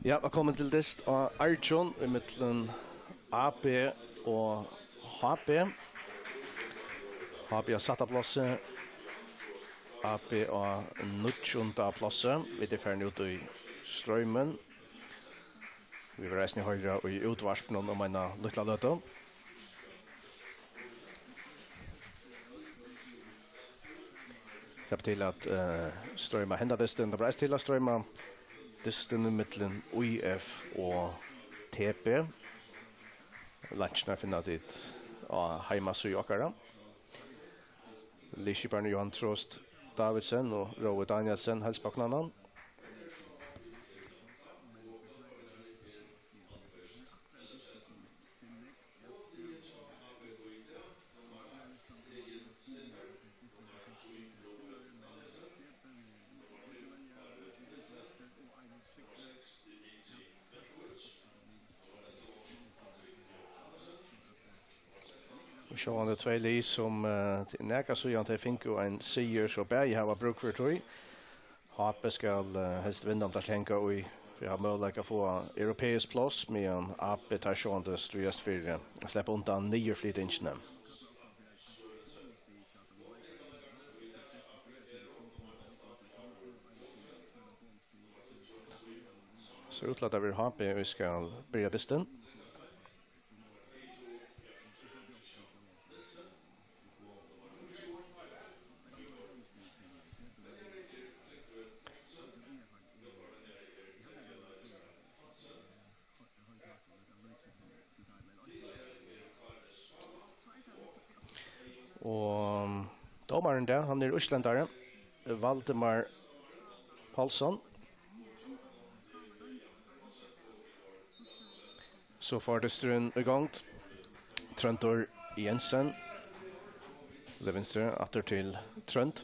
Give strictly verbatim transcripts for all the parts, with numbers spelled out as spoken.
Ja, vælkomin til dyst á Argjum ímillum A B og H B. H B á sætta plássi, A B á níggjunda plássi. Vit eru farin út í streymin. Vit verða eisini hoyra í útvarpinum um eina lítla løtu. Tað ber til at, eh, stroyma henda dystin. Tað ber eisini til at stroyma dystin millum I F og T B. Leinkjuna finna tit á heimasíðu okkara. Liðskiparin Johan Trost Davidsen og Rói Danielsen, heilsa upp á knæin. Og sjálvandi tvey lið, sum, eh, til nakað síðan tey fingu ein sigur, so bæði hava brúk fyri tí. H B skal, eh, helst vinna um tað skal hanga í, fyri at hava møguleika at fáa europeisk pláss, meðan A B teir sjálvandi stríðast fyri at sleppa undan niðurflytingini. Sær út til at tað verður H B, ið skal byrja dystin. Og dómarin í dag, hann er íslendari, Valdimar Pálsson. So fær dysturin í gongd. Tróndur Jensen. Til vinstru, aftur til Trónd.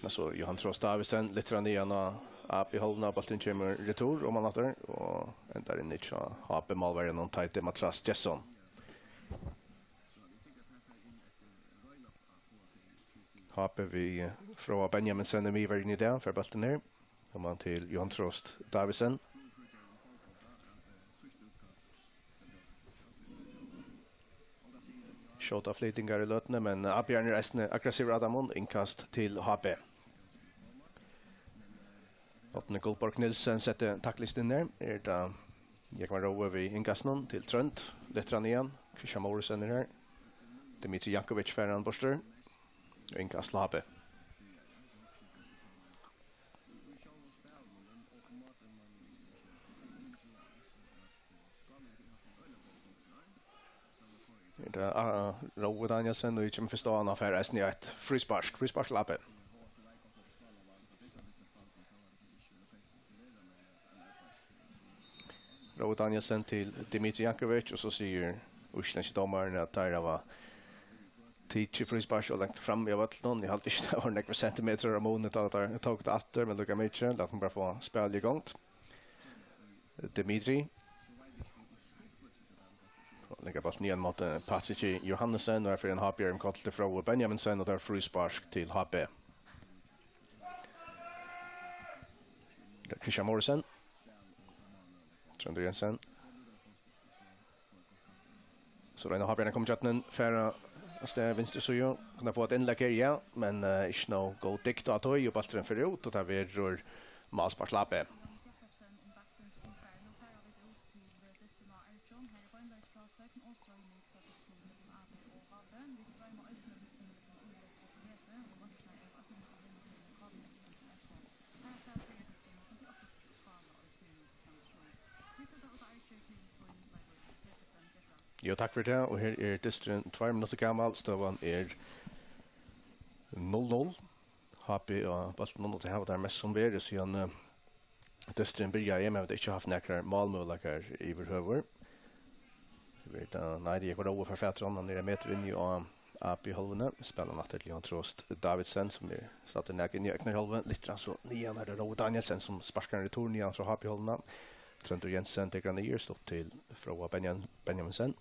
Men so Johan Trost Davidsen, litt fram niðan á A B hálvuna, bólturin kemur retur, oman aftur, og endar inni hjá H B-málverjanum Teitur Matras Gesson. H B við Fróða Benjaminsen í miðverjini í dag, fær bóltin her. Oman til Johan Trost Davidsen. Skjóta flytingar í løtuni, men A B er eisini aggressivur á teimum, innkast til H B. Árni Gullborg Nielsen setti taklist inn her. Er tað Jógvan Rói við innkastinum til Trónd, litt fram niðan. Christian Mouritzen er her. Dimitri Jankovic fær hann burtur. Og innkast til H B. Er tað, ah, Rói Danielsen, og kemur fyrst á hann, hann fær eisini eitt fríspark. Fríspark til A B. Rói Danielsen til Dimitri Jankovic, og so sigur íslendski dómarin at teir hava tikið fríspark og langt fram í vøllinum. Eg haldi ikki, tað var nógvir sentimetrar á muni, tá teir tóku tað aftur, men líka mikið. Lat meg bara fáa spælið í gongd. Dimitri. Leggur bóltin niðan móti Patriki Johannesen, og her fær ein H B-ari um koll til Fróðu Benjaminsen, og tað er fríspark til H B. Christian Mouritzen. Tróndur Jensen. So royna H B-arnir at koma ígjøgnum, fara avstað vinstru síðu. Kunnu fáa eitt innlegg her, ja, men, eh, ikki nóg góð dýkt á tí, og bólturin fer út, og tað verður málspark til A B. Jú, takk fyri tað. Og her er dysturin tveir minuttir gamal. Støðan er null null. H B á bóltinum, og tað hava teir mest sum verið, síðan, eh, dysturin byrjaði, men vit hava ikki havt nakrar málmøguleikar yvirhøvur. Vit, eh, nei, tað er Jógvan Rói fær fatur á hann, hann er ein metur inni á A B-hálvuni. Spælir hann aftur til Johan Trost Davidsen, sum er staddur nakað inni í egnu hálvuni. Litt fram so niðan, er tað Rói Danielsen, sum sparkar hann retur niðan frá H B-hálvuni. Tróndur Jensen tekur hann niður, stutt til Fróða Benjam-, Benjaminsen.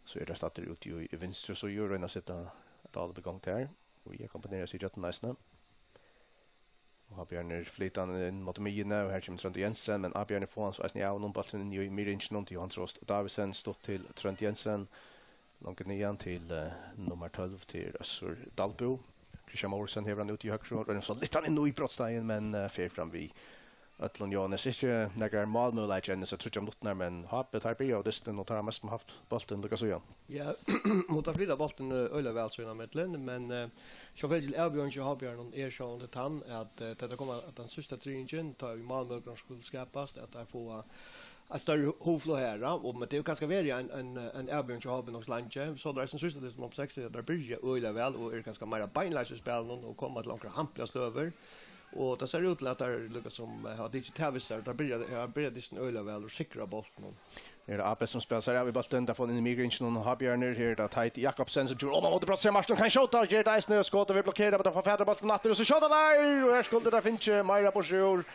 So er tað staddur úti í, í vinstru síðu, royna at seta eitt álop í gongd har. Og eg kombinerar seg ígjøgnum eisini. Og Ábjarnir flyta hann inn móti miðjuni, og her kemur Tróndur Jensen, men Ábjarnir fáa hann so eisini av honum, bólturin inn í miðringinum til Jóhan Trost Davidsen, stutt til Trónd Jensen, langt niðan til uh, nummar tólv, til Øssur Dalbø. Kristian Morsen hevur hann út í høgru, roynir so lyfta hann inn í brotsteigin, men uh, fer fram við øllum. Jóhannes, ikki nakar málmøguleiki enn hesar tríggjar minuttirnar, men H B, teir byrjaðu dystin, og teir hava mest havt bóltin líka síðan. Ja, og teir flyta bóltin eh, øgiliga væl sín á millum, men eh, sjálvfylgiliga avbjóðingin hjá H B-arunum er sjálvandi tann, at eh, tá tað kemur at tann síðsta triðingin, tá ið málmøguleikarnir skulu skapast, at teir fáa eitt størri hugflog her, ja, og, men tað er jú kanska verið ein, ein, ein avbjóðing hjá H B nokk so leingi. So er tað eisini síðsta dystin um seks, at teir byrja øgiliga væl og eru kanska meira beinleiðis í spælinum og koma til onkrar hampligar støður. Og tað sær út til, at teir líka sum eh, hava tikið tað við sær, teir byrja, hava byrjað dystin øgiliga væl og sikra bóltinum. Her er A B sum spælir sær av við bóltin, teir fáa hann inn í miðringinum, og H B-arnir, her er tað Teit Jakobsen sum kemur oman móti brotsteigi, Martin kann skjóta, og ger tað eisini, skotið verður blokerað, men teir fáa fatur á bóltin aftur, og so skjóta teir, og her skuldi teir fingið meira burtur úr.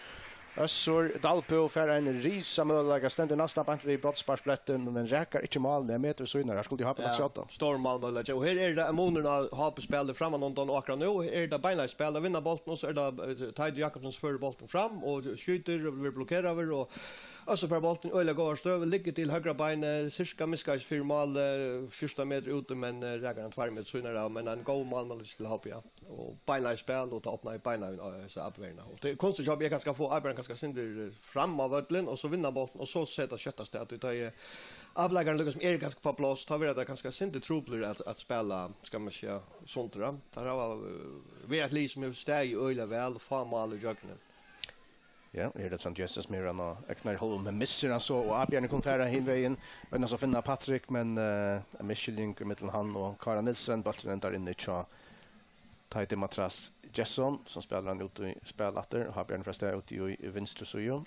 Øssur Dalbø fær ein risa møguleika, stendur næstan beint við brotssparksblettin, men rakar ikki málið, ein metur við síðuna, her skuldi H B lagt skjóta. Stór málmøguleiki, og her er tað munur á H B-spæli frammanundan og akkurát nú, her er tað beinleiðis spæl, at vinna bóltin, og so er tað eh, Teit Jakobsen sum førir bóltin fram, og skjýtur, og verður blokeraður, og Øssur fær bóltin í øgiliga góðari støðu, liggur til høgra beinið, sirka miðskeiðis fyri mál, eh, fjúrtan metrar úti, men eh, rakar hann tveir metrar síðuna av, men ein góð málmøguleiki til H B, ja. Og beinleiðis spæl, og tað opnaði beinleiðis á hesa avbjóðingina. Og tað er kunstigt hjá H B kanska at fáa avbjóðingina kanska sindur eh, fram á vøllin, og so vinna bóltin, og so seta skjótt avstað, tí tá er avleikararnir líka sum eru kanska upp á pláss, tá verður tað kanska sindur trupult at, at spæla, skal man siga, sundur, ja. Teir hava eh, verið eitt lið sum hevur staðið øgiliga væl, fá mál ígjøgnum. Ja, her er tað Tróndur Jensen sum hevur hann á egna hálvu, men missir hann so, og Ábjarnir kunnu fara hin vegin, royna so at finna Patrik, men uh, ein misskiljing millum hann og Kára Nielsen, bólturin endar inni hjá Teiti Matras Gesson, sum spælir hann út í spæl aftur, og Ábjarnir fær staðið úti í, í vinstru síðu.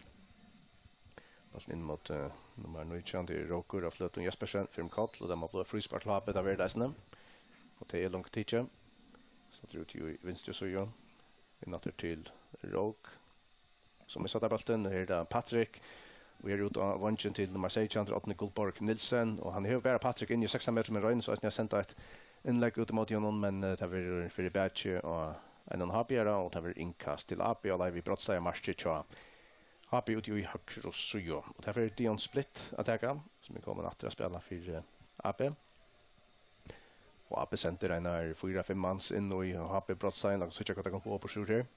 Bólturin inn móti uh, nummar nítjan, tað er Rókur á fløtum Jespersen, fyri um Koll, og tað má blíva fríspark til H B, tað verður tað eisini. Og tað er longu tikið. Staddur úti í vinstru síðu. Inn aftur til Rók. Sum missir tað bóltin, her er tað Patrik. Og er út á vongin til nummar seytjan, til Árna Guldborg Nielsen. Og hann hevur bara Patrik inn í sekstan metrar, men roynir so eisini at senda eitt innlegg út ímóti honum, men eh, tað verður fyri bakið á ein H B-ara, og tað verður innkast til A B á leið við brotsteigamarkið hjá H B úti í høgru síðu. Og tað verður Dion Splitt at taka, sum er komin aftur at spæla fyri eh, A B. Og A B sendir einar fýra, fimm mans inn í H B brotsteigin, lat okkum síggja hvat tað kann fáa burtur úr her.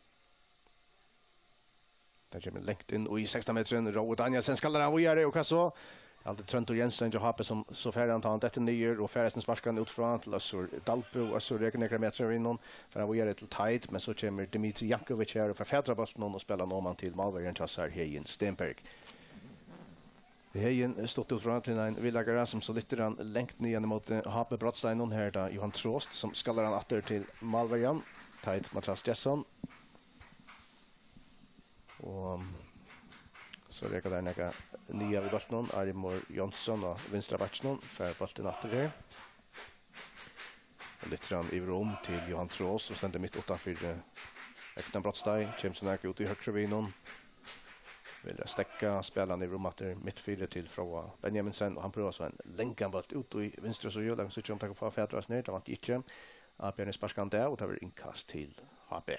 Tað kemur langt inn í sekstan metrin, Rói Danielsen skallar hann víðari, og hvat so? Tað er Tróndur Jensen hjá H B sum so fær hann, tá hann dettur niður, og fær eisini sparkað hann út frá til Øssur Dalbø, og Øssur rekur nakrar metrar við honum, fær hann víðari til Teit, men so kemur Dimitri Jankovic her og fær fatur á bóltinum og spælir hann oman til málverjan hjá sær, Heðin Stenberg. Heðin stutt út frá til ein viðleikara sum so lyftir hann langt niðan ímóti H B brotsteiginum. Her er tað Johan Trost sum skallar hann aftur til málverjan, Teit Matras Gesson. Og so reka teir nakað niðan við bóltinum. Ari Mohr Jónsson á vinstra bakkinum fær bóltin aftur her. Og lyftir hann yvir um til Johan Trost, sum stendur mitt uttan fyri, eh, egnan brotsteig, kemur so nakað út í høgru við honum. Velur at steðga, spælir hann yvir um aftur mitt fyri til Fróða Benjaminsen, og hann prøvar so ein langan bólt út í vinstru síðu, lat okkum síggja um teir kunnu fáa fatur á hasum her, tað vænti eg ikki. Ábjarnir sparkar hann av, og tað verður innkast til H B.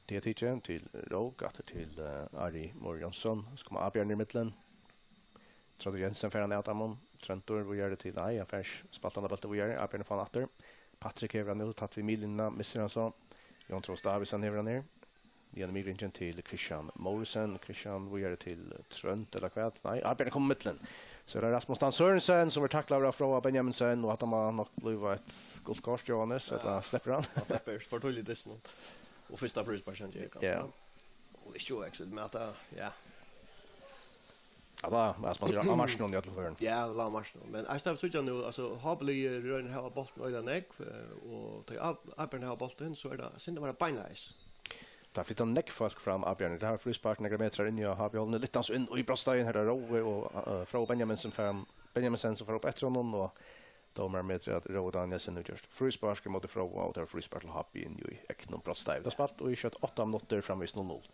Tað er tikið til Rók, aftur til eh, Ari Mohr Jónsson, so kemur Ábjarnir ímillum. Tróndur Jensen fær hann av teimum, Tróndur víðari til, nei, hann fær ikki spælt hann bóltin víðari, Ábjarnir fær hann aftur. Patrik hevur hann nú, tætt við miðlinjuna, missir hann so. Johan Trost Davidsen hevur hann her. Niðan í miðringin til Kristian Morsen, Kristian víðari til Trónd, ella hvat? Nei, Ábjarnir kemur ímillum. So er tað Rasmus Dan Sørensen, sum er taklaður av Fróða Benjaminsen, og hatta má nokk blíva eitt gult kort, Jóhannes, ella sleppur hann? Hann sleppur, for tíðliga dystin. Og fyrsta fríspark, hann ger kanska. Ja. Og ikki óvaksið, men at tað, ja. Ja, tað er, sum man sigur, á markinum í øllum førum. Ja, tað er á markinum. Men eisini, tá vit síggja nú, altso, H B-liðið roynir at hava bóltin øgiliga nógv, eh, og tá Ábjarnir hava bóltin, so er tað sindur meira beinleiðis. Teir flyta nógv fólk fram, Ábjarnir. Teir hava fríspark nakrar metrar inn í H B-hálvuna, lyfta hann so inn í brotsteigin, her er Rói og eh, Fróði Benjaminsen sum fær, Benjaminsen sum fær upp eftir honum, og dómarin metir, at Rói Danielsen hevur gjørt fríspark ímóti Fróða, og tað er fríspark til H B inn í egnum brotsteigi. Vit hava spælt í skjótt átta minuttir, framvegis null null.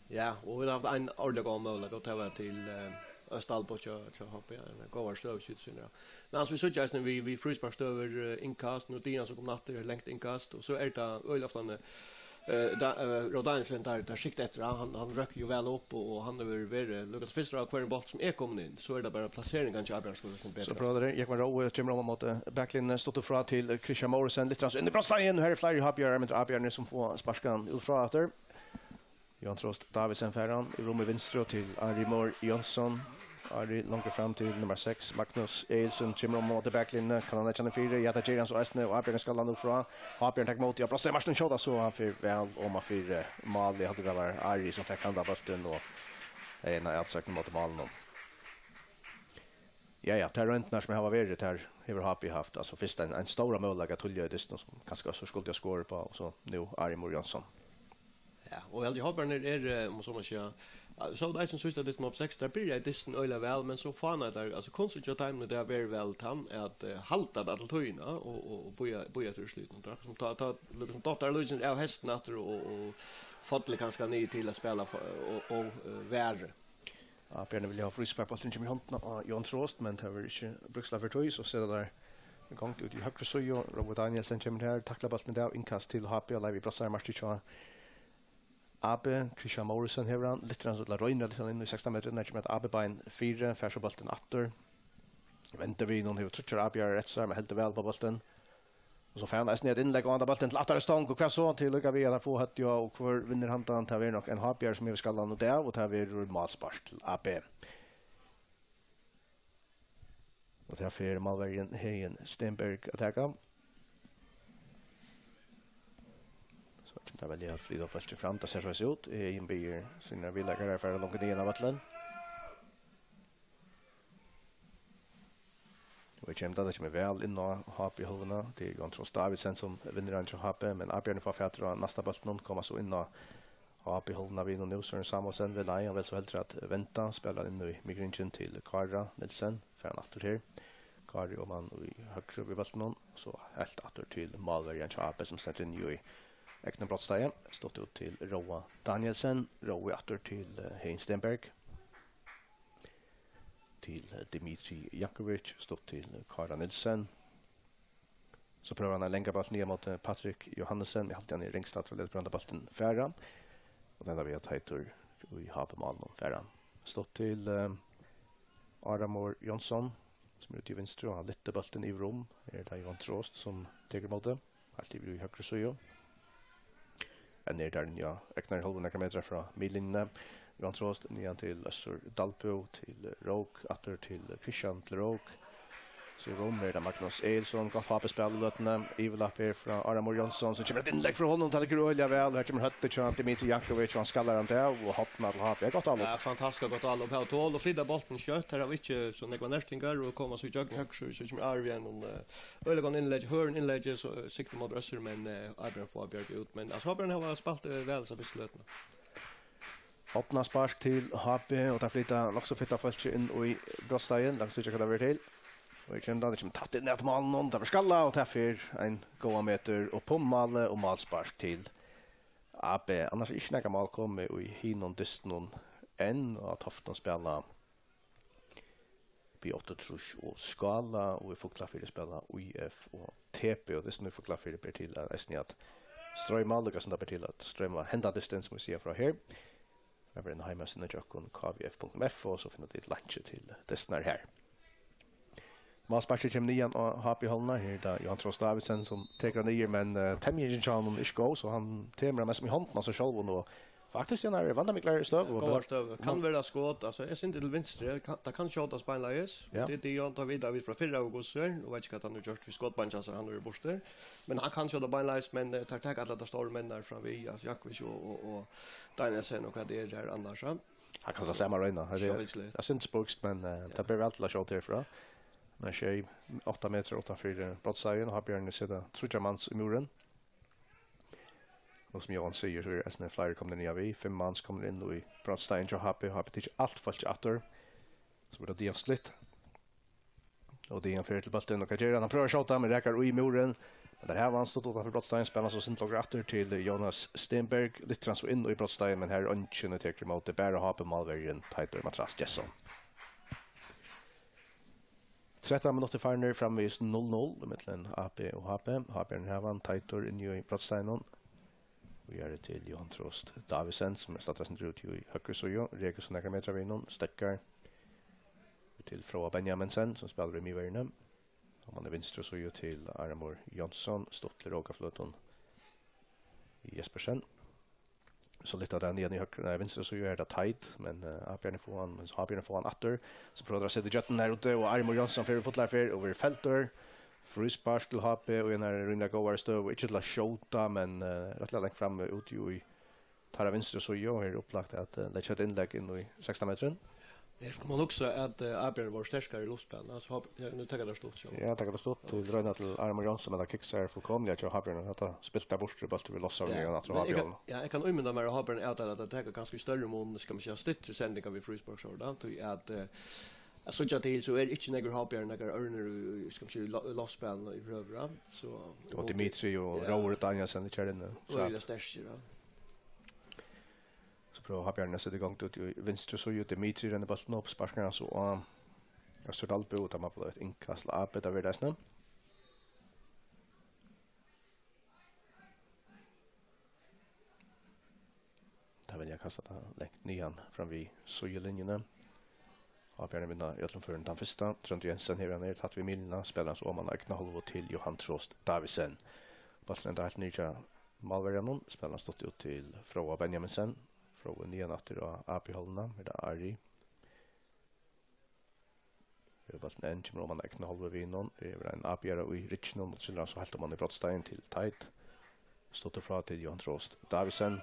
Ja, og vit hava havt ein ordiliga góðan møguleika, og tað var til eh, Østalbo hjá, hjá H B, ein góðar støðuskjót, sum er. Men altso, vit síggja eisini við, við frísparksstøður, eh, innkast, nú Dian sum kom aftur, langt innkast, og so er tað øgiliga ofta, eh, da, eh, Rói Danielsen, der, der sikta eftir, hann, hann, hann røkkur jo væl upp, og, og hann hevur verið, Lukas Fister á hvørjum bólti sum er komin inn, so er tað bara plaseringan hjá Ábjarni sum er betri. So prøvar Jógvan Rói, kemur oman móti baklinjuni, stuttur frá til Christian Morrison, litt inn í brotsteigin, her eru fleiri H B-arar, men Ábjarni sum fáa sparkan út frá aftur. Johan Trost Davidsen fær hann, í rúmið vinstru til Ari Moore Jónsson. Ari longur fram til nummar seks, Magnus Egilsen, kemur oman móti baklinjuni, kann hann leggja hann fyri? Ja, tað ger hann so eisini, og Ábjarni skal hann nú frá. Ábjarni tekur móti, ja, brotsteig Martin skjóta, so hann fer væl oman fyri málið. Eg haldi, tað var Ari sum fekk handan bóltin, og ein av atsøgnum móti málinum. Ja, ja, tær royndirnar sum hava verið, tær hevur H B havt. Altso, fyrst ein, ein stóran møguleika tíðliga í dystinum, sum kanska so skuldi ha skorað uppá, og so nú Ari Moore Jónsson. Ja, og eg haldi, H B-arnir eru, eh, um so má siga, eh, so tað sum síðsta dystin upp seks, tað byrjaði dystin øgiliga væl, men so fánaði tað, altso, kunstin hjá teimum, tað hevur verið væl tann at, eh, halda tað alla tíðina og, og, og bíða, bíða eftir úrslitinum. Tað er sum tá, tá, líkasum dottið líkasum av hestinum aftur og, og fallið kanska niður til at spæla for, og, og, eh, verri. Ja, Ábjarni vilja hava fríspark, bólturin kemur í hondina á Johan Trost, men tað verður ikki brúkst fyri tí, so seta teir í gongd út í høgru síðu. Rói Danielsen kemur har, taklar bóltin í dag, innkast til H B, og Leivi brotsteig Martin hjá A B, Christian Morrison hevur hann, litt hann, ella roynir litt hann inn í sekstan metrar, nær kemur eitt A B-bein fyri, fær so bóltin aftur. Vendir við honum, hevur tríggjar A B-arar eftir sær, men heldur væl uppá bóltin. Og so fær hann eisini eitt innlegg, og annar bóltin til aftari stong, og hvat so? Til líka við at hann fáa høvdið á, og hvør vinnur handan, tað verður nokk ein H B-ari sum hevur skallan út av, og tað verður málspark til A B. Og tað fer málverjin Heðin Stenberg at taka. So kemur tað velja at flyta fólkið fram, tað sær soleiðis út. Heðin biður sínar viðleikarar fara longur niðan á vøllin. Og her kemur tað, tað kemur væl inn á H B-hálvuna. Tað er Johan Trost Davidsen sum vinnur hann hjá H B, men Ábjarni fær fatur á næsta bóltinum, koma so inn á H B-hálvuna við honum nú, Søren Samuelsen við leið, hann velur so heldur at venda, spælir hann inn í miðringin til Kára Nielsen, fær hann aftur her. Kári oman í høgru við bóltinum, so heilt aftur til málverjan hjá A B sum stendur inni í egnum brotsteigi, stutt út til Róa Danielsen, Rói aftur til, eh, Heðin Stenberg. Til, eh, Dimitri Jankovic, stutt til Kára Nielsen. So prøvar hann at langa bóltin niður móti Patrik Johannesen, men eg haldi hann er ringstæddur og letur bara handan bóltin fara. Og tað endar við at Teitur í H B-málinum fær hann. Stutt til, eh, Ára Moore Jónsson, sum er úti í vinstru, og hann lyftir bóltin yvir um. Her er tað Johan Trost sum tekur ímóti. Heilt yvir í høgru síðu. Enn er tað inni á egnari hálvu, nakrar metrar frá miðlinjuni. Johan Trost niðan til Øssur Dalbø, til Rók, aftur til Christian, til Rók. So rúmar tað Magnus Egilson, gott H B-spæl í løtuni. Yvirlapp her frá Ára Moore Jónsson, so kemur eitt innlegg frá honum, tað liggur øgiliga væl, og her kemur høvdið hjá Dimitri Jankovic, og hann skallar hann av, og hornar til H B. Gott álop. Ja, fantastiskt gott álop. Her tol og flyta bóltin skjótt, her hava vit ikki so nógvar nertingar, og koma so í gjøgnum høgru, so kemur Ari við einum, eh, øgiliga góðum innleggi, hørðum innleggi, so, eh, sikta móti Øssur, men, eh, Ábjarni fær bjargað út. Men, altso, Ábjarni hevur spælt, eh, væl hesa fyrstu løtuna. Hornaspark til H B, og teir flyta nokk so fitt av fólki inn í brotsteigin. Lat okkum síggja, hvat tað verður til. Og her kemur tað, tað kemur tætt inn at málinum, tað verður skallað, og tað fer ein góðan metur upp um málið, og málspark til A B. Annars er ikki nakað mál komið í hinum dystinum enn, og Toftum spæla B áttaogtrýss og Skála, og í Fuglafirði spæla ÍF og T B, og dystin í Fuglafirði ber til at, eisini at stroyma, líka sum tað ber til at stroyma henda dystin, sum vit siga frá her. Har verður ein heimasíða hjá okkum, K V F punktum F O, og so finna tit linkið til dystirnar her. Málsparkið kemur niðan á H B-hálvuna. Her er tað Johan Trost Davidsen sum tekur hann niður, men, eh, temjingin hjá honum er ikki góð, so hann temur hann mest í hondina á sær sjálvum, og faktiskt, hann er í vandamiklari støðu. Góðari støðu. Kann vera skot, altso, er sindur til vinstru, kann, tað kann skjótast beinleiðis. Ja. Og tað er tað, Johan, tað vita vit frá fyrra august, og veit ikki, hvat hann hevur gjørt við skotbeinið, altso, hann er burtur. Men hann kann skjóta beinleiðis, men, eh, teir taka allar teir stóru menninar fram við, altso, Jankovic og, og, og Danielsen og hvat tað er her annars, ja. Hann kann tað sama royna. Tað er, sjálvsagt, tað er sindur spískt, men, eh, ja, tað ber væl til at skjóta herfrá. Men sjey, átta metrar uttanfyri, eh, brotsteigin, og Ábjarni setir tríggjar mans í múrin. Og sum Jóhan sigur, so eru eisini fleiri komnir niðan við. Fimm mans komnir inn í brotsteigin hjá H B. H B tekur alt fólkið aftur. So verður tað Dian Splitt. Og Dian fer til bóltin, og hvat ger hann? Hann prøvar at skjóta, men rakar í múrin. Men teir hava hann, stutt uttanfyri brotsteigin, spælir hann so sindur longur aftur til Jonas Stenberg. Lyftir hann so inn í brotsteigin, men her er eingin, ið tekur ímóti, bara H B-málverjin, Teitur Matras Gesson. Trettan minuttir farnir, framvegis null null ímillum A B og H B. H B hevur hann, Teitur inni í brotsteigin. Víðari til Johan Trost Davidsen, sum er staddur eitt sindur úti í høgru síðu, rekur so nakrar metrar við honum, steðgar til Fróða Benjaminsen, sum spælir í miðverjini. Og man er vinstru síðu til Armur Jónsson, stutt til Rókafløtum Jespersen. So lyfta tey niðan í høgru, nei, vinstru síðu er tað Teit, men uh, Ábjørn fær hann, men Ábjørn fær hann aftur. So prøvar at seta gjøttin her úti, og Armur Jónsson fer í fullar ferð og verður feltur. Fríspark til H B, og ein er rímiliga góðari støðu, ikki til at skjóta, men uh, rættiliga langt fram úti í teirra vinstru síðu, og her er upplagt at uh, leggja eitt innlegg inn í sekstan metrin. Her skuldi man hugsa at uh, Ábjørn var sterkari í luftspælinum, altso, ja, nú tekur tað stutt, sjálvandi. Ja, tekur tað stutt til royna til Armur Jónsson, men tað kiksar fullkomiliga hjá Ábjørn, at tað spilt tað burtur, bólturin verður lossaður, ja, og aftur á men eg kann, Ábjørn. Ja, eg kann ímynda mær, at Ábjørn avtalar, at tað tekur kanska í størri mun, skal man siga, styttri sendingar við fríspark, so er tað, tí at uh, at síggja til, so er ikki nógvur Ábjørn, nógvur ørnur í, í, skal man siga, í lo-, loftspælinum í høvra, so og Dimitri og ja. Róður Danielsen í kjærlinni. Øgiliga sterkir, ja. So prøvar Ábjørn at seta í gongd út í vinstru síðu, Dimitri rennur bóltin upp, sparkar hann so á Østur Dalby, og tað má blíva eitt innkast til A B, tað verður eisini. Tað vilja kasta tað langt niðan fram við síðulinjuni. Ábjørn vinnur í øllum førum tann fyrsta. Tróndur Jensen hevur hann her, tætt við miðlínuna, spælir hann so oman á egna hálvu til Johan Trost Davidsen. Bólturin endar heilt niðri hjá málverjanum, spælir hann stutt út til Fróða Benjaminsen. Fróði niðan aftur á A B-hálvuna, er tað Ari. Hevur bóltin enn, kemur oman á egna hálvu við honum. Hevur ein A B-ara í rygginum og trillar hann so heilt oman í brotsteigin til Teit. Stuttur frá til Johan Trost Davidsen.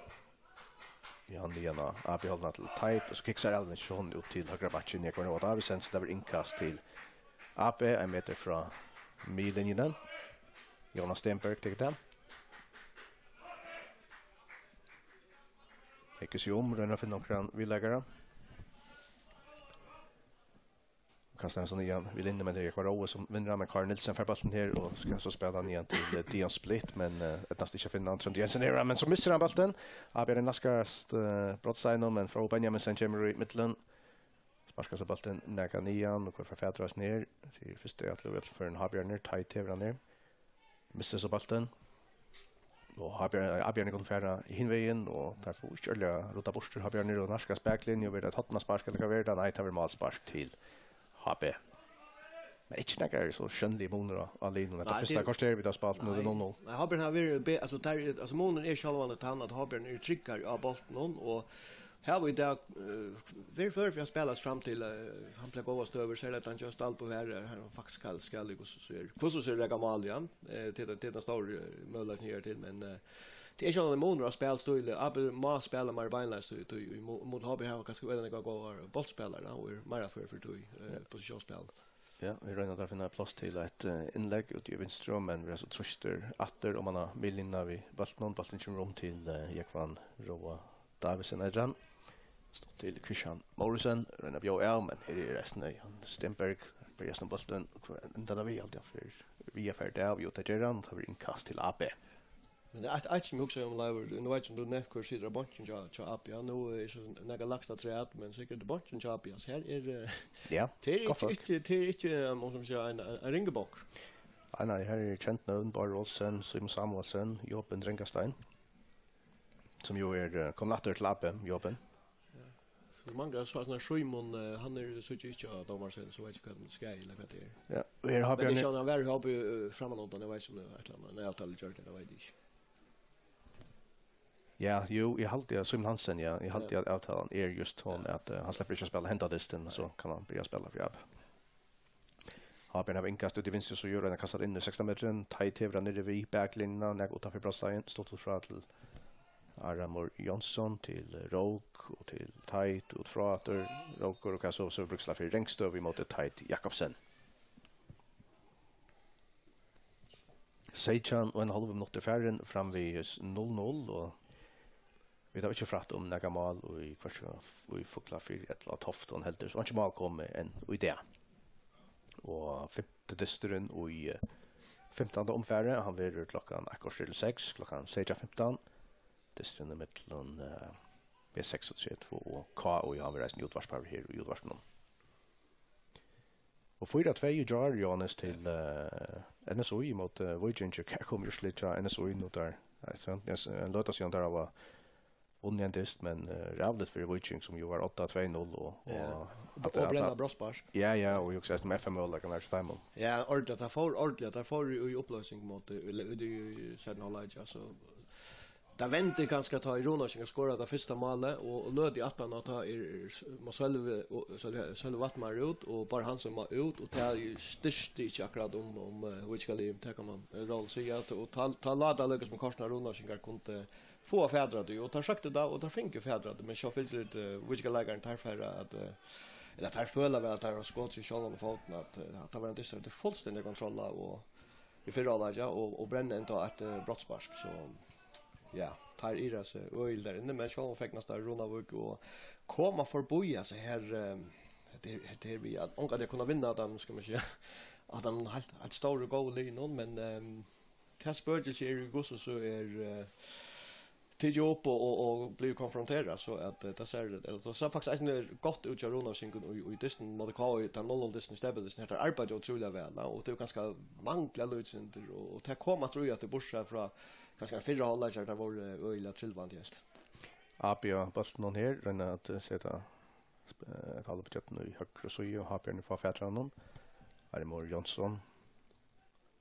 Johan niðan á A B-hálvuna til Teit, og so kiksar Alvin Sjón út til høgra bakkin, Jógvan Róa Davidsen, so tað verður innkast til A B, ein metur frá miðlinjuni. Jonas Stenberg tekur tað. Hyggur seg um, roynir at finna onkran viðleikara. Kastar hann so niðan við linjuni, men tað er Jógvan Róa sum vinnur hann, men Kári Nielsen fær bóltin her og skal so spæla hann niðan til eh, Dion Split, men uh, eydnast ikki at finna hann, Tróndur Jensen er, men so missir hann bóltin. Ábjørn er næstgast uh, brotsteigin, men Fróði Benjaminsen kemur í millum. Sparkar so bóltin nakað niðan, og hvør fær fatur á hasum her? Fyri fyrst er Atli Vøllfjørðin Ábjørn, Teit hevur hann her. Missir so bóltin. Og Ábjørn, Ábjørn er komin fara hin vegin, og teir fáa ikki ordiliga ruddað burtur. Ábjørn er og nærkast baklinju, og verður eitt hornaspark, ella hvat verður tað? Nei, tað verður málspark til H B. Men ikki nakar so sjónligur munur á, á liðunum. Hetta fyrsta korter, vit hava spælt, nú er tað null null. Nei, Ábjørn hevur verið be-, altso, tað er, altso, munurin er sjálvandi tann, at Ábjørn er tryggari á bóltinum, og hava í dag uh, verið før fyri at spæla seg fram til uh, hann plagar góðar støður, serliga at hann just alt på her, hann faktiskt skal, skal í hvussu so er, hvussu so er reka mál, ja. Eh, til, til den store uh, møguleikin her til, men uh, tað er sjálvandi munur á spælstíli. A B má spæla meir beinleiðis í, í, í mo-, móti H B hava kanska verið nakað góðar bóltspælarar, og er meira før fyri tí uh, posisjonsspæl. Ja, vit royna at finna pláss til eitt uh, innlegg út í vinstru, men vit eru so trýstir aftur, og man har miðlinjuna við bóltinum. Bólturin kemur um til uh, Jógvan Róa Davidsen, eitur hann. Stutt til Christian Morrison, roynir at bjóða av, men her er restin av Jan Stenberg. Berjast um bóltin, og hvar endar tað við, alt hann fer við at fara av, jú, tað ger hann, tað verður innkast til A B. Men tað er eitt, eitt sum eg hugsaði um, Leivur, nú veit eg ikki um tú nevnt hvør situr á bonkin hjá, hjá A B, ja, nú er so nakað lagst afturat, men sikkurt bonkin hjá A B, altso her er eh, ja, tað er ikki, ikki, tað er ikki, um, sum siga, ein, ein, ein ringur bonkur. Nei, nei, her er kent nøvn, Bárður Olsen, Símun Samuelsen, Job Drangastein. Sum jú er uh, komin aftur til A B, Job. So manglar so, so Símun, uh, hann er, so ikki á dómarastovuni, so veit ikki hvat hann skal, ella hvat tað er. Ja, og her har men Bjarni ikki, hann verður uppi uh, frammanundan, eg veit ikki um tað er eitt ella annað, nei, avtalan gjørd, eg veit ikki. Ja, jú, eg haldi at Símun Hansen, ja, eg haldi ja. At avtalan er just hon, ja. At uh, hann sleppur ikki at spæla henda dystin, ja. So kann hann byrja at spæla fyri A B. Ábjørn hevur innkast út í vinstru síðu, roynir at kasta inn í sekstan metrin. Teit hevur hann niðri við baklinjuna, nakað uttanfyri brotsteigin. Stutt út frá til Áramur Jónsson, til Rók og til Teit, út frá aftur. Rókur og Kassov, so brúkst fyri rangstøðu ímóti Teit Jakobsen. Seytjan og ein hálvur minuttur farin, framvegis null null, og vit hava ikki frætt um nakað mál í hvørki í Fuglafirði ella á Toftum heldur, so einki mál komið enn í dag. Og fimti dysturin í eh, fimtanda umfari, hann verður klokkan eitt korter til seks, klokkan seytjan fimtan. Dysturin er millum eh, B seksogtretivu og K, og hann verður eisini útvarpaður her í útvarpinum. Og fýra tvey í gjár, Jóhannes, til, eh, N S Í ímóti, eh, Víkingi. Her kom úrslitið hjá N S Í nú, teir, nei, so ein, ein løta síðan teir hava vunnið ein dyst, men, eh, ræðuligt fyri Víking, sum jú var odda tvey null, og, ja, og at, og at brenna brotsspark. Ja, ja, og jú, sum F M-møguleikan er til teimum. Ja, ordiliga, tað fór ordiliga, tað fór í, í upploysing móti, í, í, í seinna hálvleiki, altso. Tað vendi kanska, tá ið Runavíkingar skora tað fyrsta málið, og, og løtu aftan á, tá er, er, má Sølvi, og, Sølvi, Sølvi Vatnmar út, og Bárður Hansen má út, og tað styrkti ikki akkurát um, um, eh, Víkingar lið, tað kann man, eh, róligt siga, og tá, tá lá tað líka sum kortini, at Runavíkingar kundu fáa fatur á tí, og teir søktu tað, og teir fingu fatur á tí, men so fylgir, eh, Víkingar leikarin, teir fara at, eh, ella teir føla væl, at teir hava skotið seg sjálvan í fótin, at, eh, at tað var ein dystur, tað er fullstendig kontroll á, og í fyrra hálvleiki, ja, og, og brenna enntá eitt, eh, brotsspark, so, ja, teir irra seg øgiliga har inni, men sjálvandi fegnast teir Runavík og koma forbi, altso, her, eh, hetta her, hetta her við at ongantíð kunna vinna, at hann, skal man siga, at hann heilt, heilt stóru góðu liðunum, men, ehm, tað spøkilsið er, í hvussu so er, eh, tikið upp og, og, og blivið konfronterað, so at, eh, tað sær, eh, tað sær faktiskt eisini gott út hjá Runavíkingum í, í dystinum móti K Í, tann null null dystin, steypidystin, her teir arbeiddu ótrúliga væl, ja, og tað er kanska mangla lítið sindur, og, og tað kom aftur í, at tað, burtursæð frá kanska fyrra hálvleiki, har tað vóru, eh, øgiliga trilvandi, helt. A B á bóltinum her, royna at, eh, seta, eh, Kalle på kjøtten í høgru síðu, og H B er nú fá fatur á honum. Armur Jónsson.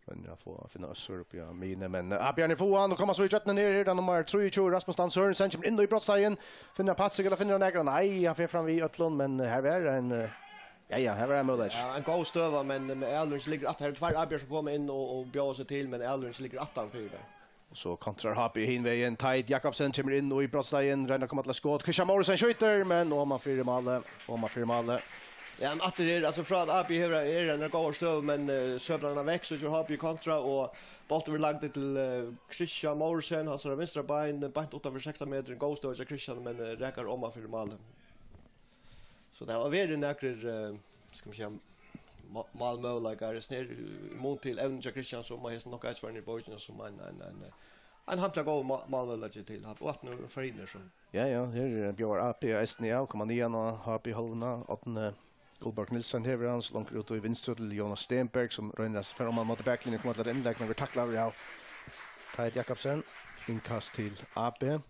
Roynir at fáa, finna Øssur uppi á miðjuni, men, eh, A B er nú fáa hann, og koma so í kjøttin her, er tað nummar trýogtjúgu, Rasmus Dan Sørensen, kemur inn í brotsteigin, finnur hann Patrik, ella finnur hann nakran? Nei, hann fer fram við øllum, men, eh, her var ein, eh, ja, ja, her var ein møguleiki. Ja, ein góð støða, men, men Aðalur ikki liggur aftur. Her eru tveir A B-ar sum koma inn og, og bjóða seg til, men Aðalur ikki liggur aftan fyri tað. Og so kontrar H B hin vegin. Teit Jakobsen kemur inn í brotsteigin, roynir at koma til eitt skot. Christian Morrison skjýtur, men oman fyri málið, oman fyri málið. Ja, men aftur her, altso, frá at A B hevur, er ein góð støða, men, eh, søplar hann vekk, so ger H B kontra, og bólturin verður lagdur til, eh, Christian Morrison, hansara vinstra bein, beint uttanfyri sekstan metrar, ein góð støða hjá Christian, men, eh, rakar oman fyri málið. So tað hava verið nakrir, eh, skal man siga, má-, málmøguleikar, sum er í mun til evnini hjá Christian, sum á hesum nokk eitt var niðri í bókini, sum ein, ein, ein, eh, ein hampiliga góður má-, málmøguleiki til, og at nú fer inn, so. Ja, ja, her, eh, bjóðar A B eisini av, koma niðan á H B-hálvuna, Árni Guðborg Nielsen hevur hann, so longur út í vinstru til Jonas Stenberg, sum roynir at fara oman móti baklinju, koma til eitt innlegg, men verður taklaður av Teit Jakobsen. Innkast til A B.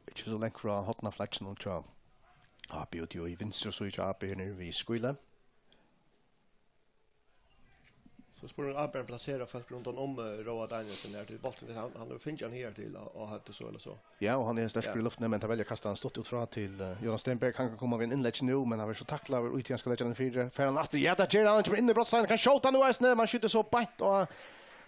Ikki so langt frá hornaflagginum hjá A B, úti í vinstru síðu hjá A B her niðri við Skíle. So spurningur, A B plaserar fólk rundan um, eh, Róa Danielsen her, tí bólturin, hann, hann hevur fingið hann her til á, á høvdið, so ella so. Ja, og hann er sterkur í luftini, men teir velja at kasta hann stutt út frá til, eh, Jonas Stenberg. Hann kann koma við einum innleggi nú, men hann verður so taklaður, og í tí hann skal leggja hann fyri. Fer hann aftur? Ja, tað ger hann, hann kemur inn í brotsteigin, kann skjóta nú eisini, men skjýtur so beint á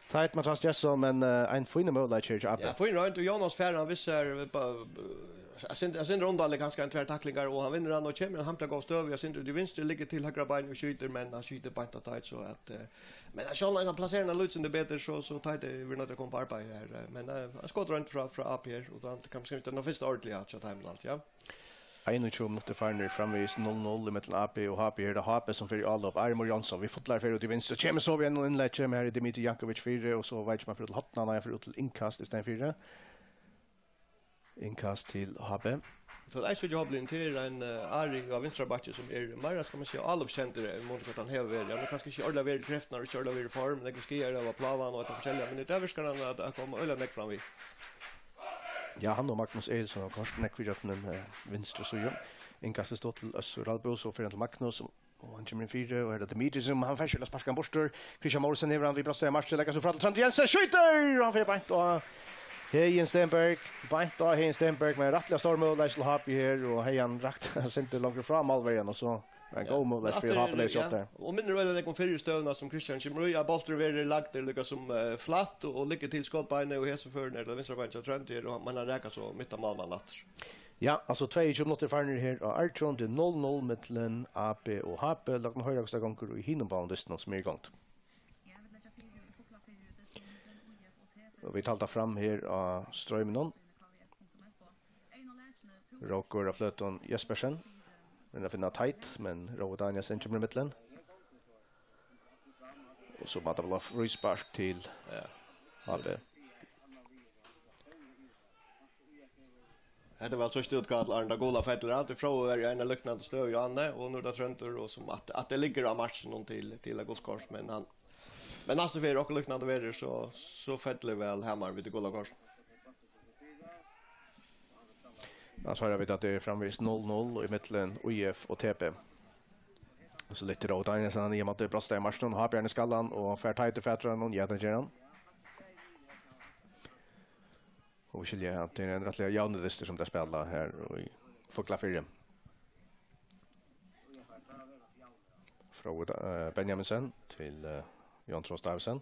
Teit Mathias Gesson, men, eh, ein fínur møguleiki her hjá A B. Ja, fín roynd, og Jonas fær hann við sær, eh, bara, eh, eitt sindur, eitt sindur undarligt, kanska ein tvær taklingar, og hann vinnur hann, og kemur ein hampiliga góð støðu, eitt sindur til vinstru, liggur til høgra bein og skjýtur, men hann skjýtur beint á Teit, so at, eh, men sjálvandi, hann plaserar hann lítið sindur betur, so, so Teit verður noyddur at koma upp á arbeiði her, eh, men, eh, ein skotroynd frá, frá A B her, og tað kann man siga, tað er nú fyrsta ordentliga hjá teimum alt, ja. Einogtjúgu minuttir farnir, framvegis null null ímillum A B og H B. Her er tað H B, sum fer í álop. Armur Jónsson við fullari ferð út í vinstru, kemur so við einum innleggi, men her er Dimitri Jankovic fyri, og so veit ikki, man fer út til hornið, nei, hann fer út til innkast í staðin fyri. Innkast til H B. So er eisini H B-liðið, tað er ein, eh, Ari á vinstra bakki, sum er meira, skal man siga, álopskendur enn mun hvat hann hevur verið. Hann hevur kanska ikki ordiliga verið í kreftum, og ikki ordiliga verið í form, nógvir skaðar av plágan og hetta forskelliga, men í dag virkar hann at, at koma øgiliga nógv fram við. Ja, hann og Magnus Egilson hava koyrt nógv í gjøgnum, eh, vinstru síðu. Innkastið stóð til Øssur Ralbø, so fer hann til Magnus, og hann kemur inn fyri, og her er Dimitri, sum hann fær skjótt at sparka hann burtur. Christian Morrison hevur hann við brotsteig á marki, leggur so frá til Tróndur Jensen, skjýtur, og hann fer beint á Heðin Stenberg, beint á Heðin Stenberg, men rættiliga stór møguleiki til H B her, og Heðin rakti seg longur frá málverjan, og so var ein góð møguleiki fyri H B leyst upp har. Og minnir øgiliga nógv um fyrru støðuna, sum Christian kemur í, at bólturin verður lagdur líka sum, eh, flatt og, og liggur til skotbeinið, og í hesum førinum er tað vinstra beinið hjá Tróndi her, og, men hann rakar so mitt á málmann aftur. Ja, altso, tveyogtjúgu minuttir farnir her á Artron, tað er null null millum A B og H B. Lat okkum hoyra, hvussu tað gongur í hinum báðum dystunum, sum er í gongd. Og vit halda fram her á Streyminum. Rókur á Fløtum Jespersen. Roynir at finna Teit, men Rói Danielsen kemur ímillum. Og so má tað vera fríspark til, ja, H B. Hetta var síðsta útkall, áðrenn tað gula fellur. At Fróði var í eini líknandi støðu, Janne, og nú er tað Tróndur, og sum at, at tað liggur á markinum til, til eitt gult kort, men hann, men næstu ferð okkurt líknandi verður, so, so fellur væl Hamar við tí gula kortinum. Ja, so hoyra vit at tað er framvegis null null í millum I F og T B. So lyftir Rói Danielsen, hann er ímóti brotsteigi markinum, Hábjarni skallar hann og fær Teitur fatur á honum, ja, tað ger hann. Og vit skilja at tað er ein rættiliga javnur dystur sum teir spæla her í Fuglafirði. Fróði, eh, Benjaminsen til, eh, Jón Trost Davidsen.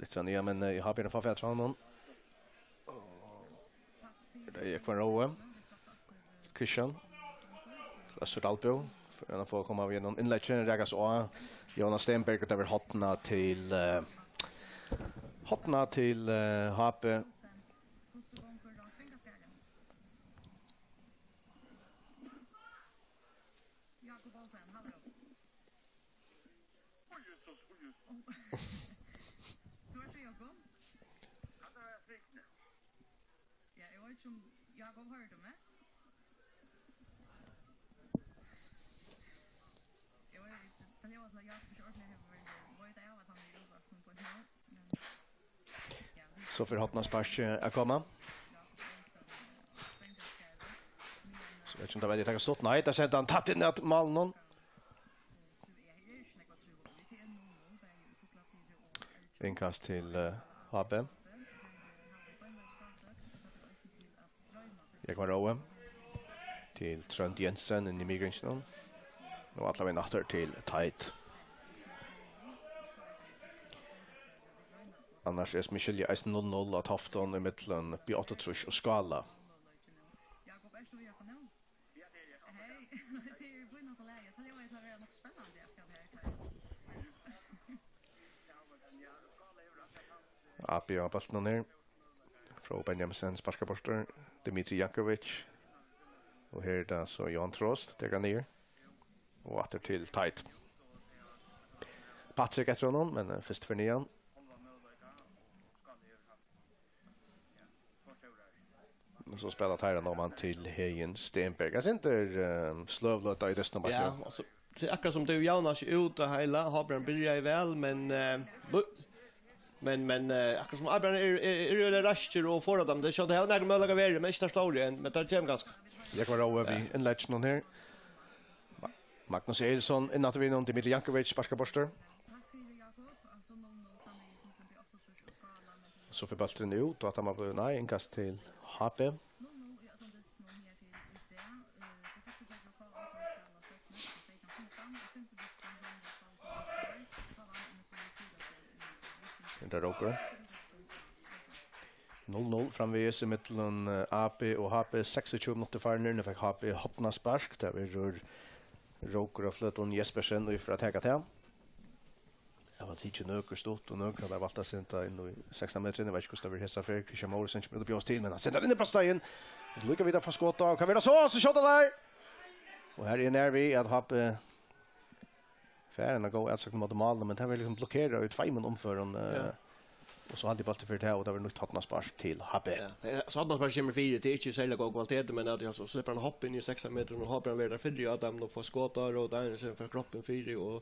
Lyftir hann í, men, eh, Hábjarni fær fatur á honum. Tað er Jógvan Róe. Christian. Øssur Dalbø. Fer hann at fáa koma við einum innleggi, rakast á Jónas Stenberg, og tað verður hornað til, eh, hornað til, eh, H B. Jakob Olsen, halló. Tú ert við okkum? Ja, eg veit ikki um Jakob hoyrir tú meg? Eg veit ikki, tað ljóðar til at Jakob ikki ordiliga hevur verið, veit av at hann er í útvarpinum beint nú, men So fer hornasparkið at koma. So veit ikki um tað velja at taka stutt. Nei, tað sendi hann tætt inn at málinum. Innkast til, eh, H B. Jógvan Róe. Til Trónd Jensen inn í miðgringina. Og allan vegin aftur til Teit. Annars er, sum eg skilji, eisini null null á Toftum ímillum B áttaogtrýss og Skála. Jakob, ert tú í okkum nú? Hey, tað er fínasta lagið. Tað ljóðar til at vera nokk spennandi akkurát her, Kai. A B á bóltinum her. Fróði Benjaminsen sparkar burtur. Dimitri Jankovic. Og her er tað so Johan Trost, tekur hann niður. Og aftur til Teit. Patrick eftir honum, men, eh, fyrst fer niðan. Og so spæla teir hann oman til Heðin Stenberg. Eg syndir, eh, sløvløta í dystinum. Ja, altso, tað er akkurát sum tey javna seg út av heila. Hábjarni byrjaði væl, men, eh, lu-, men, men, eh, akkurát sum Hábjarni er, er, er øgiliga raskir og forðar teimum. Tað er sjálvt, tey hava nakrar møguleikar verið, men ikki teir stóru enn, men teir koma kanska. Jógvan Róe við innlegginum her. Ma-, Magnus Egilson inn aftur við honum, Dimitri Jankovic sparkar burtur. So fer bólturin út, og aftan á, nei, innkast til H B. Henda Rókur. Null null framvegis ímillum, eh, A B og H B, seksogtjúgu minuttir farnir. Nú fekk H B hornaspark. Tað verður Rókur á Fløtum Jespersen, ið fer at taka tað. Tað var tikið nøkur stutt, og nøkur hava valt at senda inn í sekstan metrin. Eg veit ikki, hvussu tað verður hesa ferð. Christian Mouritzen kemur út og bjóðast til, men hann sender inn í brotsteigin. Vit líka vita frá skota, og kann vera so, so skjóta teir! Og her er nær við, at H B fær eina góða atsókn móti málinum, men tað verður liksom blokkerað í tveimum umførum, eh, Ja. Og so haldi bóltin fyri tað, og tað verður nýtt hornaspark til H B. Ja. Eh, so hornaspark kemur fyri, tað er ikki serliga góð kvalitet, men at, ja, so sleppur hann hoppa inn í sekstan metrar, og H B verður har fyri, og Adam nú fær skot á, og Danielsen fær kroppin fyri, og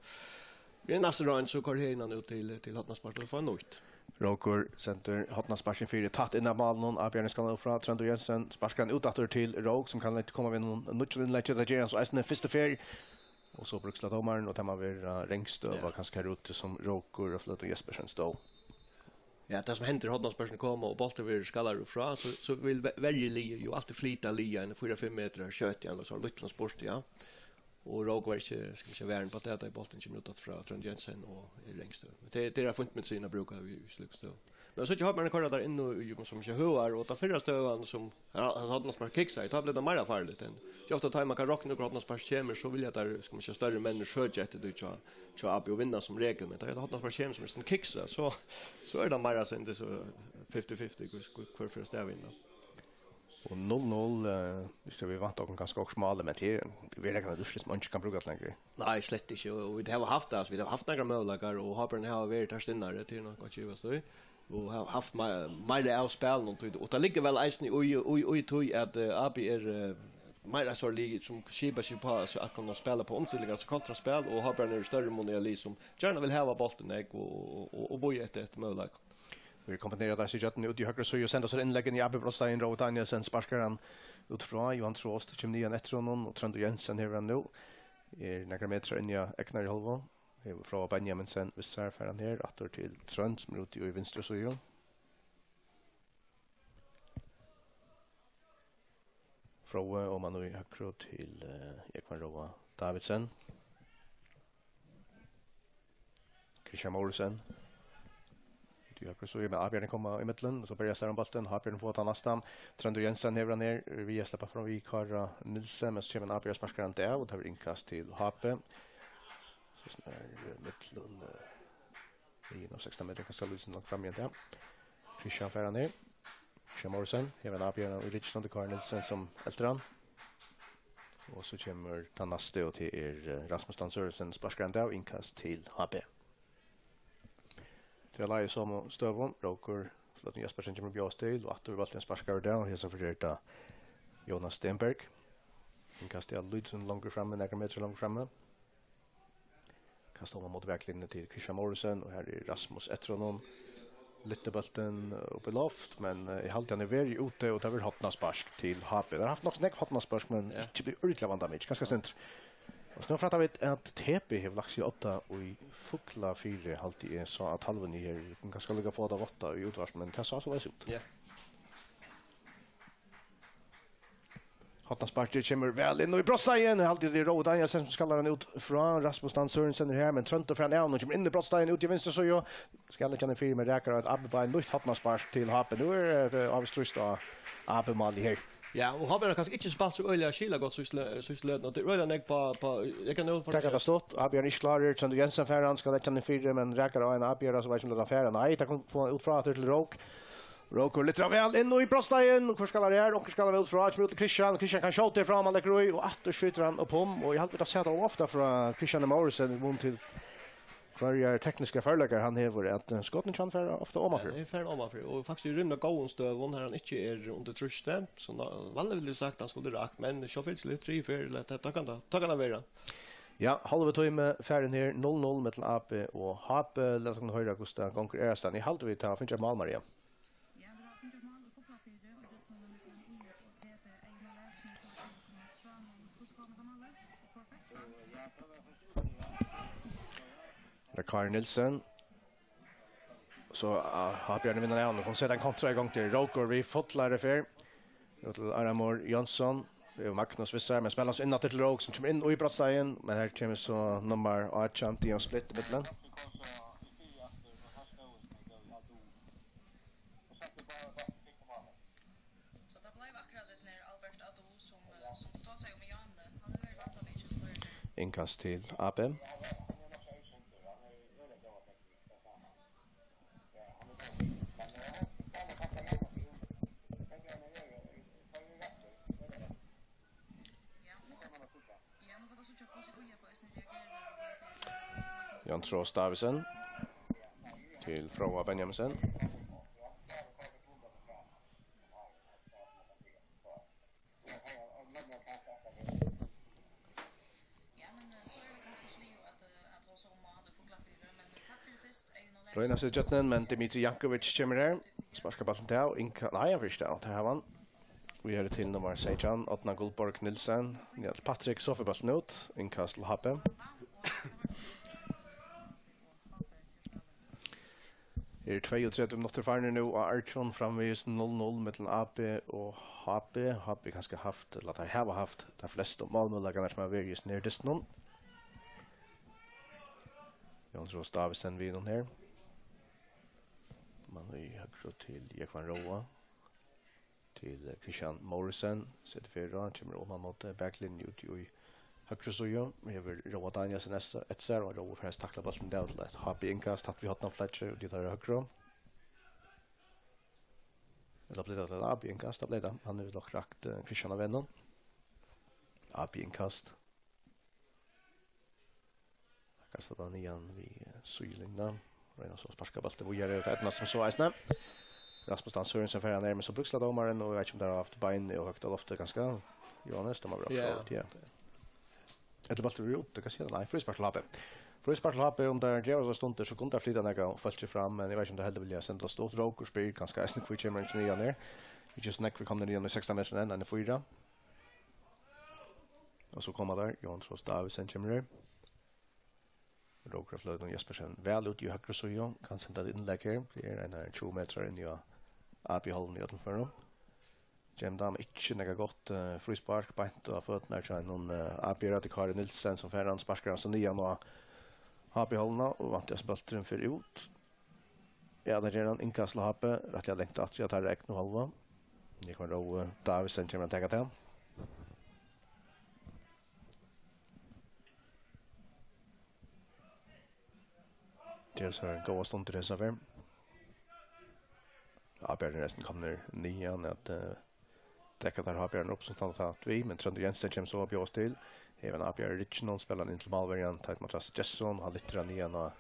við næstu roynd, so koyrir Heðin hann út til, til hornaspark, og fær nýtt. Rókur sendir hornasparkin fyri tætt inn at málinum, Ábjørn skal nú frá, Tróndur Jensen sparkar hann út aftur til Rók, sum kann koma við einum nýggjum innleggi, tað ger hann so eisini fyrstu ferð. Og so brúkst til dómaran, og tað má vera rangstøða, Ja. kanska her úti, sum Rókur og Fløtur Jespersen stóð. Ja, tað sum hendir, hornasparkini koma, og bólturin verður skallaður frá, so, so vil ve-, verjuliðið jú altíð flyta liðið eini fýra, fimm metrar, skjótt í annars har lítlan spurt, ja. Og Rókur var ikki, skal vi siga, varin uppá tað, tá bólturin kemur út aftur frá Tróndur Jensen og er í rangstøðu. Men tað, tað er fínt medisin at brúka í, í slíkum støðum. Men so kemur hann koyra tær inn og, og, sum ikki høgar, og tann fyrra støðan sum, ja, hann hevði nokk bara kiksað, tá bleiv tað meira farligt enn. Tað er ofta, tá man kann rokna, at hornaspark kemur, so vilja teir, skal man siga, størri menn søkja eftir tí hjá, hjá A B og vinna sum regel, men tá hornaspark kemur sum er sånn kiksa, so, so er tað meira sånn, tað er so fifty fifty, hvør, hvør, hvør fer av stað við, da. Og null null, eh, viss vit vænta okkum kanska okkurt mál, men tað er, vit rekna við úrslit sum eingin kann brúka til longur. Nei, slett ikki, og, og vit hava havt tað, altso, vit hava havt nakrar møguleikar, og Hábjørn hevur verið har stinnari, tað er nokk at givast í. og hava havt mei-, meira av spælinum, tí, og tað liggur væl eisini í, í, í tí, at, eh, A B er, eh, meira eitt lið, sum skipar seg upp á at, at kunna spæla upp á umstillingar, altso kontraspæl, og H B eru í størri mun eitt lið, sum gjarna vil hava bóltin nógv og, og, og, og bíða eftir, eftir møguleikum. Vit kombinera tað í seinna út í høgru síðu og senda so innlegg inn í A B brotsteigin. Rói Danielsen sparkar hann út frá. Johan Trost kemur niðan eftir honum, og Tróndur Jensen hevur hann nú. Er nakrar metrar inn í egnari hálvu. Hevur Fróða Benjaminsen við sær, fær hann her aftur til Trónd, sum er úti í vinstru síðu. Fróði oman í høgru til, eh, Jógvan Róa Davidsen. Christian Morrison. Út í høgru síðu, men A B koma í millum, og so berjast teir um bóltin. H B fáa tann næsta. Tróndur Jensen hevur hann her, við at sleppa fram við Kára Nielsen, men so kemur ein A B og sparkar hann av, og tað verður innkast til H B. So snart, eh, millum, eh, Niðan á sekstan metrar, kanska lítið langt fram í enn tað. Christian fær hann her. Christian Morrison, hevur ein avgerðan í rygginum, tað er Kári Nielsen sum eltir hann. Og so kemur tann næsti, og tað er, eh, Rasmus Dan Sørensen, sparkar hann av, innkast til H B. Tað er lagið í somu støðu, Rókur Flóten Jespersen kemur og bjóðast til, og aftur við bóltin sparkaður av, og hesa ferð er tað Jonas Stenberg. Innkast er lítið longur frammi, nakrar metrar longur frammi. Kastar oman móti baklinjuni til Christian Morrison, og her er Rasmus eftir honum. Lyftir bóltin, eh, upp í loft, men, eh, eg haldi hann er verri úti, og tað verður hornaspark til H B. Teir hava havt nokk so nógv hornaspark, men Ja. ikki blivið ordiliga vandamikið, kanska sindur. Og so nú frætta vit at T B hevur lagt seg á odda í Fuglafirði, haldi eg sá á talvuni her. Vit kunnu kanska líka fáa tað váttað í útvarp, men tað sá soleiðis út. Ja. Hornasparkið kemur væl inn í brotsteigin. Eg haldi, tað er Rói Danielsen sum skallar hann út frá. Rasmus Dan Sørensen er her, men Tróndur fær hann av, og kemur inn í brotsteigin, út í vinstru síðu. Skal leggja hann fyri, men rakar av, A B við nýtt hornaspark til H B. Nú er, eh, avvist trýst á A B-málið her. Ja, og H B hevur kanska ikki spælt so øgiliga skilagott síðstu lø-, síðstu løtuna, og tað er øgiliga nógv á, á, eg kann nú Taka fortelja tað stutt. A B er ikki klárur. Tróndur Jensen fær hann, skal leggja hann fyri, men rakar av ein A B, so veit ikki um hann fer. Nei, tað kann fáa hann út frá aftur til Rók. Rókur lyftir hann væl inn í brotsteigin, og hvør skallar hann her? Onkur skallar hann út frá, kemur út til Christian, Christian kann skjóta frá, hann leggur í, og aftur skjýtur hann upp um, og eg haldi, vit hava sæð tað ofta frá Christian Morrison, í mun til hvørjar tekniskar førleikar hann hevur, at, eh, skotin hjá honum fara ofta omanfyri. Ja, tey fara omanfyri, og faktiskt í rímiliga góðum støðum, har hann ikki er undir trýsti, so ná, vanliga vildi eg sagt, hann skuldi rakt, men sjálvfylgisliga, triðju ferð, tað, tað kann tað, tað kann tað vera. Ja, hálvur tími farin her, null null millum A B og H B, lat okkum hoyra, hvussu tað gongur aðrastaðni. Eg haldi, vit hava fingið eitt mál, Maria. Ja, vit hava fingið eitt mál í Fuglafirði, og tað er snúið millum I S og T B Einar Larsen, og Thomas Strømmen. Hvussu kom tað málið? Og perfekt. Det er Kari Nielsen. So, ah, H B vinnur av, og hon setir ein kontra í gongd til Rókur við fullari ferð. Nú til Arnamor Jónsson. Tað er Magnus við sær, men spælir so inn aftur til Rók, sum kemur inn í brotsteigin, men her kemur so nummar átjan, Dion Splitt, í millum. So tað bleiv akkurát hesin her Albert Adu, sum, eh, sum tú tosaði um í áðni. Hann hevur verið vandamikil í hvørjum. Innkast til A B. Jan Trost Davidsen til Fróða Benjaminsen. Ja, men, eh, so eru vit kanska ikki liðug at, eh, at tosa um mál í Fuglafirði, men, eh, takk fyri fyrst, Eyðun og Lars. Royna seg gjøgnum, men Dmitrij Jankovic kemur her. Sparkar bóltin til, og innka-, nei, hann fer ikki til, tað hevur hann. Víðari til nummar seytjan, Árna Gullborg Nielsen. Njáll Patrik, so fer bóltin út. Innkast til H B. Her eru tveyogtretivu minuttir farnir nú á Arcon, framvegis null null millum A B og H B. H B kanska havt, ella teir hava havt, teir flestu málmøguleikarnar sum hava verið í hesum her dystinum. Jónas Ross Davidsen við honum her. Man í høgru til Jógvan Róa. Til, eh, Christian Morrison, setir ferð á, kemur oman móti baklinjuni út í høgru síðu. Hevur Róa Danielsen eftir, eftir sær, og Róa fær takla bóltin av til eitt H B innkast, tætt við hornafløggið, út í teirra høgru. Ella bleiv tað til A B innkast, tað bleiv tað. Hann hevur nokk rakt, eh, Christian av vegnum. A B innkast. Kastar bara niðan við, eh, síðulinjuna. Royna so at sparka bóltin víðari, og tað eydnast sum so eisini. Rasmus Dan Sørensen fær hann her, men so bríkslar dómarin, og eg veit ikki um teir hava havt beinini og høgt á lofti, kanska. Jóhannes, tað má vera Ja. offside, ja. Ella bóltur verður úti, hvat sigur hann? Nei, fríspark til H B. Fríspark til H B, um teir geva seg stundir, so kunnu teir flyta nakað fólki fram, men eg veit ikki, um teir heldur vilja senda stutt. Rókur spyr kanska eisini, hví kemur hann ikki niðan her? Ikki so nógv er komnir niðan í sekstan metrar enn, enn í fýra. Og so koma teir, Jóhan Trost Davidsen kemur her. Rókur av fløtinum, Jespersen væl út í høgru síðu, kann senda eitt innlegg her. Tað er einar tjúgu metrar inn í A B-hálvuna í øllum førum. Kemur tað ikki nakað gott, eh, fríspark, beint á føturnar hjá einum, eh, A B-ara, tað er Kári Nielsen, sum fær hann, sparkar hann so niðan á H B-hálvuna, og væntar, at bólturin fer út. Ja, tað ger hann, innkast til H B, rættiliga langt aftur, ja, teirra egnu hálvu. Jógvan Rói Davidsen kemur at taka tað. Ger so góðar stundir hesa ferð. A-bjarnir eru eisini komnir niðan at, eh, dekka teir H B-arnar upp, sum standa tætt við, men Tróndur Jensen kemur so at bjóðast til. Hevur ein A-bjarna í rygginum, spælir hann inn til málverjan, Teit Mathias Gesson, hann lyftir hann niðan á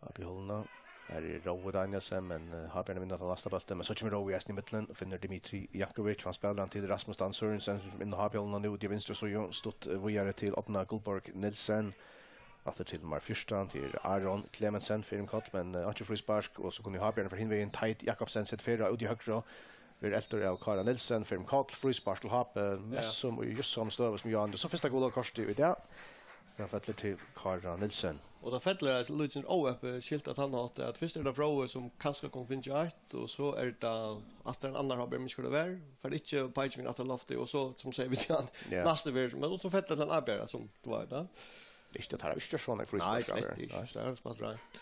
A-bjarna. Her er Rói Danielsen, men, eh, H B-arnir vinna tann næsta bóltin, men so kemur Rói eisini í millum og finnur Dmitrij Jankovic, hann spælir hann til Rasmus Dan Sørensen, sum inn á H B-hálvuna nú úti á vinstru síðu, stutt, eh, víðari til Árna Gullborg Nielsen. Aftur til nummar fjúrtan, tað er Aron Klemetsen, fyrrum Koll, men, eh, einki fríspark, og so kunnu H B-arnir fara hin vegin, Teit Jakobsen setir fyri út í høgru, verður eltur av Kára Nielsen, fyrrum Koll, fríspark til H B, Ja. mest sum í júst somu støðu sum Jan. So fyrsta gula kortið í dag. Tað fellur til Kára Nielsen. Og tað fellur eitt lítið óheppið skilt á tann hátt, at fyrst er tað Fróði, sum kanska kundi fingið eitt, og so er tað aftur ein annar H B, men ikki hvar tað var. Fær ikki peikifingur aftur á loftið, og so, sum sigur, vit hann Ja. næstu ferð, men so fellur tann avbera, sum tú veit, ja. Ikki at teir hava ikki gjørt so nógv Nei, fríspark, slett ikki. Nei. Tað er spælt reint.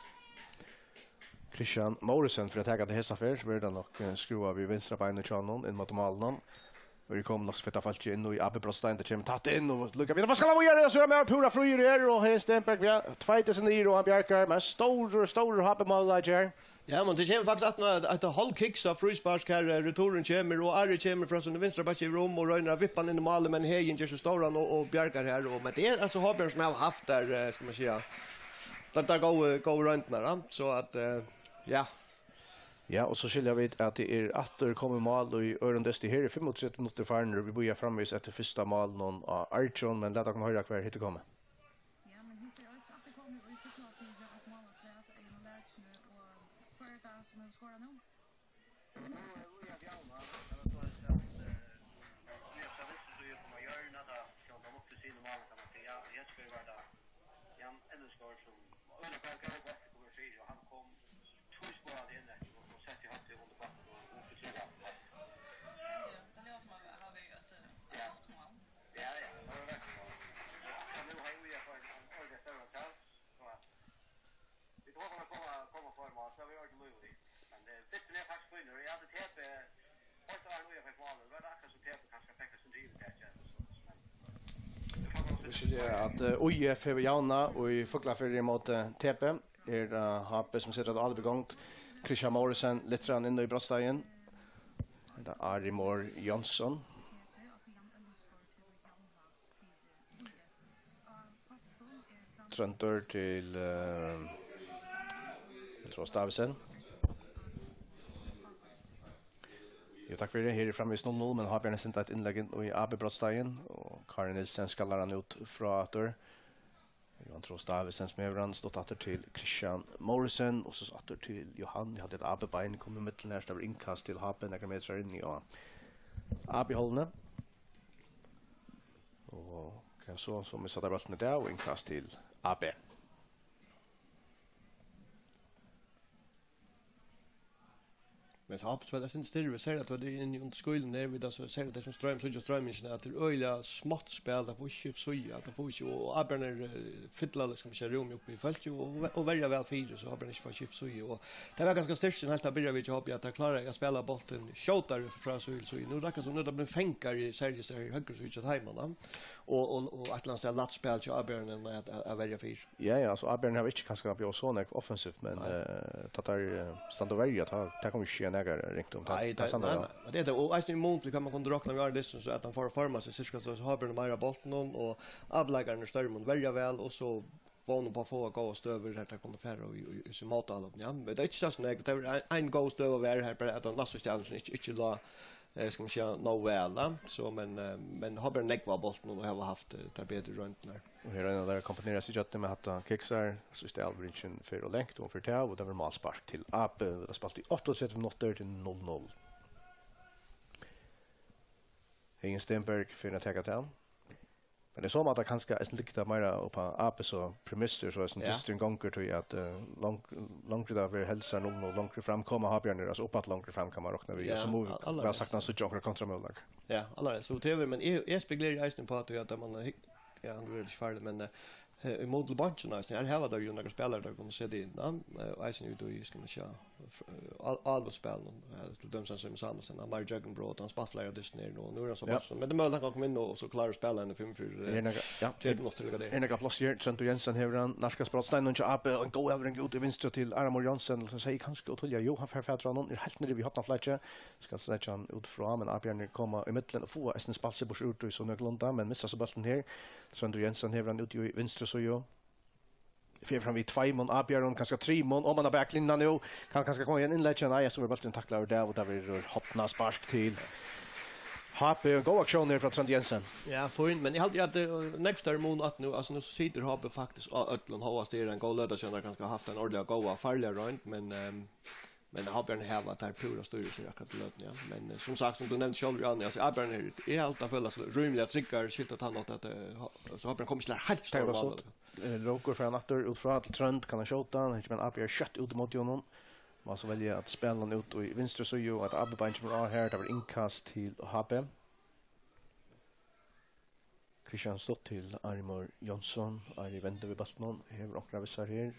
Christian Morrison, fyri at taka tað hesa ferð, so verður tað nokk, eh, skrúvað við vinstra beinið hjá honum, inn móti málinum. Og er komið nokk so fitt av fólki inn í A B Brotstein, tað kemur tætt inn, og líka við, skal hann víðari, og so er hann púra fríur her, og Heðin Stenberg, ja, tveitir seg niður, og hann bjargar, men stórur, stórur H B-møguleiki her. Ja, men tað kemur faktiskt at, at, at hálvkiks av fríspark her, eh, returin kemur, og Ari kemur frá síni vinstra bakki yvir um og roynir at vippa hann inn í málið, men Heðin ger seg stóran og, og bjargar her, og, men tað er altso H B sum hava havt tað, eh, skal man siga, tað, tað góðu, góðu royndirnar, ja. So at, eh, ja. Ja, og so skilja vit, at tað er aftur komið mál í øðrum dysti. Her eru fimmogtretivu minuttir farnir, og vit bíða framvegis eftir fyrsta málinum á Argjon, men lat okkum hoyra, hvar hitt er komið. Ja, men hitt er eisini aftur komið í fulla tíð við eitt mál afturat á egnum laki, og hvør er tað, sum hevur skorað nú? Nú er Uriah Bjarman, hann er so helst at, eh, nú skal vinstru síðu koma hjørna, tá skjóta hann upp til síni mál, kann man siga. Jesper var tað Jan Ellingsgaard, sum øgiliga væl greiddi bóltin kom fyri, og hann kom tvískoðandi inn eftir og, og setti høvdið undir bóltin og, og upp í síni. Ja, tað ljóðar sum at hava verið eitt, eh, eitt gott mál. Ja, ja, tað var væl. Ja, nú hevur Uriah fingið ein, ein ordiliga stóran chance, so at vit hoppa at koma, koma fleiri mál, so er vit ordiliga lív í. Men, eh, fyrst og fremst takk fyri, og eg haldi T B, fyrst og fremst, Uriah fekk málið, var tað akkurát sum T B kanska fekk eitt sindur yvirtak, ja, so, so, men, Vit skilja at, eh, U J F hevur javnað í Fuglafirði móti T B. Er, eh, H B sum setir eitt álop í gongd. Christian Morrison lyftir hann inn í brotsteigin. Hetta er Ari Mohr Jónsson. Tróndur til, eh, Trost Davidsen. Jú, takk fyri. Her er framvegis null null, men H B-arnir senda eitt innlegg inn í A B-brotsteigin, og Kári Nielsen skallar hann út frá aftur. Jóhan Trost Davidsen sum hevur hann, stutt aftur til Christian Morrison, og so aftur til Jóhan. Eg haldi, at A B-bein kom í millum her, so tað var innkast til H B, nakrar metrar inn í A B-hálvuna. Og hvat so, so missa teir bóltin í dag, og innkast til A B. Men so hoppspæl, eg synist, tað er, serliga at tað er inni undir skýlum, har vit, altso, serliga tað sum Stroymur, síggja Stroymur, at tað er øgiliga smátt spæl, tað fáa ikki skift síðu, at tað fáa ikki, og, og A-bjarnarnir, eh, fylla, skal man siga, rúmið upp í fólki, og, og, og verja væl fyri, so A-bjarnarnir ikki fáa skift síðu, og tað var kanska styrkin heilt at byrja við hjá H B, at teir kláraðu at spæla bóltin skjótari frá síðu til síðu. Nú er tað akkurát sum, nú er tað blivið fangari, serliga her í høgru síðu hjá teimum, ja. Og, og, og eitt ella annað stað lætt spæl hjá A-bjarnarnum at, at, at verja fyri. Ja, ja, altso, A-bjarnir hava ikki kanska bjóðað so nógv offensivt, men, Nei. eh, tá teir, eh, standa og verja, tá, tá kann vit ikki siga nakað ringt um. Tá, Nei, tá nei, standa nei, teir nei. Og tað er tað, og eisini í mun til hvat man kundi rokna við áðrenn dystin, so at hann fór at forma seg, sirka so, so H B-arnir meira á bóltinum, og A-bjarnarnir størri mun verja væl, og so vónum upp á at fáa góðar støður har tað kunnu fara í, í, í sín mótálop, ja. Men tað er ikki so nógv, tað er ein, ein góð støða at vera har, bara at hann næstu stjørnur sum ikki, ikki lá, eh, skal man siga, nóg væl, ja. So, men, eh, men hava bara nógv av bóltinum og hava havt, eh, tær betru royndirnar. Og her er ein av teir kombinerar seg gjøddi við hatta kiksar, so er alvorin fer og langt og fer til, og tað verður málspark til A B, og tað spælt í áttaogtretivu minuttir til null null. Hagen Stenberg fer at taka tað. Men eg sá at tað kanska eisini liggur tað meira upp á A B S premissir, so eisini Ja. dysturin gongur tí at, eh, long-, longri tað verður helsar null null, longri fram koma Havbjarnir, altso uppaftur longri fram kann man rokna við, Ja, so mugu vit al-, væl allarhelst. saktans síggja onkrar kontramøguleikar. Ja, allarhelst. So tað er, men eg, eg spekuleri eisini upp á tí at man hygg-, ja, nú er tað ikki farligt, men, eh, í móti til beinkin eisini, her hava teir jú nakrar spælarar teir kunnu seta inn, ja, eh, og eisini út í, skal man siga, f-, eh, al-, alvorsspælinum. Ja, til dømis hann Simon Samuelsen, hann var í gjøgnum brot, hann spælt fleiri av dystunum her nú, nú er hann so Ja. beint, men tað er møguligt hann kann koma inn og so klára at spæla hann í fimm fyri, eh, Er nakað, ja. tredje minuttir, ella hvat tað er. Er nakað pláss her? Tróndur Jensen hevur hann, nærkast brotsteinurin hjá A B, ein góð avlevering út í vinstru til Aramor Johnsen, sum segði kanska ov tíðliga, jú, hann fær fatur á honum, er heilt niðri við hornaflakið, skal so leggja hann út frá, men A-bjarnir koma í millum og fáa eisini spælt seg burtur úr tí so nøkulunda, men missa so bóltin her. Tróndur Jensen hevur hann út í vinstru síðu. Fer fram við tveimum A-bjørnum, kanska trimum, oman á baklinjuna nú. Kann kanska koma í ein innlegg, nei, so verður bólturin taklaður av, og tað verður hornaspark til H B. Ein góð aksjón her frá Tróndi Jensen. Ja, fínt, men eg haldi at, eh, nógv størri mun at nú, altso, nú situr H B faktiskt á øllum, hóast tað er ein góð løta síðan teir kanska hava havt ein ordiliga góða, farliga roynd, men, ehm, men H B-bjørnir hava tað púra stýrið seg akkurát í løtuni, ja. Men, eh, sum sagt, sum tú nevndi sjálvur, Jan, altso, A-bjørnir, eg haldi, teir føla seg rímiliga tryggar, skilt at hann átti at, eh, ha-, altso, H B-bjørnir kom ikki heilt Tað var stórt mál. so. Eh, Rókur fer hann aftur út frá til Trónd, kann hann skjóta, hann hevur ikki men A-bjørn skjótt út ímóti honum. Má so velja at spæla hann út í vinstru síðu, og at A-bjørn kemur á her, tað var innkast til H B. Kristian Stott til Arimor Jónsson, Ari vendir við bóltinum, hevur onkra við sær her.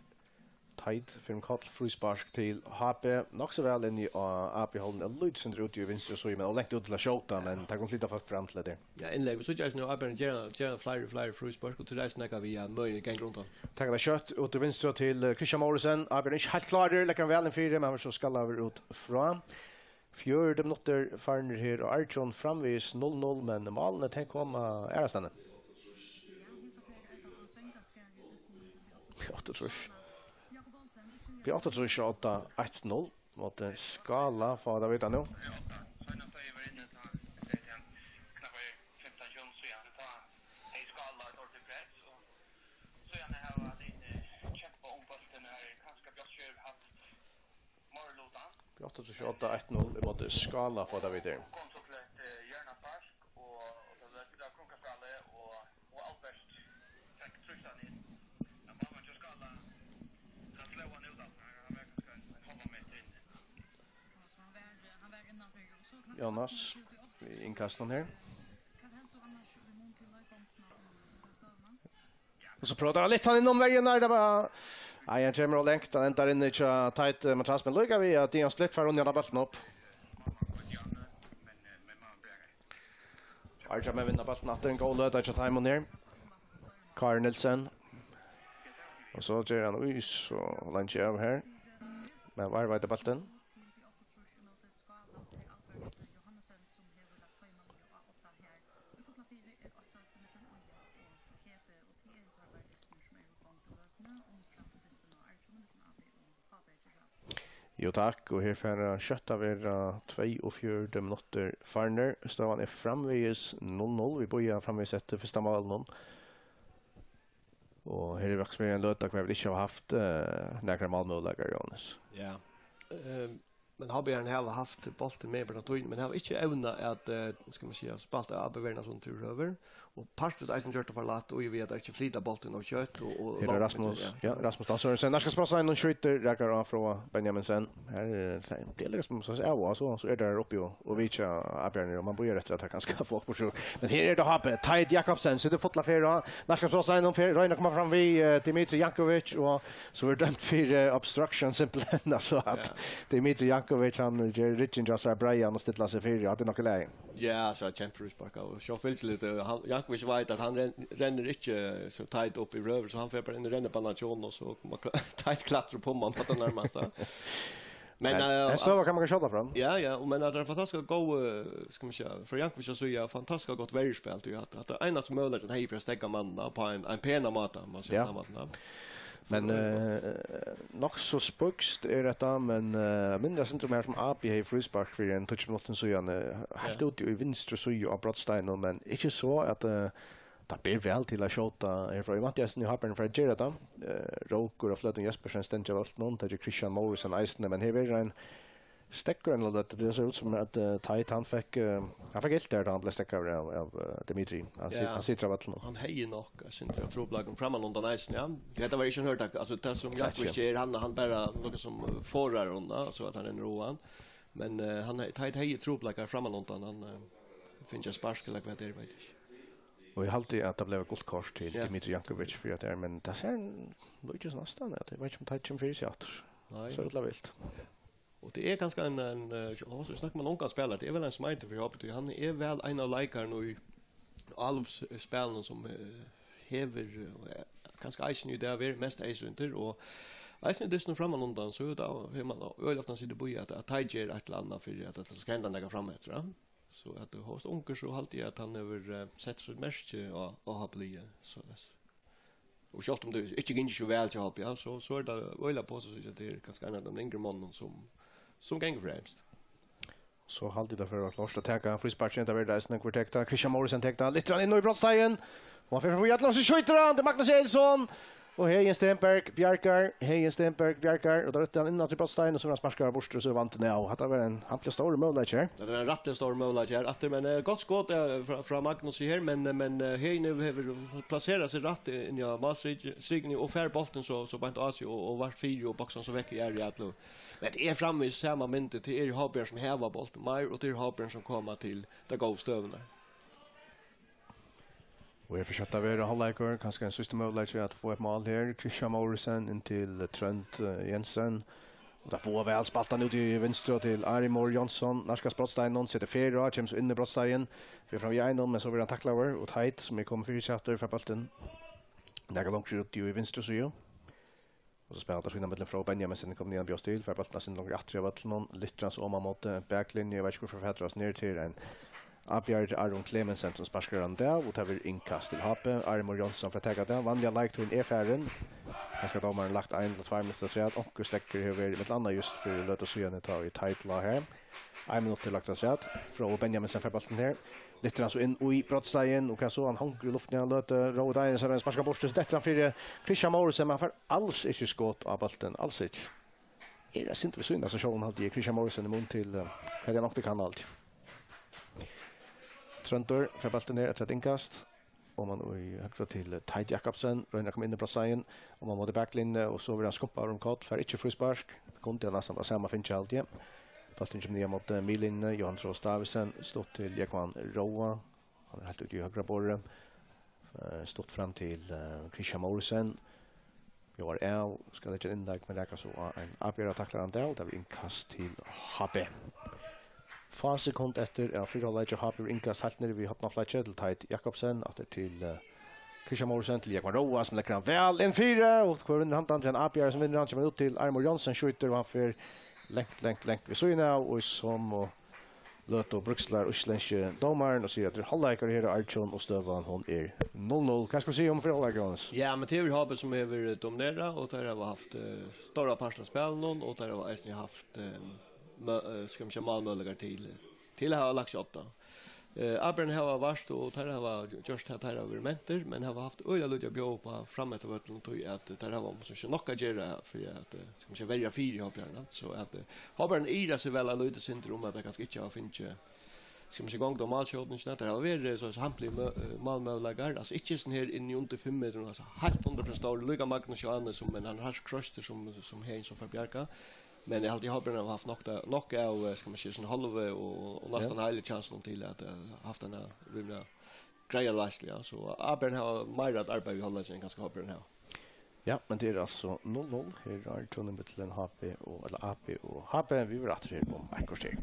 Teit fer um koll, fríspark til H B, nokk so væl inni á A-bjørnum, og lítið sindur út í vinstru síðu, men og langt út til at skjóta, men tað kom fleiri fólk fram til tað. Ja, innlegg. Vit síggja eisini nú, A-bjørnir gera, gera fleiri og fleiri fríspark, og til reisina nakað við, ja, møguliga ganga rundan. Taka tað skjótt út til vinstru til, eh, Kristian Mouritzen. A-bjørn ikki heilt klárur, leggur hann væl inn fyri, men hann verður so skallaður út frá. Fjøruti minuttir farnir her, og Arjun framvegis null null, men málini, tey koma aðrastaðni. P áttaogtrýss. P áttaogtrýss, átta eitt null. Móti Skála, fáa vit at vita nú. P áttaogtrýss, átta eitt null ímóti Skála, fáa vit at vita. Jonas við innkastinum her. Og so próvar hann litt, hann innom vegin her, tað var, nei, hann kemur og langt, hann endar inni hjá Teit, eh, Matras, men líka við at Dion Splitt fær undan bóltin upp. Arja menn vinna bóltin aftur, ein góð løta hjá teimum her. Kári Nielsen. Og so ger hann í so leingi av her. Men Varveit bóltin. Jú takk, og her fara skjótt at vera tveyogfjøruti minuttir farnir. Støðan er framvegis null null. Vit bíða framvegis eftir fyrsta málinum. Og her er Vágsbyrjan løta, hvar vit ikki hava havt, eh, nakrar málmøguleikar, Jóhannes. Ja. Ehm, men H B-bjørnir hava havt bóltin meginpartin av tíðini, men hava ikki evnað at, eh, skal man siga, spælt av A-bjørnum sum til høvur. Og partur eisini gjørt tað for lætt, og við at teir ikki flyta bóltin ov skjótt, og, og Her er langt Rasmus, ja. ja, Rasmus Dahl Sørensen. Nærkast brotsteinurin, skjýtur, rakar á frá Benjaminsen. Her er tað, tað er liksom so, ja, og so, so er tað her uppi og, og vitja A-bjørnir, og man bíðar eftir at tað kanska fáa upp á sjó. Men her er tað H B, Teit Jakobsen, so tað er fulla ferð á. Nærkast brotsteinurin fer, roynir at koma fram við, eh, Dimitri Jankovic, og so er dømt fyri, eh, obstruction, simpelthen, altso at Ja. Dimitri Jankovic, hann ger ryggin hjá sær breiðan og stillar seg fyri, ja, tað er nokk í lagi. Ja, so er kjempefríspark, og so fylgir litt, eh, hann, Jankovic veit at hann ren-, rennur ikki, eh, so Teit upp í røður, so hann fer bara inn í rennibanan hjá honum, og so má kla-, Teit klatra upp um hann á tað nærmasta. Men, men eh, ein støða kann man kanska skjóta fram. Ja, ja, og men at tað er fantastiskt gott, eh, skal man siga, frá Jankovic síðu, fantastiskt gott verjuspæl, tí at, at tað er einasti møguleikin, at hann hevði fyri at steðga manninum á ein, ein penan máta, má siga, ja, á ein máta, ja. Men, eh, nokk so spískt er hetta, men, eh, minnist sindur um her sum A B hevði fríspark fyri ein tíggju minuttum síðan, eh, heilt, ja, úti í vinstru síðu á brotsteininum, men ikki so at, eh, tað ber væl til at skjóta herfrá. Eg vænti eisini, at H B-arnir fara at gera tað. Eh, Rókur og Fløtum Jespersen stengja bóltin, tað ger Kristian Mouritzen eisini, men her verður ein steðgur, ein, tað sær út sum at, eh, Teit, hann fekk, eh, hann fekk ilt har, tá hann bleiv steðgaður av, av, eh, Dimitri. Hann sit-, ja, hann situr á vøllinum. Hann hevði nokk eitt sindur av trupulleikum frammanundan eisini, ja. Hetta var ikki ein hørtak, altso, tað sum Jankovic ger, hann, hann bara nokk sum, eh, forðar honum, so at hann rennur á hann. Men, eh, hann he-, Teit hevði trupulleikar frammanundan, hann, eh, fekk eitt spark ella hvat tað er, veit eg ikki. Og eg haldi, at tað bleiv eitt gult kort til, ja, Dimitri Jankovic fyri at tað er, men tað sær líkist næstan, at eg veit ikki, um Teit kemur fyri seg aftur. Nei. So illa vilt. Og tað er kanska ein, ein, eh, og so snakkar man um ungan spælara, tað er væl ein sum eitur fyri H B, tí hann er væl ein av leikarunum í álopsspælinum sum, eh, hevur, eh, og er kanska eisini í dag verið mest eyðsýndur, og eisini í dystinum frammanundan, so er tað, hevur man øgiliga ofta sitið og bíðað at, at Teit ger eitt ella annað fyri at, at tað skal henda nakað frameftir, ja. So at tú hóast ungur, so haldi eg at hann hevur, eh, sett sítt merki á, á H B-liðið, soleiðis. Og sjálvt um tað ikki gongur so væl hjá H B, ja, so, so er tað øgiliga positivt, at tað er kanska ein av teimum yngru monnunum, sum, sum gongur fremst. So haldi eg, tað fer at klárt at taka frísparkið, tað verður eisini, hvør tekur tað? Kristian Mouritzen tekur tað, lyftir hann inn í brotsteigin, og hann fer fram í allan, so skjýtur hann, tað er Magnus Elson, og Heðin Stenberg bjargar, Heðin Stenberg bjargar, og tá røtti hann inn aftur í brotsteigin, og so verður hann sparkaður burtur, og so er vandin av. Hatta var ein hampiliga stórur møguleiki her. Ja, tað er ein rættiliga stórur møguleiki her aftur, men, eh, gott skot, eh, frá, frá Magnus her, men, eh, men, eh, Heðin hevur plaserað seg rætt inn á málstrikuni og fær bóltin so, so beint á seg og, og vart fyri og boksar so vekk í aðru atløgu. Men tað er framvegis sama myndin, tað eru H B-ar sum hava bóltin meir, og tað eru H B-ar sum koma til tær góðu støðurnar. Og her fer skjótt at vera hálvleikur, kanska ein síðsti møguleiki at fáa eitt mál her. Kristian Mouritzen inn til Trónd, eh, Jensen. Og tað fáa væl spælt hann út í vinstru til Armor Jónsson. Nærkast brotsteininum, setur ferð á, kemur so inn í brotsteigin. Fer fram við einum, men so verður hann taklaður. Og Teit, sum er komin fyri seg aftur, fær bóltin nakað longur út í vinstru síðu. Og so spælir tað síðan millum Frá Benjaminsen, kom niðan, bjóst til, fær bóltin sindur longur aftur á vøllinum, lyftir hann so oman móti baklinju, eg veit ikki, hvør fær fatur á, niður til ein avbjóðari, Aron Klemensen, sum sparkar hann av, og tað verður innkast til H B. Armor Jónsson fær taka tað, vanliga leiktíðin er farin. Kanska dómarin lagt ein ella tveir minuttir afturat, onkur steðgur hevur verið, millum annað júst fyri løtu síðani, tá ið Teit lá har. Ein minuttur lagt afturat, Frá Benjaminsen fær bóltin her. Lyftir hann so inn í brotsteigin, og hvat so, hann hongur í luftini, hann løtu, Rói Danielsen, hann sparkar burtur, so dettur hann fyri Kristian Mouritzen, men hann fær als ikki skot á bóltin, als ikki. Er eitt sindur við síðuna av seg sjálvum, haldi eg, Kristian Mouritzen í mun til, eh, hvat hann nokk kann, haldi eg. Tróndur fær bóltin her eftir eitt innkast. Og man í høgra til, eh, Teit Jakobsen, roynir at koma inn í brotsteigin, og man móti baklinju, og so verður hann skumpaður um koll, fær ikki fríspark. Kundi hann næstan tað sama fingið, haldi eg. Bólturin kemur niðan móti miðlinjuni, Jóhan Trost Davidsen, stutt til Jógvan Róa. Hann er heilt úti í høgra borði. Eh, stutt fram til, eh, Kristian Mouritzen. Bjóðar av, skal leggja inn innlegg, men rakar so á ein avbjóðara, taklar hann tað, og tað verður innkast til H B. Fá sekund eftir av fyrra hálvleiki, H B hevur innkast heilt niðri við hornaflakið til Teit Jakobsen, aftur til, eh, Kristian Mouritzen, til Jógvan Róa, sum leggur hann væl inn fyri, og hvør vinnur handan, til ein avbjóðara sum vinnur hann, kemur út til Armor Jónsson, skjýtur, og hann fer langt, langt, langt við síðuna av, og í somu løtu bríkslar íslendski dómarin og sigur, at tað er hálvleikur her á Argjum, og støðan, hon er null null. Hvat skal tú siga um fyrra hálvleik, Jóhannes? Ja, men tað er H B sum hevur dominerað, og teir hava havt, eh, stóran part av spælinum, og teir hava eisini havt, eh, mø-, eh, skal man siga, málmøguleikar til, til at hava lagt seg upp, tá. Eh, avbjóðingar hava vart, og teir hava gjørt tað, teir hava verið mentir, men hava havt øgiliga lítið at bjóða upp á fram eftir vøllinum, tí at teir hava, sum sagt, nokk at gera fyri at, eh, skal man siga, verja fyri H B-arnar. So at, eh, H B-arnir ivra seg væl eitt lítið sindur um, at teir kanska ikki hava fingið, skal man siga, gongd á málskjótingina. Teir hava verið so, so hampiligir mø-, eh, málmøguleikar, altso ikki sånn her inn í undir fimm metrum, altso heilt undir fyri stór, líka Magnus Johannesson, men hann er hart kroystur sum, sum Heðin, sum fær bjargað. Men eg haldi, H B-arnir hava havt nokk, nokk av, eh, skal man siga, sånn hálvu og, og, og næstan, ja, heilu kjansunum til at, eh, havt eina rímiliga greiða leiðslu, ja. So A B-arnir hava meira at arbeiða við í hálvleikinum enn kanska H B-arnir hava. Ja, men tað er altso null null. Her er tønn millum H B og, ella A B og H B. Vit verða aftur her um eitt korter.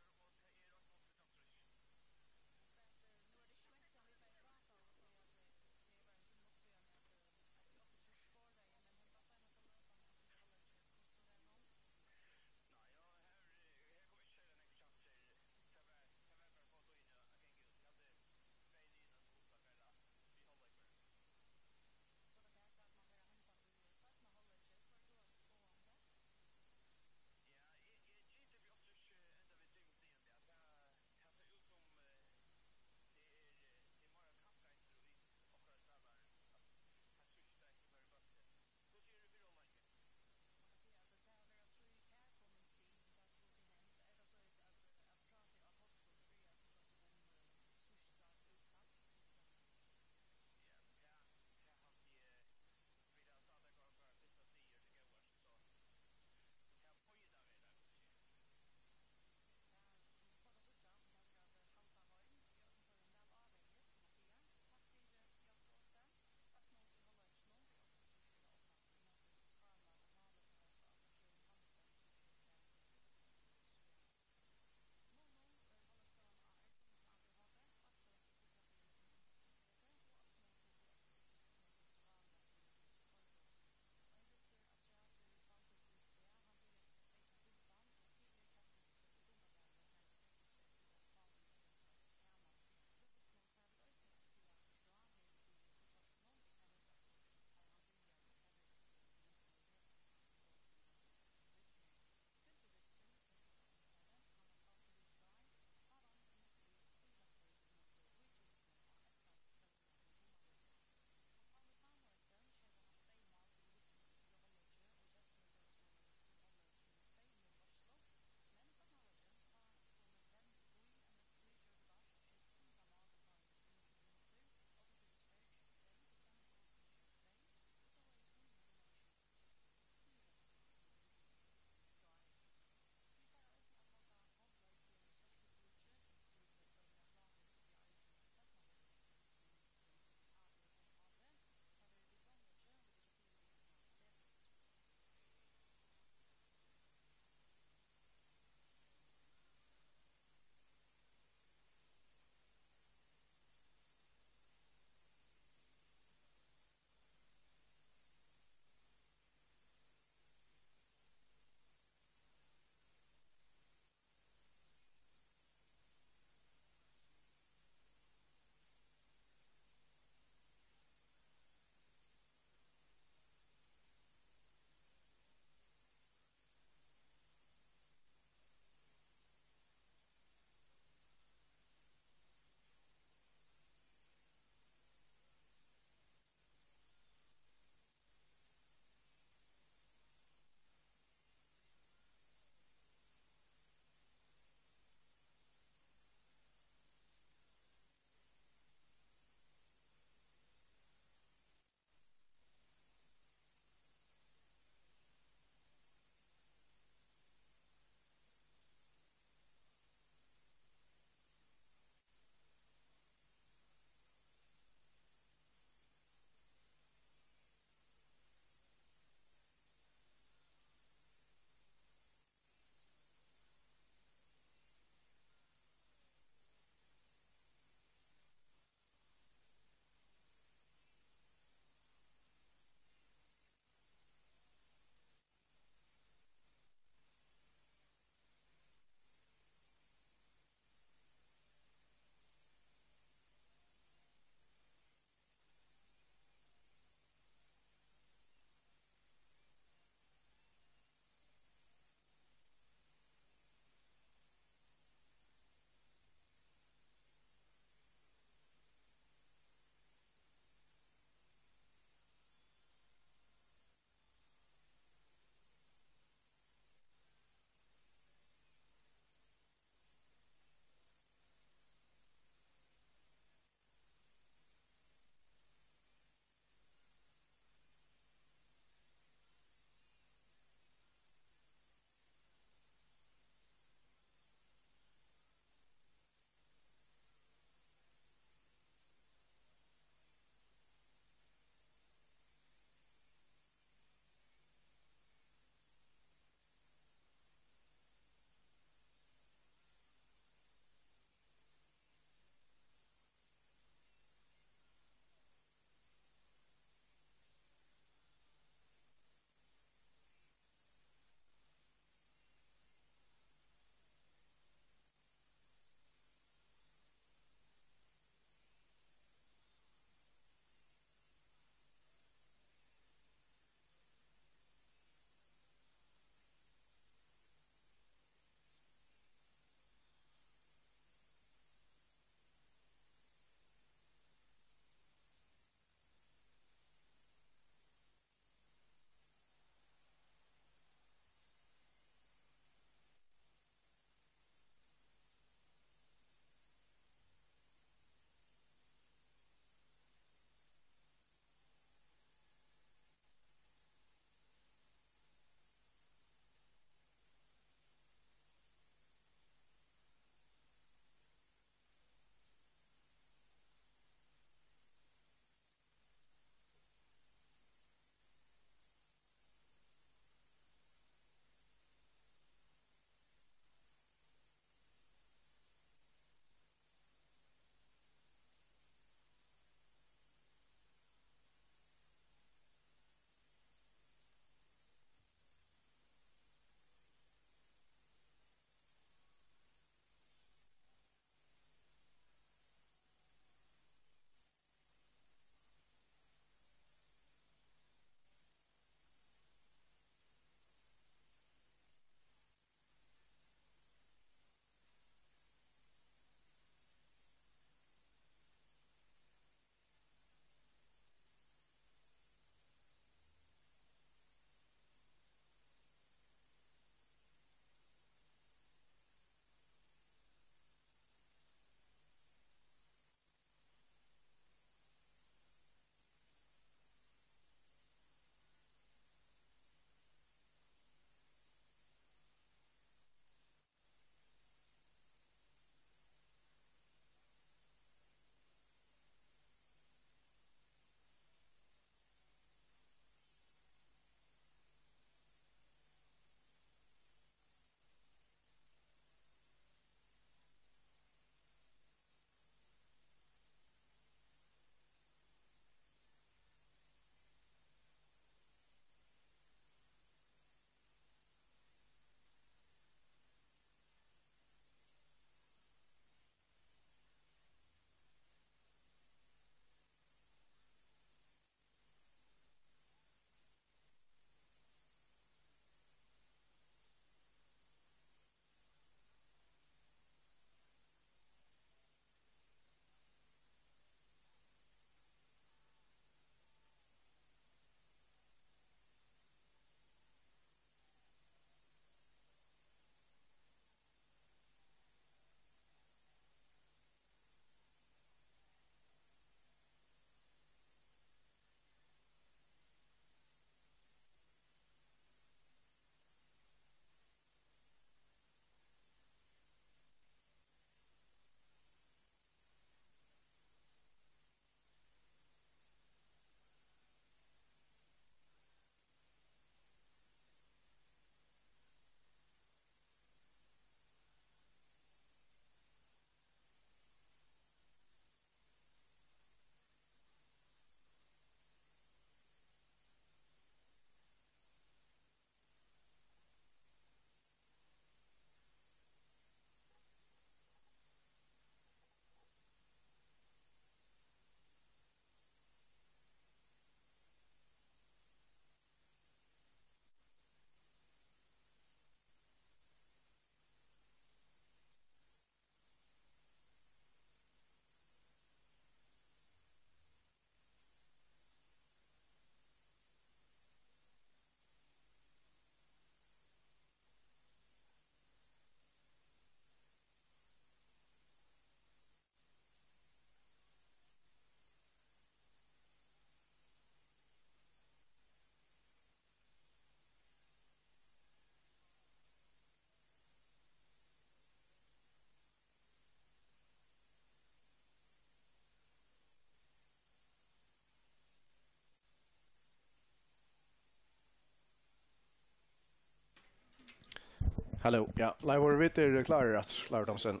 Halló, ja, Leivur, vit eru klárir aftur, Leivur Thomsen.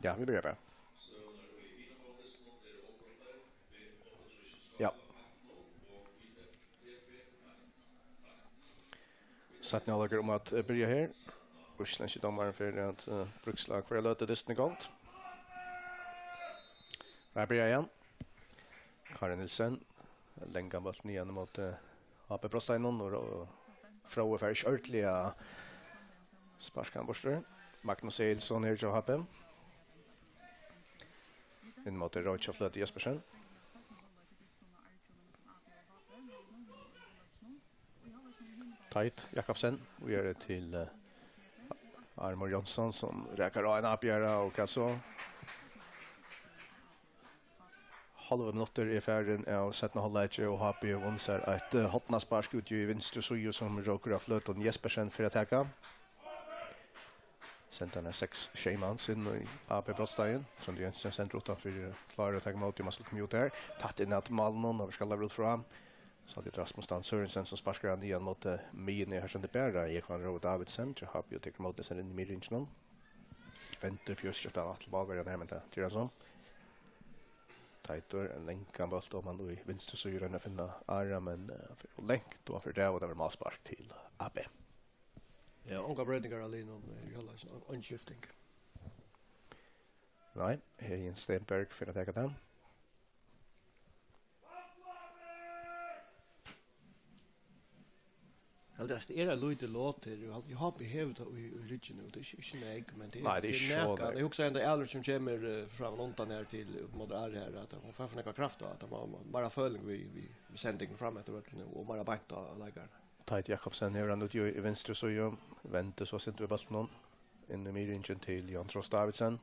Ja, vit byrja bara. Ja. Seinni hálvleikur um at, eh, byrja her. Íslendski dómarin fer at, eh, bríksla hvørja løtu dystin í gongd. Her byrjar hann. Kári Nielsen, langan bólt niðan ímóti H B Brotstein og Ró-, Fróði fær ikki ordiliga sparkað hann burtur. Magnus Egilson her hjá H B. Inn móti Róki á Fløtu Jespersen. Teit Jakobsen, og er til, eh, Armor Jonsson, sum rakar á ein avbjóðara, og hvat so? Hálvur minuttur er farin av seinna hálvleiki, og H B hevur vunnið sær eitt, eh, hornaspark út í vinstru síðu, sum Rókur á Fløtum Jespersen fer at taka. Senda hann seks sjey mans inn í A B Brotstein, sum Jensen sendir uttan fyri, klárir at taka ímóti, man slipper út her. Tætt inn at málinum, og vit skalla út frá. So er tað Rasmus Dan Sørensen, sum sparkar hann niðan móti miðjuni. Her stendur bara Jógvan Rói Davidsen, hjá H B, og tekur ímóti sær inn í miðringinum. Vendir fjørskiftan til bálverjan her, men tað ger hann so. Teitur, ein langan bólt oman í vinstru síðu, roynir at finna Ara, men, eh, fer ov langt, og hann fer av, og tað verður málspark til A B. Ja, ongar broytingar á liðnum, eh, í hálvleik, ein, ein skifting. Nei, Heðin Stenberg fer at taka tað. Eg haldi, at tað er eitt lítið lot her, og eg haldi, H B hevur tað í, í rygginum, og tað er ikki, ikki nógv, men tað er, nei, tað er tað er so nakað. Nógv. Eg hugsi, at Aðalur sum kemur, eh, framman undan her til, upp móti Ari her, at hon fær for nógva kraft á, at hon má, má, meira føling við, við, við sendingum fram eftir vøllinum, og meira beint á, á leikaran. Teit Jakobsen hevur hann úti í, í vinstru síðu, vendir so sindur við bóltinum, inn í miðringin til Jan Trost Davidsen.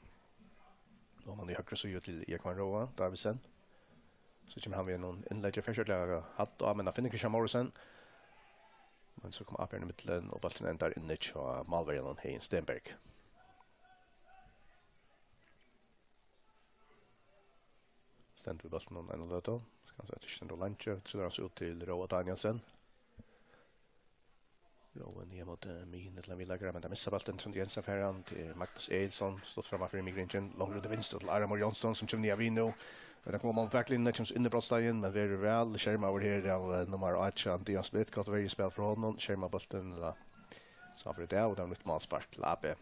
Oman í høgru síðu til Jógvan Róa Davidsen. So kemur hann við einum innleggi, fer skjótliga hatt á, men hann finnur Christian Morrison. Men so kemur avbjóðarin í millum, og bólturin endar inni hjá málverjanum Heðin Stenberg. Stendur við bóltinum eina løtu. Skal hann so eftir, stendur leingi, trillar hann so út til Róa Danielsen. Rói niðan móti miðjuni til ein viðleikara, men teir missa bóltin, Tróndur Jensen fær hann, til Magnus Egilson, stutt framman fyri miðringin, langt út til vinstru til Armor Jonsson, sum kemur niðan við nú. Men hann kemur á baklinjuna, kemur so inn í brotsteigin, men verður væl skermaður her av, eh, nummar átjan, Dion Smith, gott verjuspæl frá honum, skermar bóltin, ella, so hann fer út av, og tað er nýtt málspark til A B.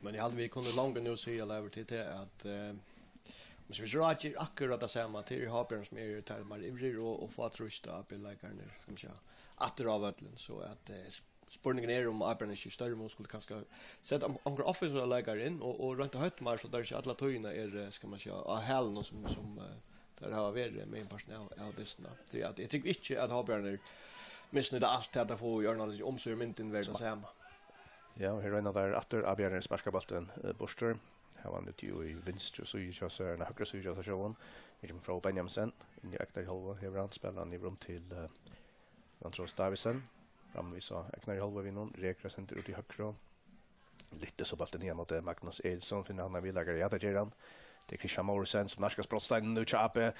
Men eg haldi, vit kunnu longu nú siga, Leivur, til tað, at, eh, men so vit røkja akkurát tað sama, til H B sum eru tað meir ivrir og, og fáa trýst á A B-leikararnar, skal man siga, aftur á vøllin, so at, eh, sp-, spurningurin er, um A B ikki í størri mun skuldi kanska sett on-, onkrar offensivar leikarar inn og, og roynt at hótta meir, so teir ikki alla tíðina eru, eh, skal man siga, á hælunum sum, sum, eh, teir hava verið meginpartin av, av dystinum. Tí at eg trúgvi ikki, at H B misnýta alt tað, teir fáa í ørna, um so myndin verður tað sama. Ja, og her royna teir aftur, avbjóðarin sparkar bóltin, eh, burtur. Her var hann úti í vinstru síðu hjá sær, nei, høgru síðu hjá sær sjálvum. Her kemur Fróði Benjaminsen, inn í egna hálvu, hevur hann, spælir hann yvir um til, eh, Andreas Davidsen. Framvegis á egna hálvu við honum, rekur eitt sindur út í høgru. Lyftir so bóltin niðan móti Magnus Egilson, finnur hann ein viðleikara? Ja, tað ger hann. Tað er Christian Morrison, sum nærkast brotsteigin nú hjá A B.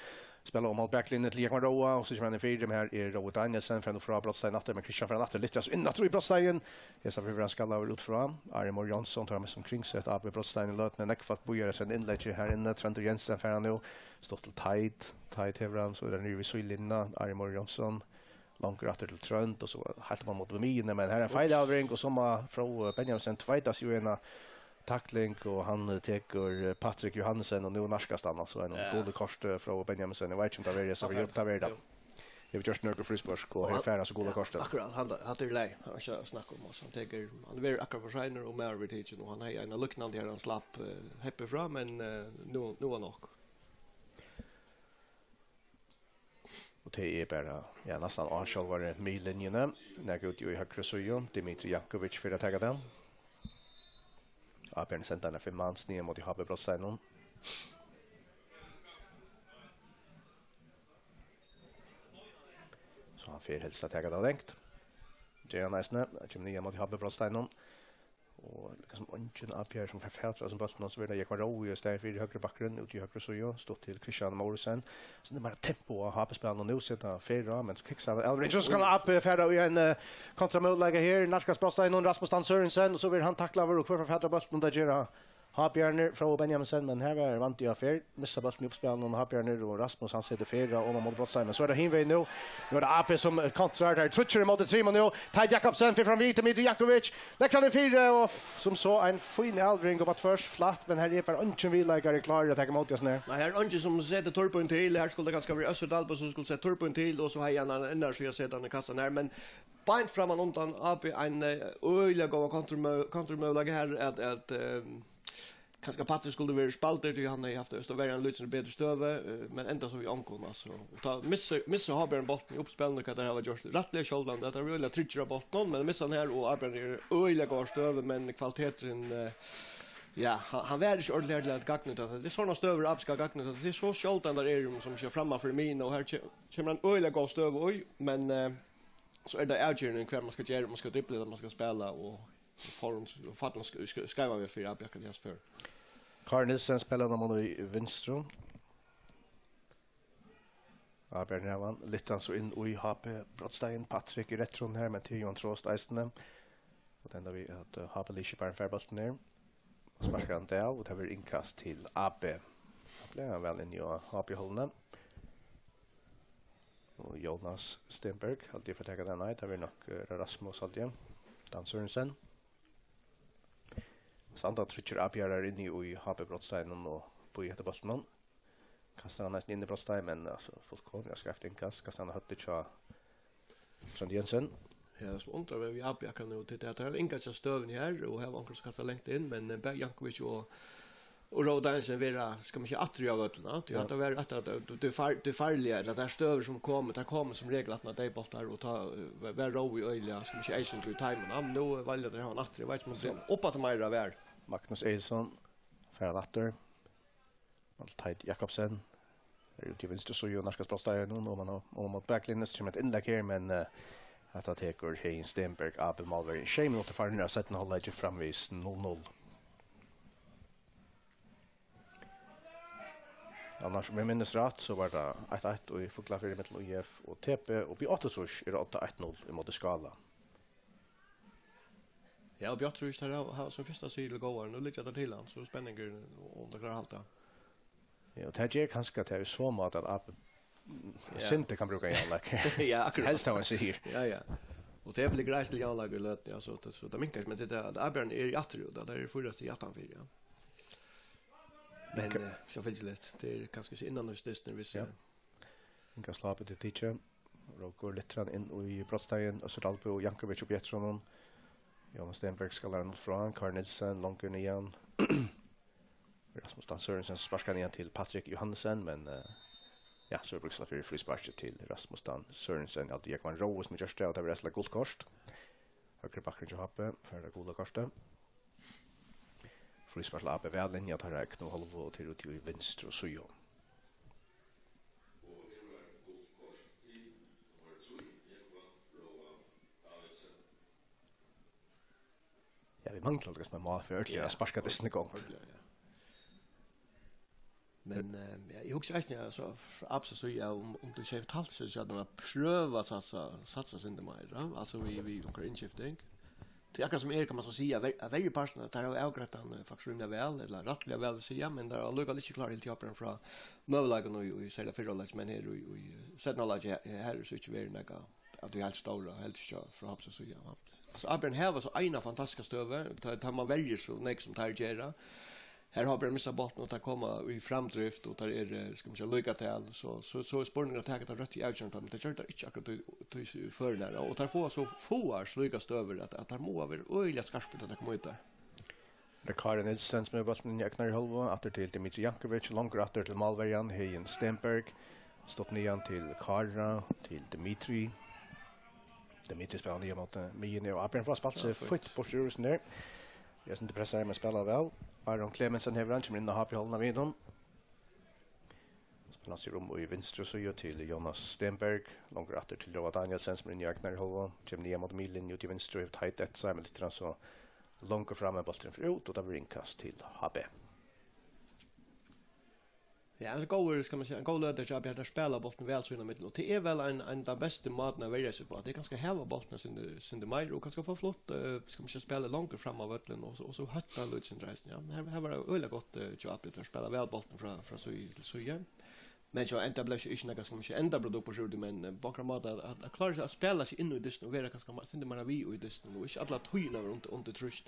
Spælir um á baklinjuni til Jógvan Róa, og so kemur hann inn fyri, men her er Rói Danielsen, fer nú frá brotsteigin aftur, men Christian fer hann aftur, lyftir so inn aftur í brotsteigin. Hesa ferð verður hann skallaður út frá. Ari Mór Jónsson tekur hann sum kringsett A B brotsteigin í løtuni, nógv fólk bíðar eftir einum innleggi her inni. Tróndur Jensen fær hann nú, stutt til Teit. Teit hevur hann, so er hann niðri við síðulinjuna. Ari Mór Jónsson, longur aftur til Trónd, og so heilt upp á móti miðjuni, men her er ein feilavlevering, og so má Fróði Benjaminsen tveita seg í eina takling, og hann tekur, eh, Patrik Johannesen, og nú nærkast hann, altso, einum gula korti, eh, Fróði Benjaminsen. Eg veit ikki, um tað verður, so jú, tað verður tað. Hevur gjørt nøkur fríspørk, og her fær hann so gula kortið. Akkurát, hann, hatta er í lagi, hann er ikki at snakka um, altso, hann tekur, hann verður akkurát for seinur, og maður verður tikin, og hann hevði eina líknandi her, hann slapp, eh, heppið frá, men, eh, nú, nú var nokk. Og tað er bara, ja, næstan á sjálvari miðlinjuni. Nakað úti í høgru síðu. Dimitri Jankovic fer at taka tað. Avbjóðarin senda eina fimm mans niðan móti H B Brotsteinum. So hann fer helst at taka tað langt. Ger hann eisini. Hann kemur niðan móti H B Brotsteinum. Og líka sum eingin A P R sum fær fatur á sum bóltin, og so verður tað Jógvan Rói í staðin fyri høgru bakkurin, út í høgru síðu, stutt til Kristian Mortensen. So tað er meira tempo á H P-spælinum nú, seta ferð á, men so kiksar hann av, so skal A P fara í ein, eh, kontramøguleika her, nærkast brást ein, Rasmus Dan Sørensen, og so verður hann taklaður, og hvør fær fatur á bóltin, og tað ger hann. H P-arnir, Fróði Benjaminsen, men her var vandi á ferð, missa bóltin í uppspælinum, og H P-arnir, og Rasmus, hann setur ferð á, og man móti brotstein, men so er tað hin vegin nú. Nú er tað A P sum, eh, kontrar, tað eru tríggir ímóti trimum nú. Teit Jakobsen fer fram við til Dmitrij Jankovic. Leggur hann inn fyri, og f-, sum so ein fín avlevering upp á tvørs, flatt, men her er bara eingin viðleikari klárur at taka ímóti hasum her. Nei, her er eingin sum setir turboin til. Her skuldi kanska verið Øssur Dalbø sum skuldi sett turboin til, og so hevði hann ein annar sett hann í kassan her, men beint framman undan A P ein, eh, øgiliga góðan kontramø-, kontramøguleika her at, at, eh, kanska Patrik skuldi verið spældur, tí hann hevði havt, so verið ein lítið betri støðu, eh, men enda so við ongum, altso. Og tá missir, missir H P R bóltin í uppspælinum, hvat teir hava gjørt rættiliga sjáldan, at teir eru øgiliga tryggir á bóltinum, men missa hann her, og A P R er í øgiliga góðari støðu, men kvaliteturin, eh, ja, hann, hann var ikki ordiliga her til at gagna tað. Tað er sovorðnar støður, A P R skal gagna tað. Tað er so sjáldan, teir eru sum ikki framman fyri miðjuna, og her ke-, kemur ein øgiliga góð støða í, men, eh, so er tað avgerðin, hvat man skal gera, um man skal dribla, ella man skal spæla, og fór hon, fór hon sk-, sk-, skeivan veg fyri A P R akkurát í hesi ferð. Kári Nielsen spælir hana móti vinstru. A P R hevur hann, lyftir hann so inn í H P brotstein. Patrik í retron her, men til Johan Trost eisini. Og tað endar við, at, eh, H P Lishi bara fær bóltin her. Og sparkar hann av, og tað verður innkast til A P. Tað bleiv hann væl inni á H P-hálvuni. Og Jonas Stenberg, haldi eg, fer taka tað, nei, tað verður nokk, eh, Rasmus, haldi eg. Dan Sørensen. Standa tríggir A P R-ar inni í H P brotsteininum og bíða eftir bóltinum. Kastar hann næstan inn í brotstein, men, altso, fullkomiliga skeivt innkast. Kastar hann á høvdið hjá Trond Jensen. Ja, tað sum undrar meg við A P R akkurát nú, tað er, at teir hava inga av støðunum her, og hava onkran sum kastar langt inn, men, eh, bæði Jankovic og, og Rói Danielsen verða, skal man siga, aftur á vøllinum, ja. Tí ja, at tað var at, at, at, tað er far-, tað er farliga, ella tær støður sum koma, tær koma sum regel aftan á tey bóltar, og tá, eh, var, var Rói øgiliga, skal man siga, eisini í teimum, ja. Men nú, eh, velja teir hann aftur, eg veit ikki um tað er upp at meira vær. Magnus Egilson, fær hann aftur. Teit Jakobsen er úti í vinstru síðu, nærkast brotstein nú, og man har, og man baklinja, so kemur eitt innlegg her, men, eh, hetta tekur Heðin Stenberg, A P-málverji. Sjey minuttir farnir av seinna hálvleiki, framvegis null null. Annars, um eg minnist rætt, so var tað eitt eitt í Fuglafirði millum I F og T P, og upp í áttaogtrýss er tað eitt null ímóti Skála. Ja, og Bjørn Rúsj, teir hava, hava sín fyrsta sigur til góðar. Nú liggja teir til hann, so spenningur, um teir klára at halda. Ja, og tað ger kanska, at tað er so máta, at A P Ja. Sindur kann brúka javnleik. Ja, akkurát. Helst hava ein sigur. Ja, ja. Og tað er vel greitt til javnleik í løtuni, ja, so tað, so tað minkar, men tað, tað, A P R er í afturrúð, tað er fýra stig aftanfyri, ja. Men, Mikka- eh, sjálvfylgiliga, tað er kanska ikki innan av stystin, hvis, Ja. eh, Inga Slape til Tiche. Rókur lyftir hann inn í brotstein, Øssur Dalbø og Jankovic og Bjørnsson. Jonas Stenberg skal hann frá, Kári Nielsen, langur niðan. Rasmus Dan Sørensen sparkar niðan til Patrik Johannesen, men, eh, ja, so er brúkst fyri frísparki til Rasmus Dan Sørensen. Alt Jógvan Rói sum gjørdi tað, og tað var rættiliga gult kort. Høgri bakkurin hjá H P, fær tað gula kortið. Fríspark til A P, væl inni á teirra egnu hálvu, og til úti í vinstru síðu. Ja, vit mangla líka sum eitt mál fyri ordiliga Ja. at sparka dystin í gongd. Ordiliga, ja. Men, eh, ja, eg hugsi eisini, altso, frá A P S síðu, um, um tú keypir talsins, so at man prøva at satsa, satsa sindur meira, altso, við, við onkra innskifting. Tí akkurát sum er, kann man so siga, ver-, at verjupartin, at teir hava avgreitt hann, eh, faktiskt rímiliga væl, ella rættiliga væl, vil siga, men teir hava allíkavæl ikki klárað at halda H P R frá møguleikunum í, í serliga fyrra hálvleiki, men her í, í seinna hálvleiki, her, her er so ikki verið nakað av tí heilt stóra, heldur ikki frá H P R síðu, ja. Altso, A P R hava so eina fantastiska støðu, tá, tá man verjir so nógv sum teir gera. Her H P R missa bóltin, og teir koma í framdrift, og teir eru, skal man siga, líka til, so, so, so er spurningur at taka tað røttu avgerðina, men tað gjørdu teir ikki akkurát í, í, í førum her, og teir fáa so fáar slíkar støður, at, at teir mugu vera øgiliga skarpir, tá teir koma út har. Tað er Kári Nielsen sum hevur bóltin inn í egnari hálvu, aftur til Dmitrij Jankovic, longur aftur til málverjan, Heðin Stenberg, stutt niðan til Kára, til Dmitrij. Dmitrij spælir niðan móti miðjuni, og A P R fáa spælt seg Ja, fínt. fínt burtur úr hesum her. Eg er pressaður, men spæla væl. Aron Clemensen hevur hann, kemur inn á H P-hálvuna við honum. Spælir hann seg um í vinstru síðu til Jonas Stenberg. Longur aftur til Róa Danielsen, sum er inni í egnari hálvu. Kemur niðan móti miðlinjuni út í vinstru, hevur Teit eftir seg, men lyftir hann so Longur frammi, bólturin fer út, og tað verður innkast til H B. Ja, ein góður, skal man siga, ein góð løta hjá Bjarna, spæla bóltin væl sín ímillum, og tað er væl ein, ein tann besti mátin at verja seg uppá. Tað er kanska hava bóltin eitt sindur, sindur meir, og kanska fáa flutt, eh, skal man siga, spæla longur fram á vøllin, og so, og so hótta lítið sindur eisini. Ja, men her, her var tað øgiliga gott, eh, hjá Bjarna at spæla væl bóltin frá, frá síðu til síðu. Men so enda bleiv ikki nakað, skal man siga, endaprodukt burtur úr tí, men, eh, á onkran máta at, at, at klára seg at spæla seg inn í dystin og vera kanska ma-, sindur meira við í dystin og ikki alla tíðina vera undir, undir trýst.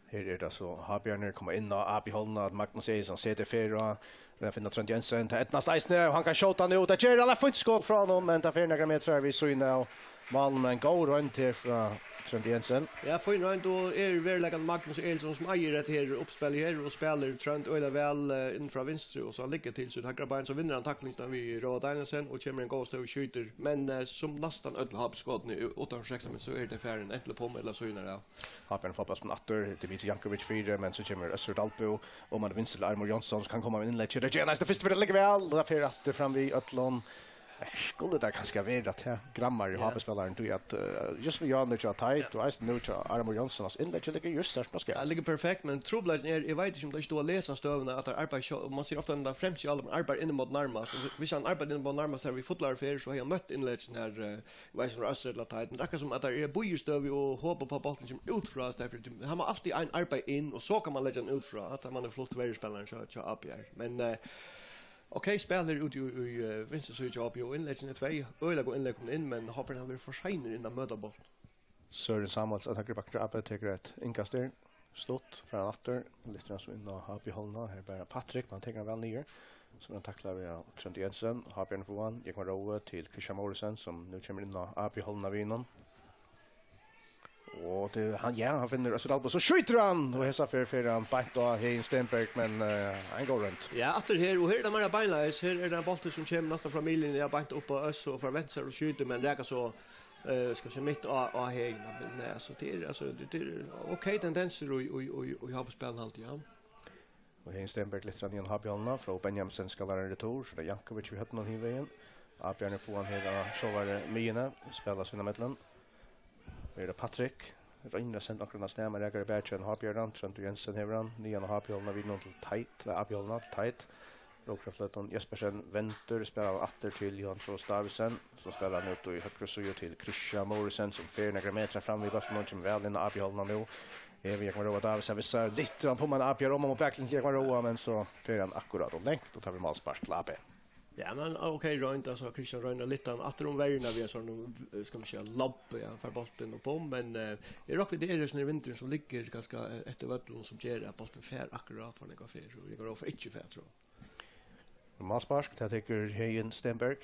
Her er tað so H B-arnir koma inn á A B-hálvuna, at Magnus Egilson setir ferð á, roynir at finna Trónd Jensen, tað eydnast eisini, og hann kann skjóta nú, tað ger hann, eitt fínt skot frá honum, men tað fer nakrar metrar við síðuna av málinum, ein góð roynd her frá Trónd Jensen. Ja, fín roynd, og er í veruleikanum Magnus Egilson, sum eigur hetta her uppspælið her, og spælir Trónd øgiliga væl, eh, inn frá vinstru, og so hann liggur til sítt høgra bein, so vinnur hann taklingina við Róa Danielsen, og kemur í ein góða støðu, skjýtur, men, eh, sum næstan øll H B-skotini utanfyri sekstan, so er tað farin, antin upp um ella síðuna av. H B-arnir fáa bóltin aftur, Dimitri Jankovic fyri, men so kemur Øssur Dalbø, og man vinstru til Armur Jónsson, sum kann koma við innleggi. Tað ger hann eisini fyrst fyri, liggur væl, og tað fer aftur fram við øllum. Her skuldi tað kanska verið at tað grammar í Ja. H B-spælaran, tí at, eh, júst við hjørnið hjá Teit, Ja. og eisini nú hjá Armur Jónsson, altso, innleggið liggur júst sterkt á skær. Ja, liggur perfekt, men trupulleikin er, eg veit ikki um tað stóð at lesa støðuna, at teir arbeiða sjálv, man sær ofta, at teir fremst í alveg arbeiða inn móti nærmast, og viss hann arbeiðir inn móti nærmast her við fullari ferð, so hevði hann møtt innleggið her, eh, Eg veit ikki, um tað er Øssur ella Teit, men tað er akkurát sum, at teir eru bíðistøðu og hopa upp á, at bólturin kemur út frá, í staðin fyri, hann má altíð ein arbeiða inn, og so kann man leggja hann út frá, at man hevur flutt verjuspælaran hjá, hjá A B R. Men, eh, ok, spæl her úti í, í, eh, vinstru síðu hjá A B, og innleggini eru tvey øgiliga góð innlegg komin inn, men H B hevur verið for seinir inn at møta bóltin. Søren Samuelsen, høgri bakkur hjá A B, tekur eitt innkast her. Stutt, fær hann aftur. Lyftir hann so inn á H B-hálvuna. Her er bara Patrick, men hann tekur hann væl niður. So verður hann taklaður av Tróndi Jensen. H B-arnir fáa hann. Jógvan Róe til Christian Mouritzen, sum nú kemur inn á A B-hálvuna við honum. Og tað, hann, ja, hann finnur Øssur Dalbø, so skjýtur hann! Og hesa ferð fer hann beint á Heðin Stenberg, men, eh, ein góð roynd. Ja, aftur her, og her er tað meira beinleiðis. Her er tað ein bóltur, sum kemur næstan frá miðlinjuni, ja, beint upp á Øssur og frá venstur og skjýtur, men rakar so eh, skal vi siga, mitt á, á Heðin, men, eh, altso, tað er, altso, tað, tað er ok tendensir í, í, í, í H B-spælinum, haldi eg, ja. Og Heðin Stenberg lyftir hann niðan á H B-hálvuna, Fróði Benjaminsen skal vera retur, so er tað Jankovic við høvdinum hin vegin. A B-arnir fáa hann her á sjálvari miðjuni, spæla sín ímillum. Her er tað Patrick, roynir at senda onkran av stað, men rakar í bakið á H B-ara, Tróndur Jensen hevur hann, niðan á H B-hálvuna við honum til Teit, ella A B-hálvuna til Teit. Rókur av fløtum, Jespersen vendur, spælir hann aftur til Johan Trost Davidsen, sum spælir hann út í høgru síðu til Christian Mouritzen, sum fer nakrar metrar fram við bóltin og kemur væl inn á A B-hálvuna nú. Her við Jógvan Róa Davidsen, vissar lyftir hann pumman á A B-ara, oman á baklinjuna til Jógvan Róa, men so fer hann akkurát ov langt, og tað verður málspark til A B. Ja, men ok, roynd, altso, Christian roynir at lyfta hann aftur um verjuna við ein sovorðnum, eh, skal man siga, lob, ja, fær bóltin upp um, men, eh, eg rokni við, tað er hesin vindurin, sum liggur kanska, eh, eftir vøllinum, sum ger at bólturin fer akkurát, hvar hann fer, og Jógvan Róa fær ikki fatur á. Málspark, tað tekur Heðin Stenberg.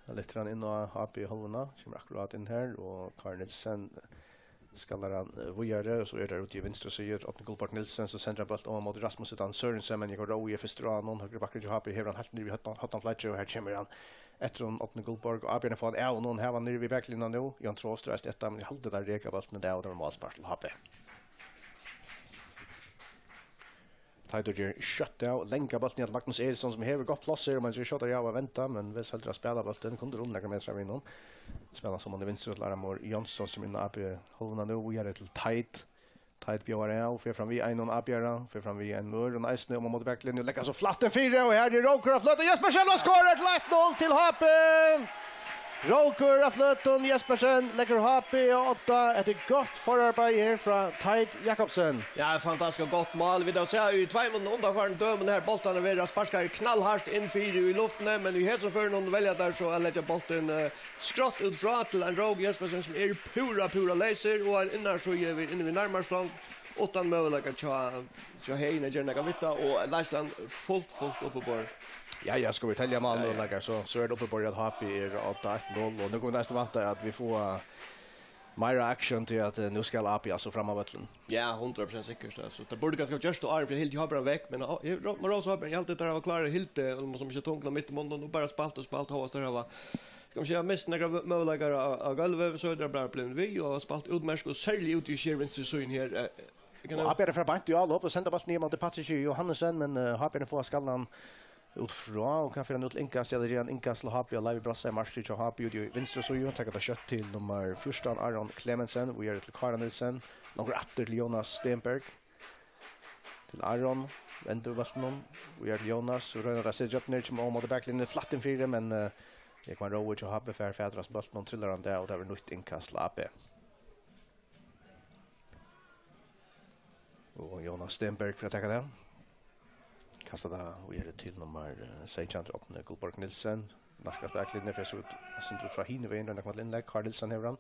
Hann lyftir hann inn á H B-hálvuna, kemur akkurát inn her, og Kári Nielsen skallar hann, eh, víðari, og so er tað úti í vinstru síðu, Árni Gullborg Nielsen, sum sendir ein bólt oman móti Rasmus Sørensen, men Jógvan Róa er fyrstur á honum, høgri bakkurin hjá H B hevur hann heilt niðri við høgna-, høgna flaggi, og her kemur hann eftir honum, Árni Gullborg, og A B-arnir fáa hann av honum, hava hann niðri við baklinjuna nú, Johan Trost reisir eftir, men eg haldi, teir reka bóltin í dag, og tað verður málspark til H B. Teitur ger skjótt av, langa bóltin til Magnus Eriksson, sum hevur gott pláss her, og man ger skjótt av at venda, men veldum heldur at spæla bóltin, kundi runnið nakrar metrar við honum. Spælir hann so um í vinstru til Armur Jónsson, sum inn á A B-hálvuna nú, víðari til Teit. Teit bjóðar av, fer fram við einum A B-ara, fer fram við einum øðrum eisini, oman móti baklinjuni, leggur so flatt inn fyri, og her er Rókur av fløtum, Jespersen, og skorar til eitt null til H B! Rókur av fløtum, Jespersen, leggur H B á odda. Hetta er gott forarbeiði her frá Teit Jakobsen. Ja, fantastiskt gott mál. Vit hava sæð í tveimum undanfarnu døgum her, bóltarnir verða sparkaðir knallhart inn fyri í luftini, men í hesum førinum velja teir so at leggja bóltin, eh, skrátt út frá til ein Rók Jespersen, sum er púra, púra leysur, og ein innarsíða við, inni við nærmastu long, uttan møguleika hjá, hjá Heðin at gera nakað við tað, og leiðslan fult, fult upp á borð. Ja, ja, skal vit telja málmøguleikar, Ja, ja. so, so er tað upp á borð at H B er á eitt null, og nú kunnu vit næstan vænta, at vit fáa meira action til at, eh, nú skal A B altso fram á vøllin. Ja, hundrað prosent sikkurt, altso. Tað burdi kanska gjørt tað áðrenn, fyri Hildi Hábjørn vekk, men, á, eg ró-, má rósa Hábjørn, eg haldi, teir hava klárað Hildi, og sum ikki tungan mitt í munnin, og bara spælt og spælt, hóast teir hava, skal man siga, mist nakrar mø-, møguleikar á, á gólvi, so er tað bara blivið við, og spælt útmerkt, og serliga úti í skær vinstru síðuni her, eh, eg kann Og A B-arnir fara beint í álop og senda bóltin niður móti Patriki Johannesen, men, eh, H B-arnir fáa skallan Út frá, og kann finna nú til innkast, ja, tað er ein innkast til H B, og Leivi Brassheim, markið hjá H B úti í vinstru síðu, taka tað skjótt til nummar fjúrtan, Aron Klemensen, víðari til Kára Nielsen, longur aftur til Jonas Stenberg, til Aron, vendur bóltinum, víðari til Jonas, og roynir at seta upp nær, kemur á móti baklinjuni, flatt inn fyri, men, eh, Jógvan Rói hjá H B fær fatur á bóltinum, trillar hann av, og tað verður nýtt innkast til A B. Og Jonas Stenberg fer at taka tað. Kastar tað víðari til nummar, eh, seytjan, Árni Gullborg Nielsen. Nærkast baklinjuni, fer so út, eitt sindur frá hinum vegin, roynir at koma til innlegg. Kári Nielsen hevur hann.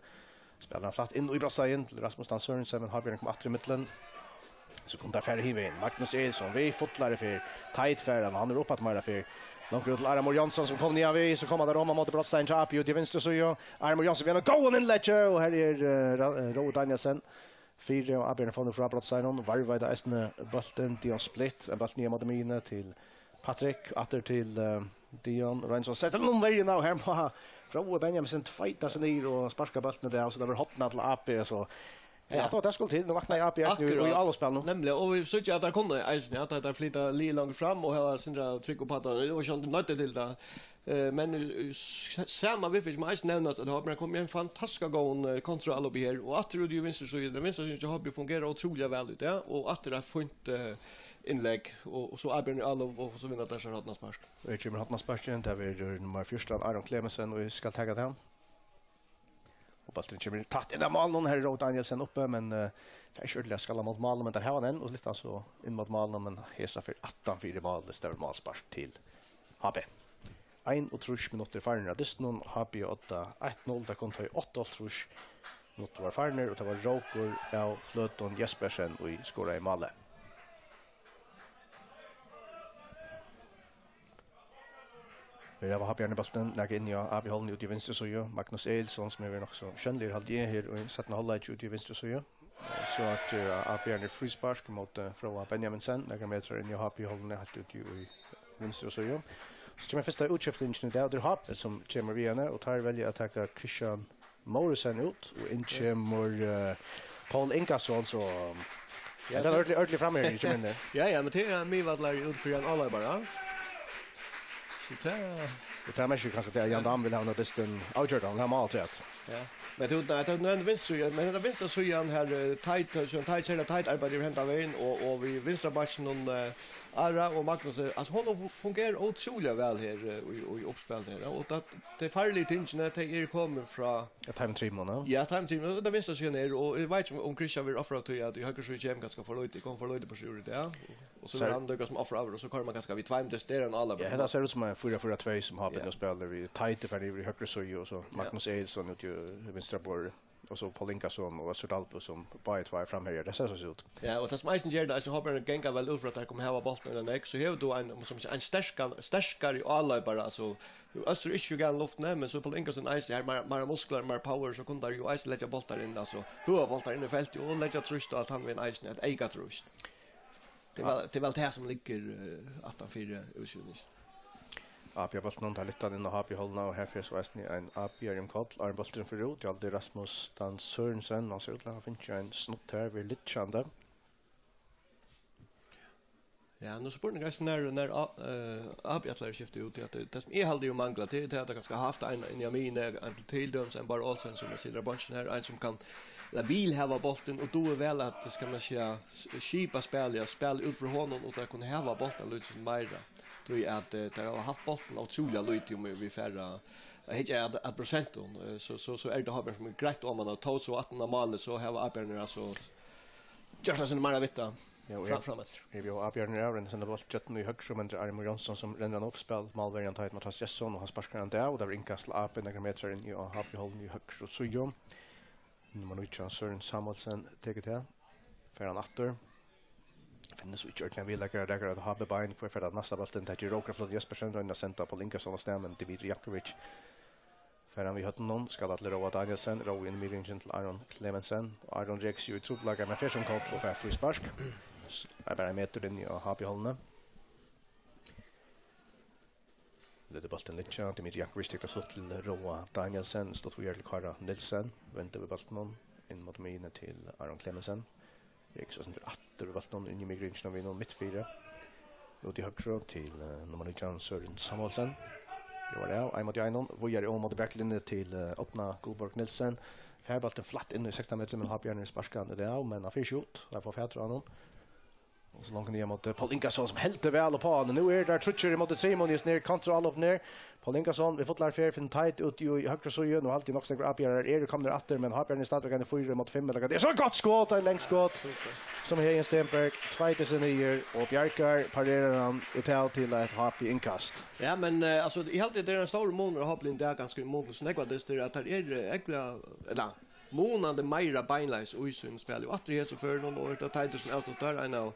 Spælir hann flatt inn í brotsteigin til Rasmus Dan Sørensen, men H B-rin kemur aftur ímillum. So kunnu teir fara hin vegin. Magnus Egilsson, við fullari ferð. Tight fær hann, hann er uppaftur meira ferð. Longur út til Armur Jónsson, sum kom niðan við, so koma teir oman móti brotsteigin hjá A B úti í vinstru síðu. Armur Jónsson við einum góðum innleggi, og her er, eh, Ra-, eh, Rói Danielsen. Fyri og A B-rin fór nú frá brotsteiginum, varvaði eisini bóltin, Dion Splitt, ein bólt niðan móti miðjuni til Patrick, aftur til, eh, Dion, roynir so at seta um verjuna, og her má Fróði Benjaminsen tveita seg niður og sparka bóltin út, so tað verður hornað til A B, so ja, ja, tað, tað skuldi til, nú vaknaði A B eisini í, í, akkurát, áloppsspælinum. Nemliga, og vit síggja, at teir kunnu eisini, at teir flyta liðið langt fram og hava sindur trykk upp á tað, og tað var ikki nødvendigt til tað. Eh, men, eh, s-, sama viðfylgd má eisini nevnast, at H B-rin kom í ein fantastiskt góðan, eh, kontraálop her, og aftur út í vinstru síðu, den vinstra síðan hjá H B fungerar ótrúliga væl í dag, og aftur eitt fínt, eh, innlegg, og, og so avgerandi álop, og so vinna teir sær hornaspark. Og her kemur hornasparkurin, tað verður nummar fjúrtan, Aron Klemensen, og skal taka tað. Og bólturin kemur tætt inn á málið, her er Rói Danielsen uppi, men, eh, fær ikki ordiliga skallað móti málinum, men teir hava hann enn, og lyfta hann so inn móti málinum, men hesa ferð aftan fyri málið, so tað verður málspark til H B. Einogtrýss minuttir farnir av dystinum, H B á odda eitt null, tað kunnu tá áttaoghálvtrýss minuttir vóru farnir, og tað var rókur av Fløtum Jespersen, ið skoraði málið. Vit hava H B-arnir bóltin, nakað inni á A B-hálvuni úti í vinstru síðu. Magnus Egilsson, sum hevur verið nokk so sjónligur, haldi eg, her í seinna hálvleiki úti í vinstru síðu. So at, eh, A B-arnir fríspark móti Fróða Benjaminsen, nakrar metrar inni á H B-hálvuni, heilt úti í vinstru síðu. So kemur fyrsta útskiftingin í dag, og tað er H B, sum kemur við henni, og teir velja at taka Christian Morrison út, og inn kemur, eh, Poul Ingason, so, ja, tað er ordiliga, ordiliga framherji, kemur inn har. Ja, ja, men tað er ein miðvøllari út fyri ein álopara. So tað... Og tað merkir kanska, at Jan Dam vil hava eina dystin avgjørd, hann vil hava mál afturat. Ja. Men tú, nei, tú nevndi vinstru síðu, men hetta vinstra síðan her, eh, Teit, so Teit, sera Teit arbeiðir við henda vegin, og, og við vinstra bakkinum, eh, Ara og Magnus, eh, altso, hon fu-, fungerar ótrúliga væl her, eh, í, í uppspælinum her, og tað, tey farligu tingini, tey eru komin frá... Ja, teimum trimum, ja. Ja, teimum trimum. Og tað vinstra síðan er, og eg veit ikki um, um Christian verður ofrað tí at í høgru síðu kemur kanska for lítið, kom for lítið burtur úr í dag. Og so... So er hann líka sum ofrað, og so koyrir man kanska við tveimum dystin álopara. Ja, hetta sær út sum ein fýra fýra tvey sum H B nú spælir við Teit farin yvir í høgru síðu, og so Magnus Egilsson úti í vinstra borði. Og so Poul Ingason og Øssur Dalbø sum báðir tveir framherjar. Tað sær so út. Ja, og tað sum eisini ger tað, eisini H B-arnir ganga væl út frá at teir koma hava bóltin í nógv, so hevur tú ein, sum ein sterkan, sterkari álopara, altso, Øssur er ikki so galin í luftini, men so Poul Ingason eisini, har meira, meira musklar, meira power, so kunnu teir jú eisini leggja bóltar inn, altso, høgar bóltar inn í feltið og leggja trýst á, at hann vil eisini, eitt eyka trýst. Tað er væl, tað er væl tað sum liggur, eh, aftan fyri útsjóndina. A B á bóltinum, teir lyfta hann inn á H B-hálvuna, og her fer so eisini ein A B-ari um koll, áðrenn bólturin fer út. Hjalti Rasmus Dan Sørensen, hann sær út til at hava fingið ein snutt her, verið liggjandi. Ja, nú spurningur eisini, nær, nær A-, eh, A B ætlar at skifta út, tí at tað, tað sum eg haldi, jú manglar, tað er tað, at teir kanska hava havt ein inn á miðjuni, ein til dømis, ein Bárð Olsen, sum situr á beinkinum her, ein sum kann, ella vil hava bóltin, og dugir væl at, skal man siga, s-, skipa spælið, at spæla út frá honum, og teir kunnu hava bóltin lítið meira. Tí at, eh, teir hava havt bóltin ótrúliga lítið, um vit fara at hyggja at, at prosentum, eh, so, so, so er tað H B sum er greitt oman, og tó so aftan á málið, so hava A B-arnir, altso, gjørt tað sindur meira við tað. Ja, og fram, frameftir. Her við A B-arnir av, rennur senda bólt gjøgnum í høgru, men tað er Armur Jónsson sum rennur hann upp, spælir málverjan, tá er Mathias Jesson, og hann sparkar hann av, og tað verður innkast til A B nakrar metrar inn í A B hálvuna í høgru síðu. Nummar nítjan, Søren Samuelsen, tekur tað. Fær hann aftur. Finnur so ikki ordiliga viðleikara, rakar at H B bein, hvør fær tað næsta bóltin, tað ger rókur av Fløtum Jespersen, roynir at senda Poul Ingason av stað, men Dimitri Jankovic fær hann við høvdinum, skal til Róa Danielsen, Rói inn í miðringin til Aron Klemensen. Aron rekur seg í trupulleikar, men fer sum koll og fær fríspark. S-, er bara ein metur inn í H B-hálvuna. Letur bóltin liggja. Dimitri Jankovic tekur tað stutt til Róa Danielsen. Stutt víðari til Kára Nielsen. Vendir við bóltinum. Inn móti miðjuni til Aron Klemensen. Rekur so sindur aftur við bóltinum inn í miðringina við nú mitt fyri. Út í høgru til, eh, nummar nítjan, Søren Samuelsen. Jú, var av, ein móti einum. Víðari um móti baklinjuni til, eh, Árna Gullborg Nielsen. Fær bóltin flatt inn í sekstan metrar, men H B Jørn sparkar hann út av, men hann fer ikki út. Hann fær fatur á honum. Og so langt niður móti Paul Ingason, sum heldur væl uppá hann. Nú eru teir tríggir ímóti trimum, júst nú kontra á honum her. Paul Ingason við fullari ferð, finn Teit út í, í høgru síðu. Nú haldi eg nokk so nógvir avbjóðarar eru komnir aftur, men H B Jørn stadigvæk í fýra ímóti fimm, ella hvat? Tað er so eitt gott skot, og eitt langt skot, sum Heðin Stenberg tveitir seg niður og bjargar, parerar hann út av til eitt H B innkast. Ja, men, eh, altso, eg haldi, tað er ein stórur munur á H B í dag, kanska í mun til so nógvar dystir, at teir eru, eh, ógvuliga, ella, munandi meira beinleiðis í sínum spæli. Og aftur í hesum førinum, og er tað Teitur sum avsluttar, ein av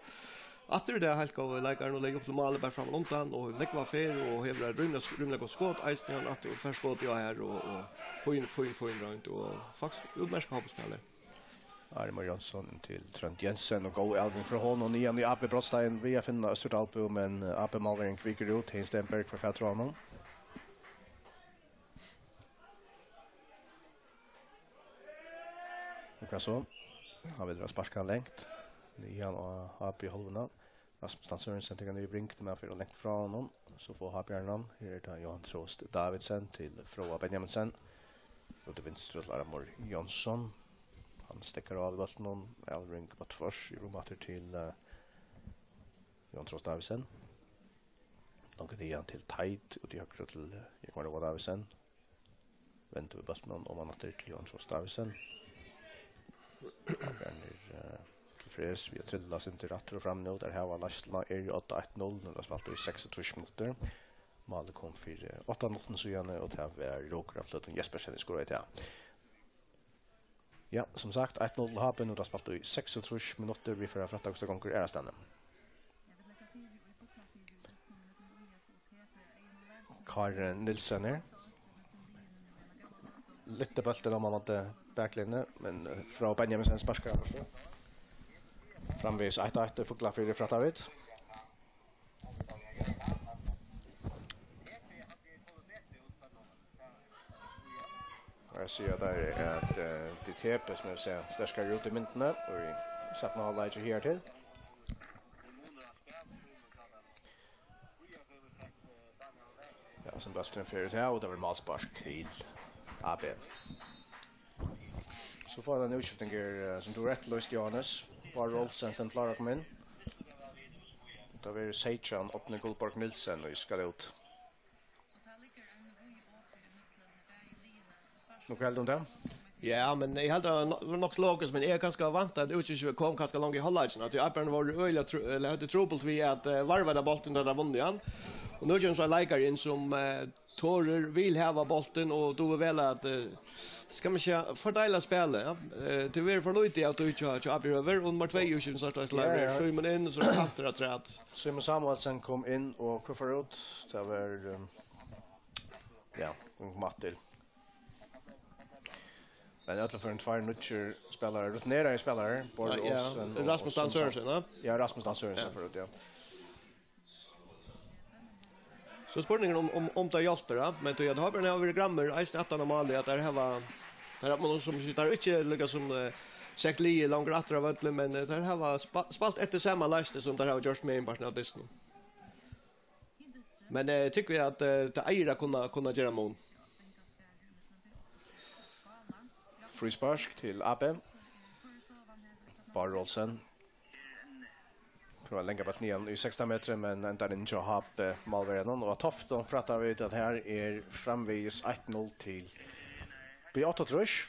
aftur í dag heilt góðum leikarum, og leggur upp til málið bara framman undan, og nógva ferð, og hevur eitt rímiliga, rímiliga gott skot, eisini hann aftur og fær skot í her, og, og fín, fín, fín roynd, og faktiskt útmerkað hálvspæli. Armur Jónsson inn til Trónd Jensen, og góð avlevering frá honum, niðan í A B brotstein við at finna Østurdalbú, men, eh, A B-málverjin kvikur út, Heðin Stenberg fær fatur á honum. Og hvat so? Hann vil sparka hann langt. Niðan á H B-hálvuna. Rasmus Dahl Sørensen tekur hann í bring, men hann fer langt frá honum. So fáa H B-arnir hann. Her er tað Johan Trost Davidsen til Fróða Benjaminsen. Út í vinstru til Armur Jónsson. Hann steðgar av við bóltin. Avlevering á tvørs, yvir um aftur til, eh, Johan Trost Davidsen. Langt niðan til Teit, út í høgru til, eh, Jógvan Róa Davidsen. Vendur við bóltin oman aftur til Johan Trost Davidsen. Hann er, eh, tilfreds við at trilla sindur aftur og fram nú. Teir hava leiðsluna, eru í odda eitt null, nú er tað spælt í seksogtrýss minuttir. Málið kom fyri átta minuttum síðani, og tað var Rókur av Fløtum Jespersen, ið skoraði tað. Ja, sum sagt, eitt null til H B, nú er tað spælt í seksogtrýss minuttir. Vit fara at frætta, hvussu tað gongur aðrastaðni. Kári Nielsen her. Lyftir bóltin oman móti baklinjuni, men, eh, frá Benjaminsen sparkar hann burtur. Framvegis eitt eitt í Fuglafirði, frætta vit. Og eg sigi at tað er at, eh, D T P, sum eg sigi, sterkari út í myndini, og í seinna hálvleiki her til. Ja, sum bólturin fer út her, og tað verður málspark til A B. So fáa vit eina útskifting her, eh, sum tú rættiliga vísti, Jóhannes. Bárður Olsen, sum klárar at koma inn. Tað verður seytjan, Árni Gullborg Nielsen, ið skal út. Nú, hvat heldur tú um tað? Ja, men eg helt, tað var no-, var nokk so logiskt, men eg kanska væntaði, at útskiftini kom kanska langt í hálvleikinum, at arbeiðararnir vóru øgiliga tru-, ella høvdu trupult við at, eh, varva henda bóltin, tá teir vunnu hann. Og nú kemur so ein leikari inn, sum, eh, torir, vil hava bóltin og dugir væl at, eh, skal man siga, fordeila spælið, ja. Eh, tað verður for lítið av tí hjá, hjá A B Høvur, og nummar tvey í útskiftinum, so er tað Ja, ja. Símun inn, so er tað aftur afturat. Símun Samuelsen kom inn, og hvør fór út? Tað var, um, ja, hon kom aftur. Men í øllum førum tveir nýggir spælarar, rutineraðir spælarar, Bárður Ja, ja. Olsen og, Rasmus og Dahl Sørensen, ja. Ja, Rasmus Dahl Sørensen Ja. fór út, ja. So spurningurin um, um, um tað hjálpir, ja. Men tí at H B hava verið grammir, eisini aftan á málið, at teir hava, teir hava, sum, teir hava ikki líka sum, eh, sett liðið longur aftur av vølli, men, eh, teir hava spa-, spælt eftir sama leistri sum teir hava gjørt meginpartin av dystinum. Men, eh, eg tykki at, eh, tað eigur at kunna, kunna gera mun. Fríspark til A B. Bárður Olsen. Prøvar at langa bóltin niðan í sekstan metrar, men endar inn hjá H B málverjanum. Og á Toftum frætta vit at her er framvegis eitt null til B áttaogtrýss.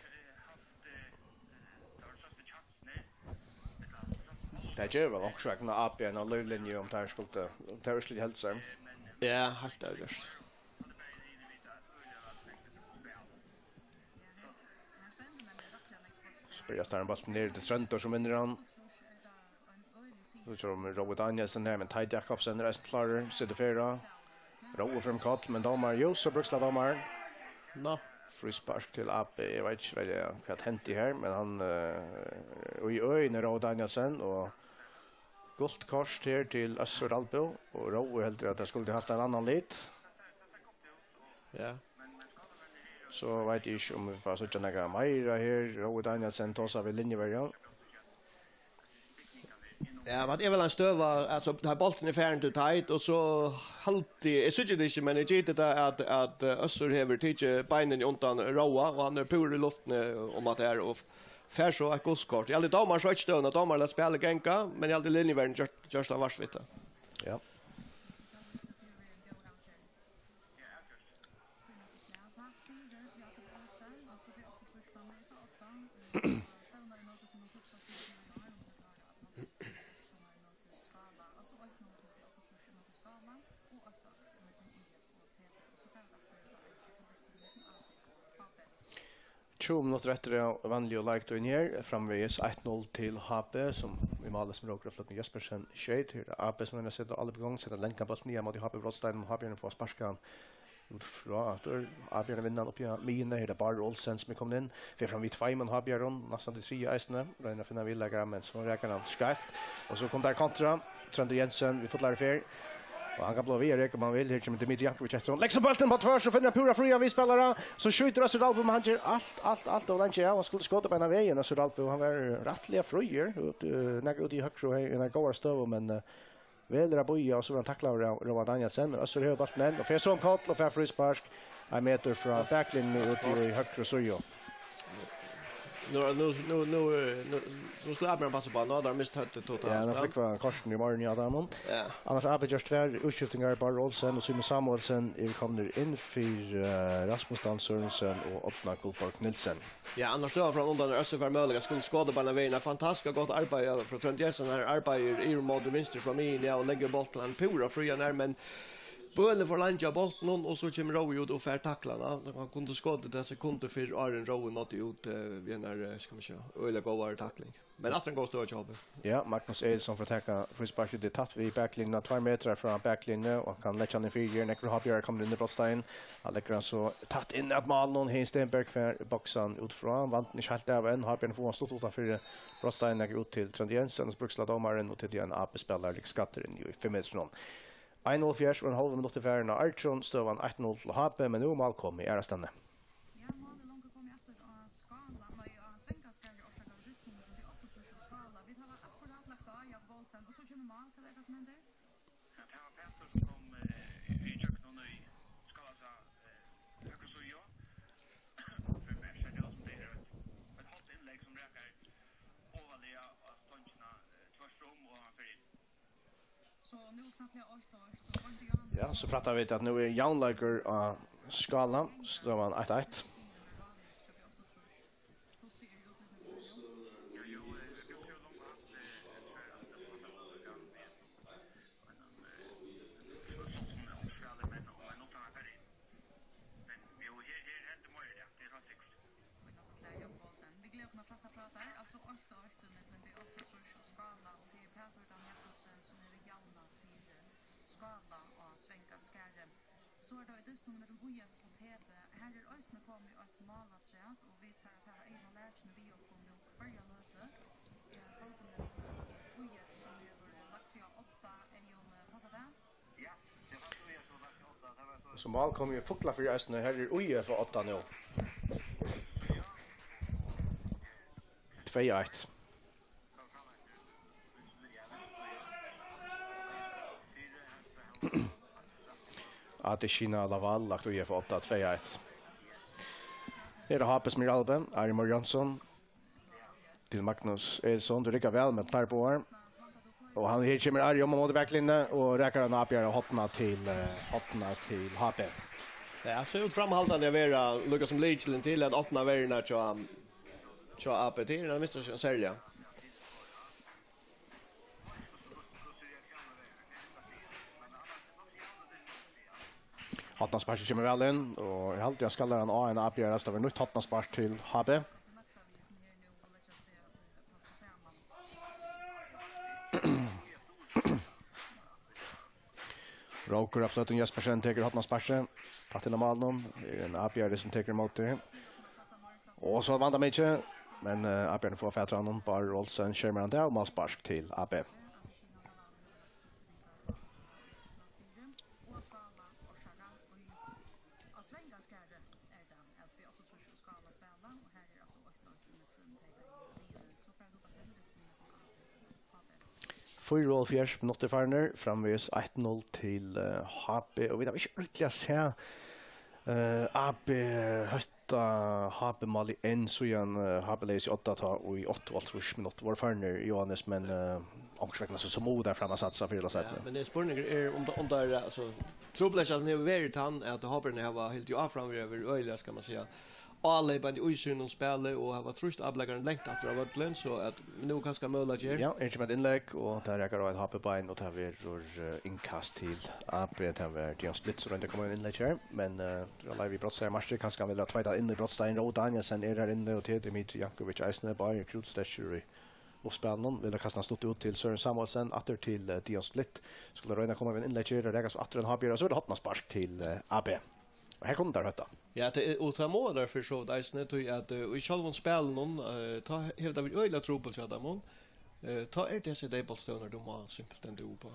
Tað ger væl onkursvegna A B eina lívlinju, um teir skuldu, um teir úrslitið heldur sær. Ja, heilt avgjørt. Spyrjast har um bóltin niður til Tróndur, sum vinnur hann. So kemur Rói Danielsen her, men Teit Jakobsen er eisini klárur, setur ferð á. Rói fer um koll, men dómari, jú, so bríkslar dómarin. Ná, fríspark til A B, eg veit ikki, hvat, hvat hendi her, men hann, eh, í øðini, Rói Danielsen, og gult kort her til Øssur Dalbø, og Rói heldur, at tað skuldi havt ein annan lit. Ja. So veit eg ikki, um vit fáa síggja nakað meira her. Rói Danielsen tosar við linjuverjan. Ja, men tað er væl ein støða, altso, tá bólturin er farin til tight, og so haldi eg, eg síggi tað ikki, men eg giti tað at, at, eh, Øssur hevur tikið beinini undan Róa, og hann er púra í luftini um at tað er, og fær so eitt gult kort. Eg haldi, dómarin sá ikki støðuna, dómarin læt spælið ganga, men eg haldi, linjuverjin gjørt, gjørt hann vart við tað. Ja. Tjúgu minuttir eftir av vanligu leiktíðini her. Framvegis eitt null til H B, sum í máli sum Rókur Flótni Jespersen skeyt. Her er A B, sum er at seta álvara í gongd, seta langan bólt niðan móti H B Brotstein, og H B fáa sparkað hann út frá aftur. Avbjørn vinnur hann uppi á miðjuni. Her er tað Bárður Olsen, sum er komin inn. Fer fram við tveimum H B-arum, næstan til triðja eisini. Roynir at finna viðleikara, men so rakar hann skeivt. Og so kom tað kontra. Tróndur Jensen við fullari ferð. Og hann kann blíva við at reka um hann vil. Her kemur Dimitri Jankovic eftir honum. Leggur so bóltin á tvørs og finnur ein púra frían viðspælara. So skjýtur Øssur Dalbø, men hann ger alt, alt, alt ov leingi av. Hann skuldi skotið beinan vegin, Øssur Dalbø. Hann var rættiliga fríur. Út, eh, nakrar út í høgru, og hevði eina góða støðu, men, eh, velur at bíða, og so verður hann taklaður av Róa Danielsen. Men Øssur hevur bóltin enn, og fer so um koll og fær fríspark. Ein metur frá baklinjuni út í høgru síðu. Nú, nú, nú, nú, nú, nú skal Abraham passa uppá. Nú hevur hann mist høvdið totalt. Ja, nú flúgva kortini í morgin, ja, teimum. Ja. Annars hava vit gjørt tvær útskiftingar. Bárður Olsen og Símun Samuelsen eru komnir inn fyri, eh, Rasmus Dan Sørensen og Odna Gullborg Nielsen. Ja, annars støðan fram undan er Øssur fær møguleika, skuldi skotið beinan vegin. Eitt fantastiskt gott arbeiði frá Tróndi Jensen. Hann arbeiðir yvir móti vinstru frá miðjuni, ja, og leggur bóltin púra frían har, men Bøli fær leingi av bóltinum, og so kemur Rói út og fær taklað hann. Hann kundi skotið tað sekundir fyrr, áðrenn Rói náddi út, eh, við einari, eh, skal man siga, øgiliga góðari takling. Men aftur ein góð støða hjá H B. Ja, Magnus Egilson fær taka frísparkið, tað er tætt við baklinjuna, tveir metrar frá baklinjuni, og hann kann leggja hann inn fyri. Nógvir H B-arar komnir inn í Brotstein. Hann leggur hann so tætt inn at málinum. Heðin Stenberg fær boksað hann út frá. Hann vant hann ikki heilt av enn. H B-arnir fáa hann stutt uttan fyri Brotstein, leggur út til Tróndi Jensen, og so bríkslar dómarin, og Titian Ape spælir líka skaddur inn í fimm metrum. Ein og hálvfjerðs og ein hálvur minuttur farin av Argjum, støðan eitt null til H B, men nú er mál komið aðrastaðni. Ja, málið er longu komið aftur á Skála, nei, á Svangaskarð, orsakað av dystinum, men tað er áttaogtrýss og Skála. Vit hava akkurát lagt á Jakob Olsen, og so kemur mál. Hvat er tað sum hendir? Ja, tað var Petur sum kom, eh, í gjøgnum í Skála, eh, høgru síðu. Fyri meg sær tað út sum tað er eitt, eitt hálvt innlegg sum rakar ovarliga á stongina, eh, tvørtur um, og hann fer inn. So nú knappliga eitt og eitt, og Beinti Johannesson. Ja, so frætta vit at nú er javnleikur á Skála, støðan eitt eitt. Fínasta slag, Jakob Olsen. Vit gleða okkum at frætta frá tær. Altso eitt og eitt millum B áttaogtrýss og Skála, og tað er Pætur Dan Jakobsen, sum hevur javnað fyri Skála á Svangaskarði. So er tað í dystinum millum H F og T B. Her er eisini komið eitt mál afturat, og vit fara at hava eyguni á lækjuni við okkum nú hvørja løtu. Her er haldin millum H F, sum hevur lagt seg á odda, Eyðun, passar tað? So mál kom í Fuglafirði eisini. Her er U F á odda nú. Tvey eitt. Adesina Lawal lagt U F á odda, tvey eitt. Her er H B sum er á odda. Ari Már Jónsson. Til Magnus Egilson, tú riggar væl við teir báðar. Og hann, her kemur Ari um á móti baklinjuni og rakar eina avbera horna til, eh, horna til H B. Ja, sær út framhaldandi at vera líka sum lykilin til at opna verðina hjá, hjá A B. Tað er hann minnst serliga. Hornasparkið kemur væl inn, og eg haldi, hann skallar hann á ein avbera, so tað verður nýtt hornaspark til H B. Rókur av Fløtum Jespersen tekur hornasparkið. Tætt inn á málinum. Er ein avbera sum tekur ímóti. Og so vandamikið. Men, eh, avbera fær fatur á honum. Bárður Olsen skermar hann av. Málspark til A B. Á Svangaskarði er tað at B áttaogtrýss og Skála spæla, og her er altso eitt eitt ímillum tey bæði liðini. So fara vit upp á hendistina til A B og H B. Fýraoghálvfjerðs minuttir farnir, framvegis eitt null til, eh, H B, og vit hava ikki ordiliga sæð, eh, A B hótta H B-málið enn síðan, eh, H B legði seg á odda tá í áttaoghálvtrýss minuttir vóru farnir, Jóhannes, men, eh, onkursvegna so, so mugu teir fram at satsa fyrr ella seinni. Ja, men tað er spurningur er, um tað, um tað er, altso, trupulleikin hevur verið tann, at H B-arnir hava hildið áfram við at vera øgiliga, skal man siga, áleypandi í sínum spæli og hava trýst A B-leikararnar langt aftur á vøllin, so at nú er kanska møguleiki her. Ja, her kemur eitt innlegg, og tað rakar á eitt H B-bein, og tað verður, eh, innkast til A B, tað var Dion Splitt, sum royndi at koma við innlegg her, men, eh, tað var leið við brotsteig, Marti, kanska hann vil tveita inn í brotsteigin, Rói Danielsen er har inni, og til Dimitri Jankovic eisini, báðir krútsterkir í uppspælinum, vil kasta hann stutt út til Søren Samuelsen, aftur til, eh, Dion Splitt, skuldi royna at koma við innlegg her, og rakar so aftur ein H B-ara, og so er tað hornaspark til, eh, A B. Og her kunnu teir hótta. Ja, tað er, og tað mugu teir fyri so vítt eisini, tí at, eh, í sjálvum spælinum, eh, tá hevur tað verið øgiliga trupult hjá teimum. Eh, tá er tað hesar deyðbóltsstøðurnar, tú mást simpelthen dúka upp á.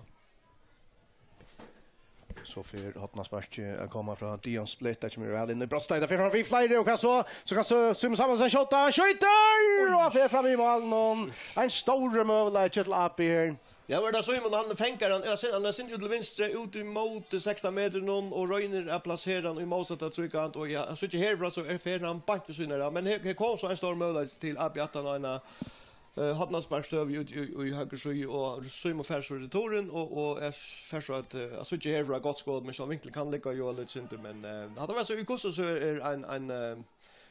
So fer hornasparkið at koma frá Dion Splitt, tað kemur væl inn í brotsteigin, tað fer fram við fleiri, og hvat so? So kann so Símun Samuelsen skjóta, hann skjýtur, og hann fer fram við málinum. Ein stórur møguleiki til A B her. Ja, var tað Símun, hann fangar hann, ja, hann er sindur til vinstru, út í móti sekstan metrum og roynir at plasera hann í mótsatta tríkant, og ja, hann síggja herfrá, so er, fer hann beint við síðuna av, men her, her kom so ein stór møguleiki til A B aftan á eina, eh, hornasparksstøðu út í, í, í høgru síðu, og Símun fær so returin, og, og er, fær so at, eh, at síggja herfrá gott skot, men so vinklurin kann liggja jú eitt sindur, men, eh, hatta var so, í hvussu so er ein, ein, eh,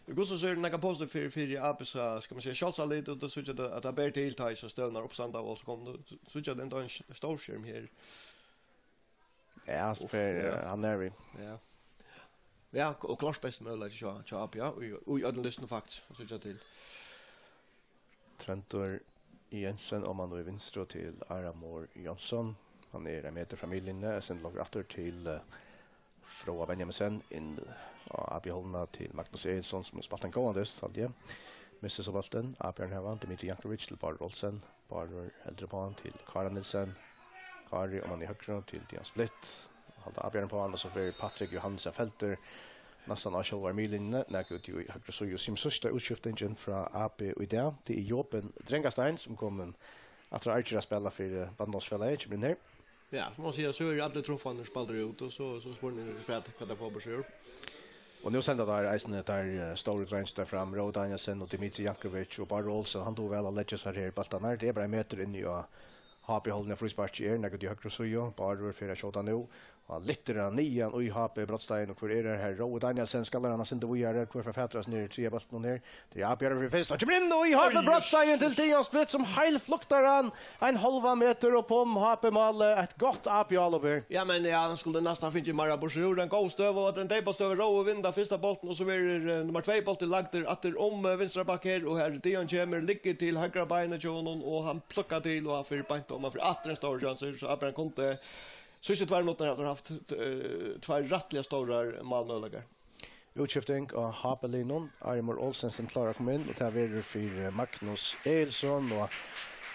í hvussu so er nakað positivt fyri, fyri A B, skal man siga, sjálvsálit, og tað síggja at, at tað ber til, tá ið so støðurnar uppstanda, og so kom, síggja at tað er ein stór skerm her. Ja, hann fer, ja, eh, hann er við. Ja. Ja, og klárt besti møguleiki hjá, hjá A B, ja, í, í øllum dystinum faktiskt, at síggja til. Tróndur Jensen oman í vinstru til Aramor Jónsson. Hann er ein metur frá miðlinjuni, eitt sindur longur aftur til, eh, Fróða Benjaminsen, inn á A B-hálvuna til Magnus Egilson, sum hevur spælt ein góðan dyst, haldi eg. Missir so bóltin, A B-arnir hava hann, Dimitri Jankovic til Bárður Olsen. Bárður heldur upp á hann til Kára Nielsen. Kári oman í høgru til Dion Splitt. Halda A B-arnir upp á hann, og so fer Patrik Johansen feltur næstan á sjálvari miðlinjuni, nakað út í høgru síðu. Sum síðsta útskiftingin frá A B í dag, tað er Joben Drengastein, sum komin aftur á Argir at spæla fyri Bandalsfelagið, kemur inn her. Ja, so má man siga, so eru allir trumfarnir spældir út, og so, so spurningur, hvat, hvat teir fáa burtur úr. Og nú senda teir eisini teir, eh, stóru dreingirnar fram, Rói Danielsen og Dimitri Jankovic og Bárður Olsen, hann dugir væl at leggja sær her í bóltarnar. Tað er bara ein metur inni á H B-hálvuni av frísparki, er nakað í høgru síðu, Bárður fer at skjóta nú, og hann lyftir hann niðan í H B-brotsteigin, og hvør er her? Rói Danielsen, skallar hann eitt sindur víðari, hvør fær fatur á sær niður í triðja bóltin her? Tað er A B-ari fyri fyrst, og kemur inn, og í H B-brotsteigin til Dion Splitt, sum heilfluktar hann ein hálvan metur upp um H B-málið. Eitt gott A B-álop her. Ja, men ja, hann skuldi næstan fingið meira burtur úr. Ein góð støða, og ein deyðbóltsstøða, Rói vinnur fyrsta bóltin, og so verður, eh, nummar tvey bóltur lagdur aftur um, eh, vinstra bakk her, og her Dion kemur, liggur til høgra beinið hjá honum, og hann plukkar til, og hann fer beint um, hann fær aftur ein stóran sjansi, so A B-arin kundi síðstu tveir minuttirnar havt, eh, tveir rættiliga stórar málmøguleikar. Útskifting á H B-liðnum. Armur Olsen sum klárar at koma inn, og tað verður fyri Magnus Egilson, og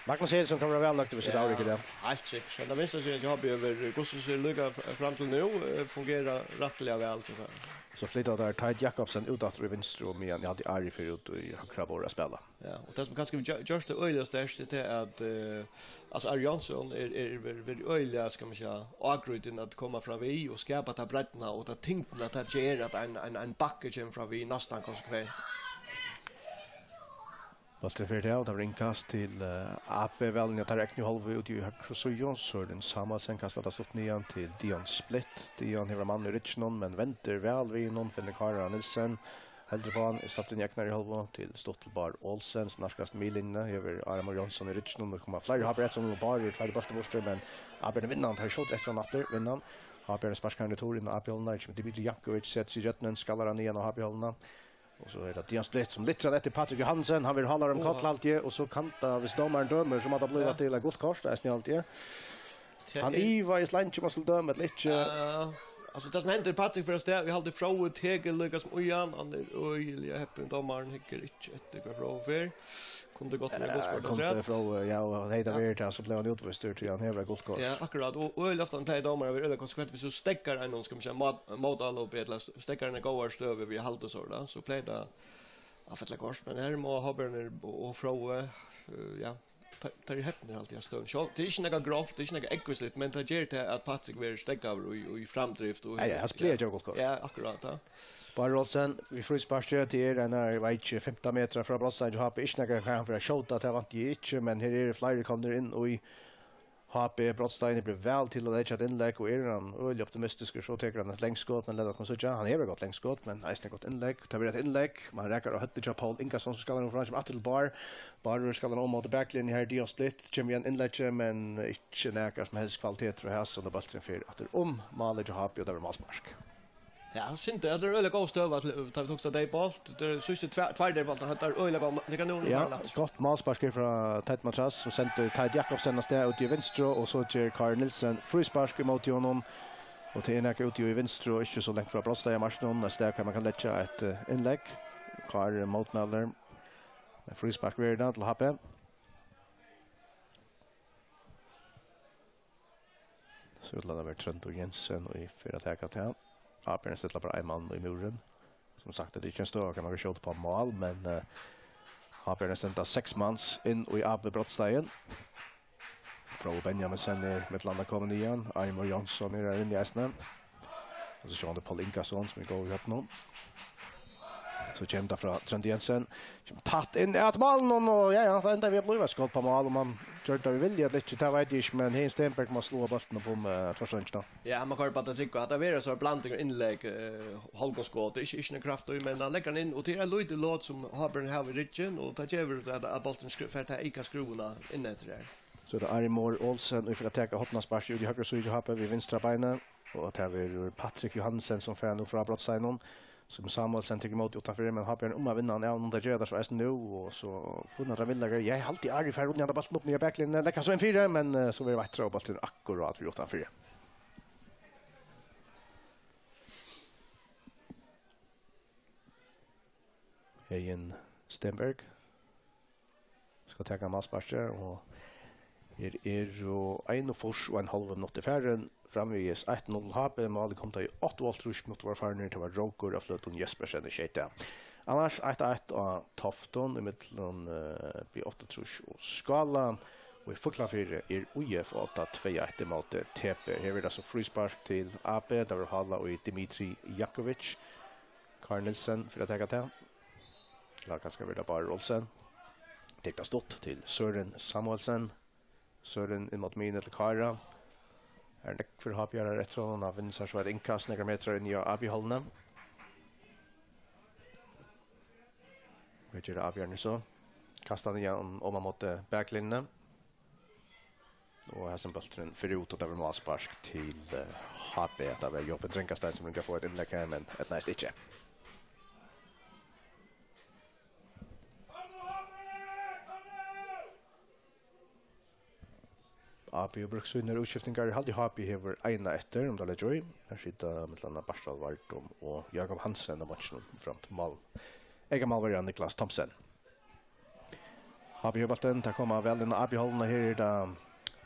Magnus Egilson kann vera væl nøgdur við sítt avrik í dag. Heilt sikkurt. So tað vinstra síðan hjá H B hevur, hvussu sær líka f-, fram til nú, eh, fungerað rættiliga væl, so tað. So flyta teir Teit Jakobsen út aftur í vinstru, og meðan eg haldi Ari fer út í høgra borð at spæla. Ja, og tað sum kanska hevur gjø-, gjørt tað øgiliga sterkt, er tað at, eh, altso, Ari Jónsson er, er, er, er øgiliga, skal man siga, ágrýtin at koma fram við og skapa ta breiddina og ta tyngdina, at tað ger at ein, ein, ein bakki kemur fram við næstan konsekvent. Bólturin fer til, og tað verður innkast til, eh, A B, væl inn á teirra egnu hálvu úti í høgru síðu. Søren Samuelsen kastar tað stutt niðan til Dion Splitt. Dion hevur ein mann í rygginum, men vendir væl við honum, finnur Kára Nielsen. Heldur upp á hann, er slappur inn í egnari hálvu til stutt til Bárð Olsen, sum nærkast miðlinjuni, hevur Aramor Jónsson í rygginum. Nú koma fleiri H B eftir honum, og Bárður er tveir bóltar burtur, men A B-arnir vinna hann, teir skjóta eftir hann aftur, vinna hann. H B-arnir sparka hann retur inn á A B-hálvuna, kemur Dimitri Jankovic, setir seg í gjørnin, skallar hann niðan á H B-hálvuna. Og so er tað Dion Splitt sum lyftir hann eftir Patrik Johansen, hann verður hálvur um koll, haldi eg, og so kann tað, viss dómarin dømir, so má tað blíva til eitt gult kort, eisini, haldi eg. Hann ivaðist leingi, um hann skuldi døma ella ikki. Ja, altso, tað sum hendir, Patrik fer avstað, eg haldi Fróði tekur líka sum í hann, hann er øgiliga heppin, dómarin hyggur ikki eftir hvat Fróði fer. Kundi gott verið gult kort, kundi afturat. Fróði, ja, og hevði tað verið tað, so bleiv hann útvístur, tí hann hevur eitt gult kort. Ja, akkurát, og, og øgiliga ofta pleigur dómarin at vera øgiliga konsekvent, viss tú steðgar einum, skal man siga, mát-, mótálop, ella steðgar eini góðari støðu við at halda so, da, so pleigur tað at fella kort, men her mugu H B-arnir og, og Fróði, eh, ja, Tað, tað er hepnir alt í hasum støðum. Sjálv, tað er ikki nakað grovt, tað er ikki nakað ógvusligt, men tað ger tað at Patrik verður steðgaður í, í framdrift og Ja, ja, hann spælir djúpt gott. Ja, akkurát, ja. Bárður Olsen við frísparki, tað er ein, eg veit ikki, fimtan metrar frá brotsteigin hjá H B. Ikki nakað, hvar hann fer at skjóta, tað vænti eg ikki, men her eru fleiri komnir inn í H B. Brotsteigin er blivin væl til at leggja eitt innlegg, og er hann øgiliga optimistiskur, so tekur hann eitt langt skot, men lat okkum síggja. Hann hevur eitt gott langt skot, men eisini eitt gott innlegg. Tað verður eitt innlegg. Man rakar á høvdið hjá Poul Ingason, sum skallar nú fram sum aftur til Bár. Bárður skallar nú móti baklinjuni her, Dion Splitt kemur við einum innleggi, men ikki nakar sum helst kvalitet frá hasum, og bólturin fer aftur um málið hjá H B, og tað verður málspark. Ja, synd, tað er øgiliga góð støða til, tá vit hugsa deyðbolt. Tað er síðstu tvær, tveir deyðboltar, tað er øgiliga góð, tað kann nú Ja, fara aftur. Gott málspark her frá Teit Matras, sum sendir Teit Jakobsen av stað út í vinstru, og so ger Kári Nielsen fríspark ímóti honum. Og tað er nakað úti í vinstru, og ikki so langt frá brotsteigamarkinum, eitt stað hvar man kann leggja eitt, eh, innlegg. Kári mótmælir. Men fríspark verður tað til H B. So ætlar tað vera Tróndur Jensen, og eg fer at taka tað. Ábyrgdin stillar bara ein mann í múrin. Sum sagt, tað er ikki ein støða, hvar man kann skjóta upp á mál, men, eh, ábyrgdin stendur seks mans inn í A B brotsteigin. Fróði Benjaminsen er millum annað komin í hann. Armur Jónsson er har inni eisini. Og so sjálvandi Poul Ingason, sum er góður í høvdinum. So kemur tað frá Tróndi Jensen. Kemur tætt inn at málinum, og ja, ja, tað endar við at blíva eitt skot á mál, um hann gjørdi tað við vilja ella ikki, tað veit eg ikki, men Heðin Stenberg má sláa bóltin upp um, eh, tvørstongina. Ja, man koyrir bara at tryggja, at tað verður so blanding av innlegg, eh, hálvgum skot, ikki, ikki nakar kraft í, men hann leggur hann inn, og tað er eitt lítið lot sum Hábjørn hevur í ryggin, og tað gevur at, at bólturin skru-, fær ta eyka skrúvuna inn eftir her. So er tað Ari Mohr Olsen, ið fer at taka hornasparkið út í høgru síðu hjá H B við vinstra beini. Og tað verður Patrik Johansen, sum fer nú frá brotsteiginum, sum Samuelsen tekur ímóti uttanfyri, men H B er um at vinna hann av, og tað gera teir so eisini nú, og so funnu teir villleikar. Ja, eg haldi, Ari fær rundan av bóltin upp niður baklinjuna, leggur so inn fyri, men, eh, so verður eitt tróð, bólturin akkurát við uttanfyri. Heðin Stenberg skal taka málsparkið, og her eru einogfýrs og ein hálv minuttir farin. Framvegis eitt null H B, málið kom tá í áttaoghálvtrýss minuttir vóru farnir, tað var Rókur av Fløtum Jespersen, ið skeyt tað. Annars eitt eitt á Toftum ímillum, eh, B áttaogtrýss og Skála, og í Fuglafirði er I F átta tvey eitt ímóti T B. Her verður tað so fríspark til A B, tað verður hálað í Dimitri Jakovic. Kári Nielsen fer at taka tað. Ella kanska verður tað Bárður Olsen. Tekur tað stutt til Søren Samuelsen. Søren inn móti miðjuni til Kára. Her er nógvir H B-arar eftir honum. Hann vinnur sær so eitt innkast nakrar metrar inn í A B-hálvuna. Hvat ger A B-ararnir so? Kastar hann ígjøgnum, oman móti baklinjuni. Og hesin bólturin fer út, og tað verður málspark til, eh, H B. Tað var Joppe Drengastein, sum royndi at fáa eitt innlegg her, men eydnaðist ikki. A B hevur brúkt sínar útskiftingar. Eg haldi, H B hevur eina eftir, um tað leggja í. Her sita millum annað Bartal Vardum og Jakob Hansen á beinkinum fram til mál. Eykamálverjan Niklas Thomsen. H B hevur bóltin, tað koma væl inn á A B-hálvuna. Her er tað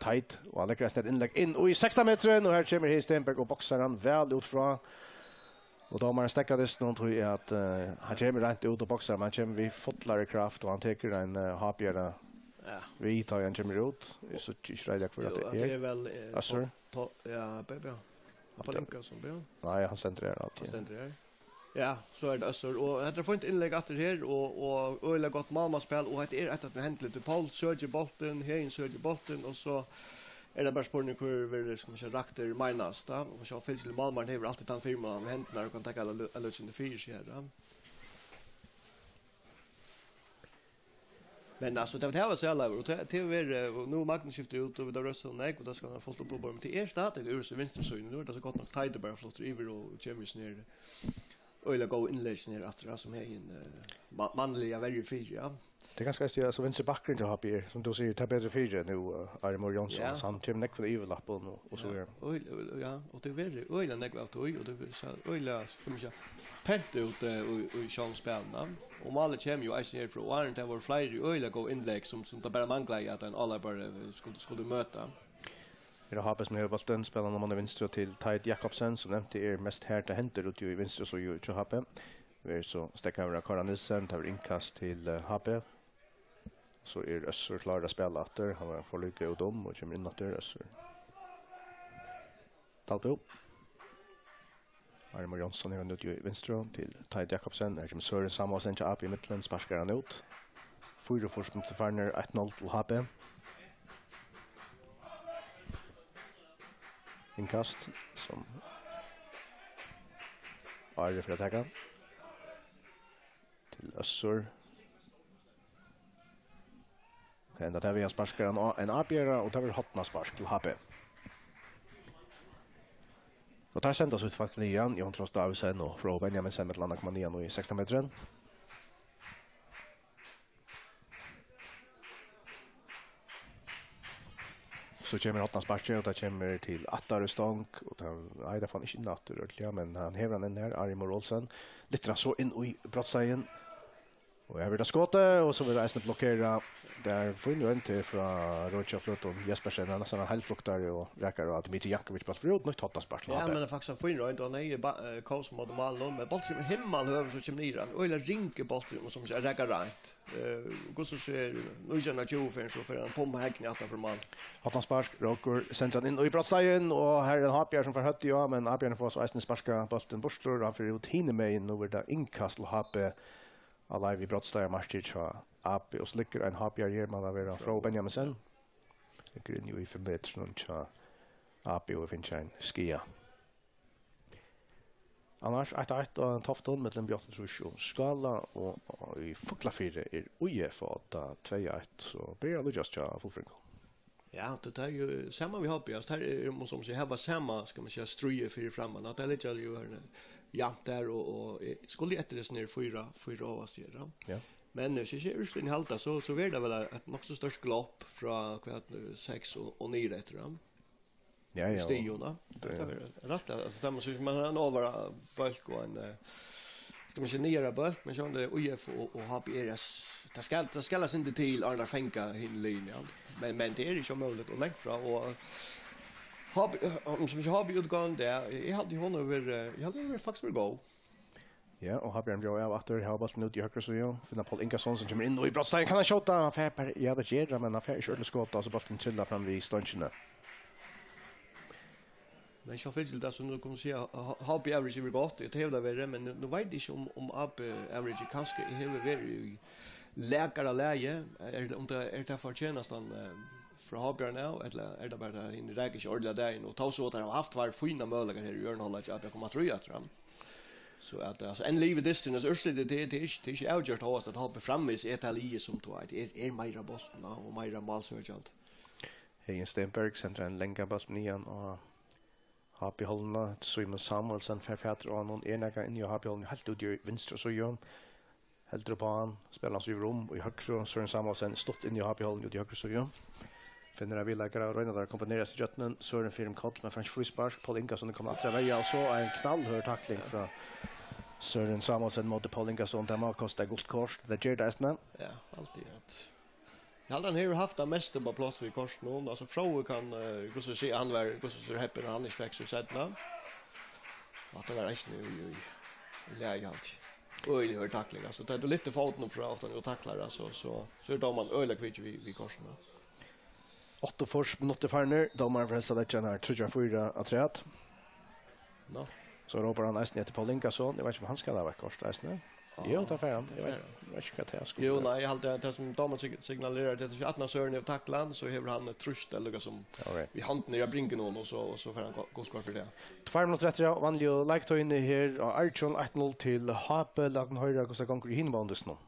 Teit, og hann leggur eitt innlegg inn í sekstan metrin, og her kemur Heðin Stenberg og boksar hann væl út frá. Og dómarin steðgar dystin, tí at, eh, hann kemur reint út og boksar, men hann kemur við fullari kraft, og hann tekur ein, eh, H B-ara Ja. við, tá hann kemur út. Eg síggi ikki reiðiliga, hvør Jú, at tað at er. tað er vel, eh, Øssur. Pá-, Pá-, ja, Be-, ja. Pál Ingason, ja. Nei, hann stendur her Hann alltid. stendur her. Ja, so er tað Øssur. Og hetta er fínt innlegg aftur her, og, og øgiliga gott málmannaspæl, og hetta er eitt av teimum hendiligu. Pól søkir bóltin, Heðin søkir bóltin, og so er tað bara spurning, hvør verður, skal man siga, raktur meinast, tá. Og so fylgir málmaðurin hevur altíð tann fyrimunan við hendurnar og kann taka alla lu-, alla løtuna fyri seg her, tá. Men, altso, tað vit hava sæð, Leivur, og tað, tað er, eh, og nú er Magnus skiftur út, og vit hava rørt so nógv, og tað skal vera fult upp á borð, men tað er stadig úr hesi vinstru síðuni, nú er tað so gott nokk Teitur bara fluttur yvir og, og kemur við sum er øgiliga góð innlegg sum er aftur, ja, sum Heðin, eh, ma-, mannliga verjur fyri, ja. Tað er kanska, altso, vinstri bakkurin hjá H B er, sum tú sigur, tað er betri fyri nú, eh, Ari Mohr Jónsson, Ja. so hann kemur nógv fyri yvirlappum og, og so Ja, er øgiliga, øgiliga, ja, og tað verður øgiliga nógv av tí, og tað verður so øgiliga, skal man siga, pent út, eh, í, í sjálvum spælinum. Og málið kemur jú eisini herfrá, og áðrenn tað vóru fleiri øgiliga góð innlegg, sum, sum tað bara manglaði, at ein álopari, eh, skuldi, skuldi møta. Her er H B, sum hevur bóltin, spælir nú mann í vinstru til Teit Jakobsen, sum nevnt er mest har tað hendir úti í vinstru síðu hjá H B. Verður so steðgaður av Kára Nielsen, tað verður innkast til, eh, H B. So er Øssur klárur at spæla aftur. Hann er forlíka út um og kemur inn aftur, Øssur. Dalbø. Armur Jónsson hevur hann út í vinstru til Teit Jakobsen. Her kemur Søren Samuelsen til A B í midten, sparkar hann út. Fýraogfýrs minuttir farnir, eitt null til H B. Innkast sum Ari fer at taka. Til Øssur. Ok, enda tað við at sparka ein, ein avbera, og tað verður hornaspark til H B. Og teir senda so faktiskt niðan, Jón Trost Davidsen og Fro Benjaminsen, millum annað koma niðan í sekstan metrin. So kemur hornasparkið, og tað kemur til aftari stong, og tað, nei, tað fær hann ikki inn aftur, ordiliga, men hann hevur hann inn her, Ari Mor Olsen, lyftir hann so inn í brotsteigin, og her verður tað skotið, og so verður eisini blokkerað. Tað er fín roynd her frá Roger Fløtum Jespersen, hann er næstan ein heilfluktar og rakar, og Dmitrij Jankovic bóltin fer út, nýtt hornaspark til Ja, H B. Men det er faktisk en fin roynd, og han er jo ba-, eh, kom som måtte mål nå, men bóltin som himmel høver, så kommer niðan, og eller ringe bóltin, som ser rakar reint. Eh, hvussu sær nítjan og tjúgu fer, so fer hann pum hegni aftan fyri mál. Hornaspark, Rókur sendir hann inn í brotsteigin, og her er ein H B-ari sum fær høvdið á, men A B-arin fær so eisini sparkað bóltin burtur, og hann fer út hinumegin. Nú verður tað innkast til H B á leið við brotsteigamarkið hjá A B, og so liggur ein H B-ari her, man at vera frá Benjaminsen. Liggur inn í fimm metrunum hjá A B og finnur ein skaða. Annars eitt eitt á Toftum millum B áttaogtrýss og Skála, og, og í Fuglafirði er I F á tvey eitt, so byrjar at líkjast hjá Fuglafirðingum. Ja, tað er jo saman við H B, altso, her er man, sum seg, hava sama, skal man siga, stríð fyri framman, at tað liggja jo her, javnt her, og, og, eh, skulu eftir hesum her fýra, fýra ovast her, ja. Ja. Men, eh, hvis ikki úrslitin halda, so, so verður tað vel eitt nokk so stórt glopp frá hvat, eh, seks og, og niður eftir, ja. Ja, ja. Stigum, da. Tað, tað er rætt, altso, tað man siga, man hevur ein ovara bólk og ein, eh, skal man siga, niðara bólk, men sjálvandi I F og, og H B R S, tað skal, tað skal eitt sindur til, áðrenn teir fanga hina liðina, ja. Men, men tað er ikki ómøguligt, og langt frá, og H B, eh, um, sum ikki H B útgávan, tað, eg haldi, hon hevur verið, eg haldi, hon hevur faktiskt verið góð. Ja, og H B-arin bjóðar av aftur, hava bóltin út í høgru síðu. Finna Pól Ingason, sum kemur inn og í brotsteigin. Kann hann skjóta? Hann fær bara, ja, tað ger hann, men hann fær ikki ordiliga skot, altso bóltin trillar fram við stongini. Men so fylgir tað, sum tú kundi siga, H-, H B average er gott, tað hevur tað verið, men nú, nú veit eg ikki um, um A B average kanska hevur verið í lakara lagi, er, um tað er tað fortjenastan, eh, frá H B-aranum av, ella er tað bara tað, at hann ræk ikki ordiliga dagin, og tó so at teir hava havt tveir fínar møguleikar her í øðrum hálvleiki at koma aftur í aftur, ja. So at, altso, enn livir dysturin, altso, úrslitið, tað, tað er ikki, tað er ikki avgjørt, hóast at H B framvegis er tað liðið sum, tú veit, er, er meira bóltin á og meira málsøkjandi. Heðin Stenberg sendir ein langan bólt niðan á H B-hálvuna. Símun Samuelsen fær fatur á honum, er nakað inni á H B-hálvuni, heilt út í vinstru síðu. Heldur upp á hann, spælir hann so yvir um í høgru, Søren Samuelsen stutt inn í H B-hálvuni út í høgru síðu. Finnur ein viðleikara, roynir at kombinera seg gjøgnum, Søren fer um koll, men fær ikki fríspark, Pól Ingason er komin aftur at verja, og so ein knallhørð takling frá Søren Samuelsen móti Pól Ingason, tað má kosta gult kort, tað ger tað eisini. Ja, altíð, ja. Eg haldi, hann hevur havt tað mest upp á pláss við kortinum. Altso, Fróði kann, eh, hvussu siga, hann var, hvussu sigur, heppin, at hann ikki fekk sítt seinna. Og at tað var eisini í, í, í lagi, haldi eg. Øgiliga hørð takling, altso. Tá tú lyftir fótin upp frá, aftan og taklar, altso, so, so er dómarin øgiliga kvikkur við, við kortinum. Áttaogfýrs minuttir farnir, dómarin fer helst at leggja hana tríggjar, fýra afturat. Nå. So rópar hann eisini eftir Pól Ingason. Eg veit ikki, um hann skal hava eitt kort eisini. Jú, tað fær hann. Eg veit, eg veit ikki, hvat tað er. Jú, nei, eg haldi, at tað sum dómarin sig-, signalerar, tað er, at aftan á Søren hevur taklað hann, so hevur hann, eh, trýst, ella líkasum við hondini á bringunum, og so, og so fær hann gult kort fyri tað. Tveir minuttir eftir, ja, vanligu leiktíðini her á Argjum, eitt null til H B. Lat okkum hoyra, hvussu tað gongur í hinum báðum dystunum.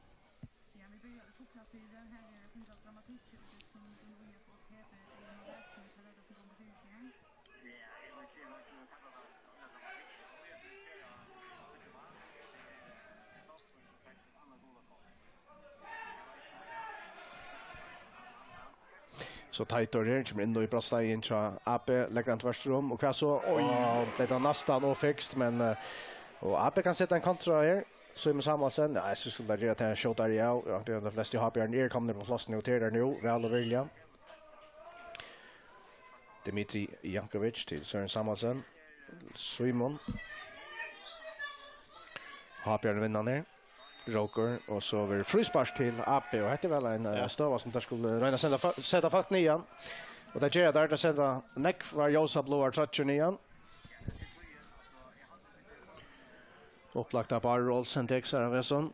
Ja, vit byrja í Fuglafirði. Her er eitt sindur av dramatikki í dystinum, í og við at T V er ein av leikjunum, tað er tað sum gongur fyri seg her. So Teitur her, kemur inn í brotsteigin hjá A B, leggur hann tvørtur um, og hvat so? Oj. Og bleiv tað næstan ovfixt, men, eh, og A B kann seta ein kontra her. Símun Samuelsen, ja, eg synist, tað er at skjóta her, ja. Ja, tey flestu H B-arnir eru komnir upp á pláss nú, tað er nú, væl og virðiliga. Dmitrij Jankovic til Søren Samuelsen. Símun. H B-arnir vinna her. Rókur, og so verður fríspark til A B, og hetta er væl ein, eh, Ja. støða sum teir skulu royna at senda fó-, seta fólk niðan. Og tað gera teir, teir senda nógvar ljósabláar troyggjur niðan. Upplagt av Bárður Olsen, tekur sær av hesum.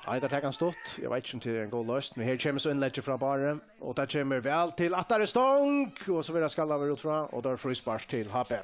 Nei, teir taka hann stutt. Eg veit ikki um tað er ein góð loysn, men her kemur so innlegg frá Bárði, og tað kemur væl til aftari stong, og so verður skalað út frá, og tað er fríspark til H B.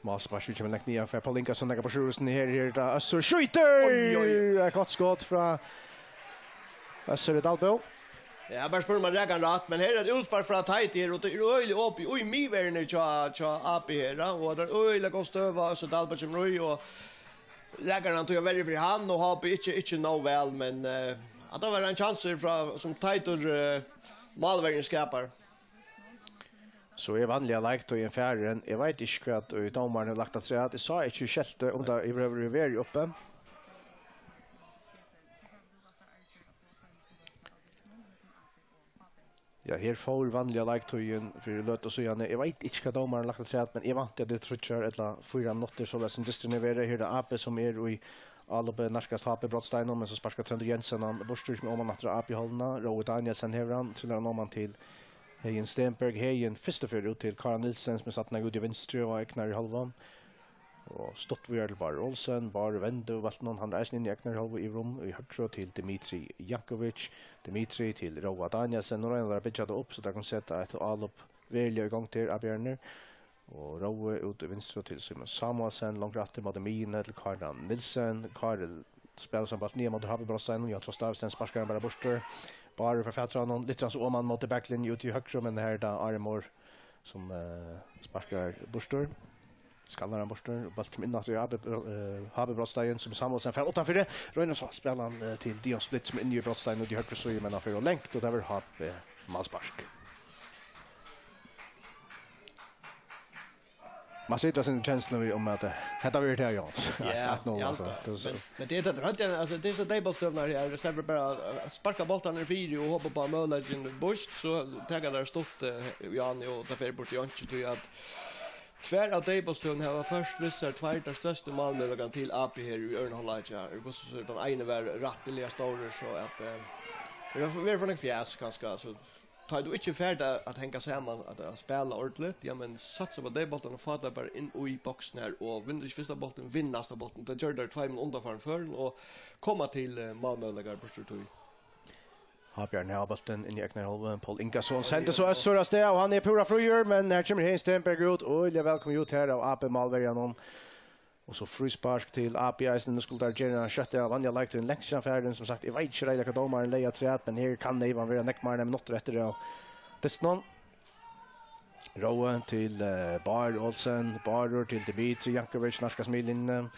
Málspark kemur langt niðan fyri Paul Ingason, leggur á sjúrhúsini her, her er tað Øssur skjýtur! Oj, oj, oj. Eitt gott skot frá Øssur í Dalbø. Ja, bara spyr um at raka hann rætt, men her er eitt útspark frá Teitur her, og tað er øgiliga opið í miðverðini hjá, hjá A B her, ja, og tað er øgiliga góð støða, Øssur Dalbø kemur í, og rakar hann tí at verja fyri hann, og H B ikki, ikki nóg væl, men, eh, at tað var ein kjansur frá, sum Teitur, eh, málverjin skapar. So er vanliga leiktíðin farin. Eg veit ikki, hvat ið dómarin hevur lagt afturat. Eg sá ikki skeltið, um tað yvirhøvur hevur verið uppi. Ja, her fór vanliga leiktíðin fyri løtu síðani. Eg veit ikki, hvat dómarin hevur lagt afturat, men eg vænti, at tað er tríggjar ella fýra minuttir, soleiðis sum dysturin hevur verið. Her er A B, sum er í álopið nærkast H B brotsteininum, men so sparkar Tróndur Jensen hann burtur, sum er oman aftur á A B-hálvuna. Rói Danielsen hevur hann, trillar hann oman til Heðin Stenberg. Heðin fyrstu ferð út til Kára Nielsen, sum er settur út í vinstru og egnar í hálvan. Og stutt víðari til Bárð Olsen. Bárður vendir bóltin, hann er eisini inn í egnar hálvu, yvir um í høgru til Dmitrij Jankovic. Dmitrij til Róa Danielsen. Nú royna teir at byggja tað upp, so teir kunnu seta eitt álop veruliga í gongd her, A-bjarnir. Og Rói út í vinstru til Símun Samuelsen, longur aftur móti miðjuni til Kára Nielsen. Kári spælir so bóltin niðan móti H B brotsteininum, Jón Trost Davidsen sparkar hann bara burtur. Bárður fær fatur á honum, lyftir hann so oman móti baklinju út í høgru, men her er tað Ári Mohr sum, eh, sparkar burtur. Skallar hann burtur, og bólturin inn aftur í A B, eh, H B brotstein, sum Samuelsen fær uttanfyri. Roynir so at spæla hann, eh, til Dion Splitt, sum er inni í brotsteininum út í høgru síðu, men hann fer ov langt, og tað verður H B málspark. Man situr við sínum kenslum við um at, eh, hetta verður tað, Jón. Ja, Eitt null, ja, altso. Tað er so men, men tað er tað, røddin, altso, tað er so deyðbóltsstøðurnar her, í staðin fyri bara at sparka bóltarnar fyri og hopa upp á møguleikin býst, so taka teir stutt, eh, Jón, og tað fer burtur í einki, tí at tvær av deyðbóltsstøðunum hava ført við sær tveir teir størstu málmøguleikarnar til A B her í øðrum hálvleiki. Hvussu so tann eini var rættiliga stórur, so at, eh, tað verður for nógv fjas, kanska, altso. Tá tú ikki fær tað at hanga saman, at, at spæla ordiligt, ja, men satsa upp á deyðbóltin og fá tað bara inn í boksin her, og vinnur tú ikki fyrsta bóltin, vinn næsta bóltin. Tað gjørdu teir tveimum undanfarnu førum og koma til, eh, málmøguleikar burtur úr tí. H B hevur bóltin inn í egnu hálvuna. Pól Ingason sendir so Øssur av stað, og hann er púra fríur, men her kemur Heðin Stenberg út, og øgiliga væl komið út her av A B-málverjanum. Og so fríspark til A B eisini. Nú skulu teir gera eina skjótt av vanliga leiktíðin langt síðan farin. Sum sagt, eg veit ikki reiðiliga hvat dómarin legði afturat, men her kann neyvan vera nógv meir enn minuttir eftir av dystinum. Rói til, eh, Bárð Olsen, Bárður til Dmitrij Jankovic, nærkast miðlinjuni.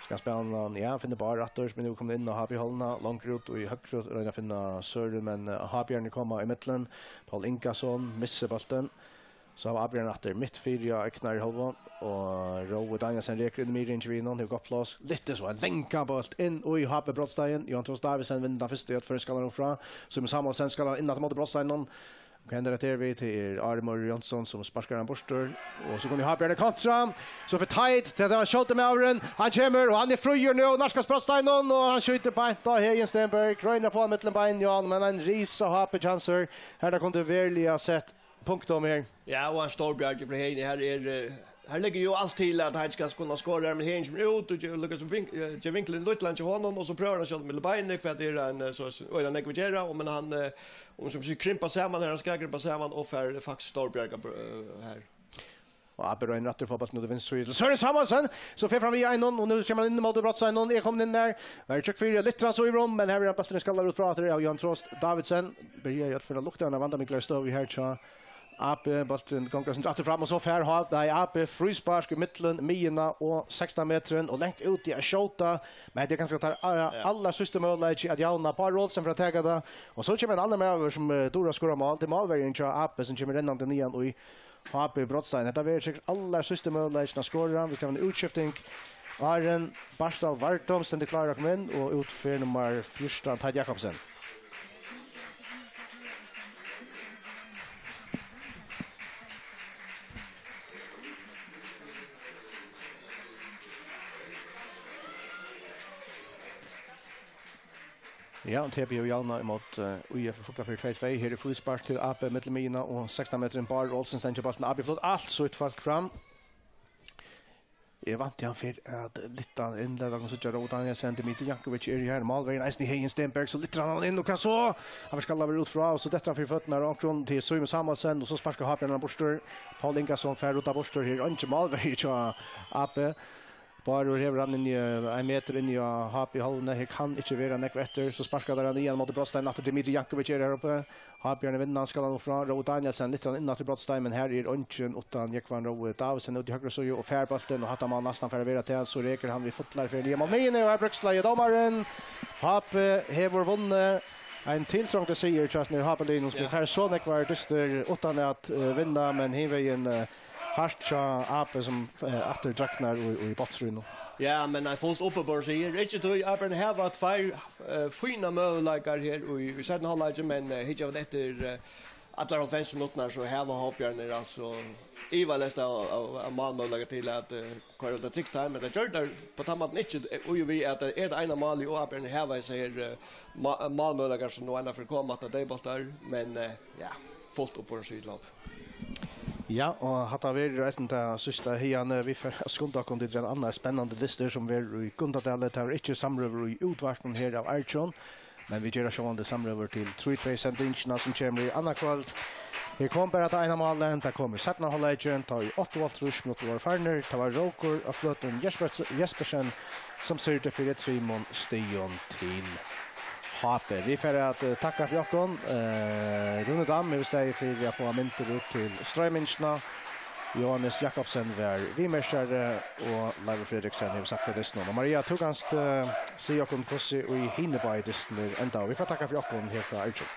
Skal spæla hann, ja, finnur Bárð aftur, men nú er komin inn á H B-hálvuna, longur út í høgru, roynir at finna Søren, men, eh, H B-arnir koma ímillum. Pól Ingason missir bóltin. So hava A-bjarnir aftur mitt fyri á egnu hálvu, og Rói Danielsen rekur inn í miðringin við honum, hevur gott pláss. Lyftir so ein langan bólt inn í H B brotstein. Jón Trost Davidsen vinnur tann fyrsta, Jørn Føroyar skallar hann frá. Símun Samuelsen skallar hann inn aftur móti brotsteininum. Hvat hendir eftir við, tað er Ári Mohr Jónsson sum sparkar hann burtur. Og so kunnu H B-arnir kontra. So fer Teit, tað var skjóti maðurin. Hann kemur, og hann er fríur nú, nærkast brotsteininum, og hann skjýtur beint á Heðin Stenberg. Roynir at fáa hann millum beini, Jón, men ein risa H B-kjansur. Her, tað kundi veruliga sett punktum her. Ja, og ein stór bjargi frá Heðin. Her er, eh, her liggur jo alt til at hann skal kunna skora her, men Heðin kemur út og ger, lukkar sum vink-, eh, ger vinkulin lítlan hjá honum, og so prøvar hann at skjóta millum beini, hvat er ein, eh, so, og er hann nógv at gera, og, men hann, eh, um sum sigur, krympar saman her, hann skal krympa saman og fær faktiskt stór bjargi, eh, her. Og A B roynir aftur at fáa bóltin út í vinstru síðu til Søren Samuelsen, sum fer fram við einum, og nú kemur hann inn móti brotsteininum, er komin inn har. Var tjúkkur fyri, lyftir hann so í rúm, men her verður bólturin skallaður út frá aftur av Jón Trost Davidsen. Byrjar í øll føra lukta av eini vandamiklari støðu her hjá A B, bólturin gongur eitt sindur aftur fram, og so fær H-, nei, A B fríspark í millum miðjuna og sekstan metrin, og langt út í at skjóta, men hetta er kanska teirra a-, Ja. allarsíðsta møguleiki at javna. Bárður Olsen fer at taka tað, og so kemur ein annar maður sum, eh, dugir at skora mál. Tað er málverjin hjá A B sum kemur rennandi niðan í H B Brotstein. Hetta verður sikkurt allarsíðsti møguleikin at skora. Vit hava eina útskifting. Áðrenn Bartal Vardom stendur klárur at koma inn, og út fer nummar fjúrtan, Teitur Jakobsen. Ja, og T B J javnar ímóti, eh, ÍF Fuglafjørður tvey tvey. Her er fríspark til A B millum miðjuna og sekstan metrin. Bárður Olsen stendur bóltin. A B flott, alt sítt fólk fram. Eg vænti, hann fer at lyfta hann inn. Lat okkum síggja, Rói Danielsen, Dimitri Jankovic er her. Málverjin eisini, Heðin Stenberg, so lyftir hann hann inn, og hvat so? Hann skal vera út frá, og so dettur hann fyri føturnar á onkrum, til Símun Samuelsen, og so sparkar Hábjørn hann burtur. Poul Ingason fær ruddað burtur. Her er eingin málverji hjá A B. Bárður hevur hann inni, eh, ein metur inni á H B hálvuni. Her kann ikki vera nógv eftir. So sparka teir hann ígjøgnum móti Brotstein. Aftur Dimitri Jankovic er her uppi. Hábjørn vinnur hann, skal hann upp frá. Rói Danielsen lyftir hann inn aftur Brotstein, men her er eingin uttan Jógvan Rói Davidsen út í høgru síðu og fær bóltin, og hatta má næstan fara at vera tað. So rekur hann við fullari ferð niðan móti miðjuni, og her brúkst lagið dómarin. H B hevur vunnið ein tiltrongdur sigur hjá sínum H B-liðnum, sum Ja. fær so nógvar dystir uttan at, eh, vinna, men hinvegin, eh, hart hjá A B, sum, eh, aftur dragnar í, í botnstríðnum. Ja, men ein fult uppiborið sigur. Ikki tí, A B hava tveir, eh, fínar møguleikar her í, í seinna hálvleiki, men, eh, hyggja vit eftir, eh, allar hálvfems minuttirnar, so hava Hábjarnir altso ivaleyst av, av, av málmøguleika til at, eh, koyra tað trygt heim, men tað gjørdu teir á tann mátan ikki, eh, og jú við at tað er tað eina málið, og Hábjarnir hava hesar her, eh, má-, málmøguleikar, sum nú einaferð koma aftan á deyðbóltar, men, eh, ja, fult uppiborið sigur til H B. Ja, og hatta verður eisini tað síðsta hiðani. Vit fara at skunda okkum til ein annan spennandi dystur, sum verður í Gundadali. Tað verður ikki samrøður í útvarpinum her av Arjun, men vit gera sjálvandi samrøður til trý tvey sendingina, sum kemur í annaðkvøld. Her kom bara tað eina málið, tað kom í seinna hálvleikin, tá ið áttaoghálvtrýss minuttir vóru farnir. Tað var Rókur á Fløtum Jesper-, Jespersen, sum sýrdi fyri trimum stigum til H B. Vit fara at, eh, takka fyri okkum. Eh, Rúni Dam hevur staðið fyri at fáa myndir út til stroymingina. Jóhannes Jakobsen var viðmerkjari, og Leivur Fredriksen hevur sagt frá dystinum. Og Maria, tú kanst, eh, siga okkum, hvussu ið hinir báðir dystirnir endaðu. Vit fara at takka fyri okkum her frá Arjun.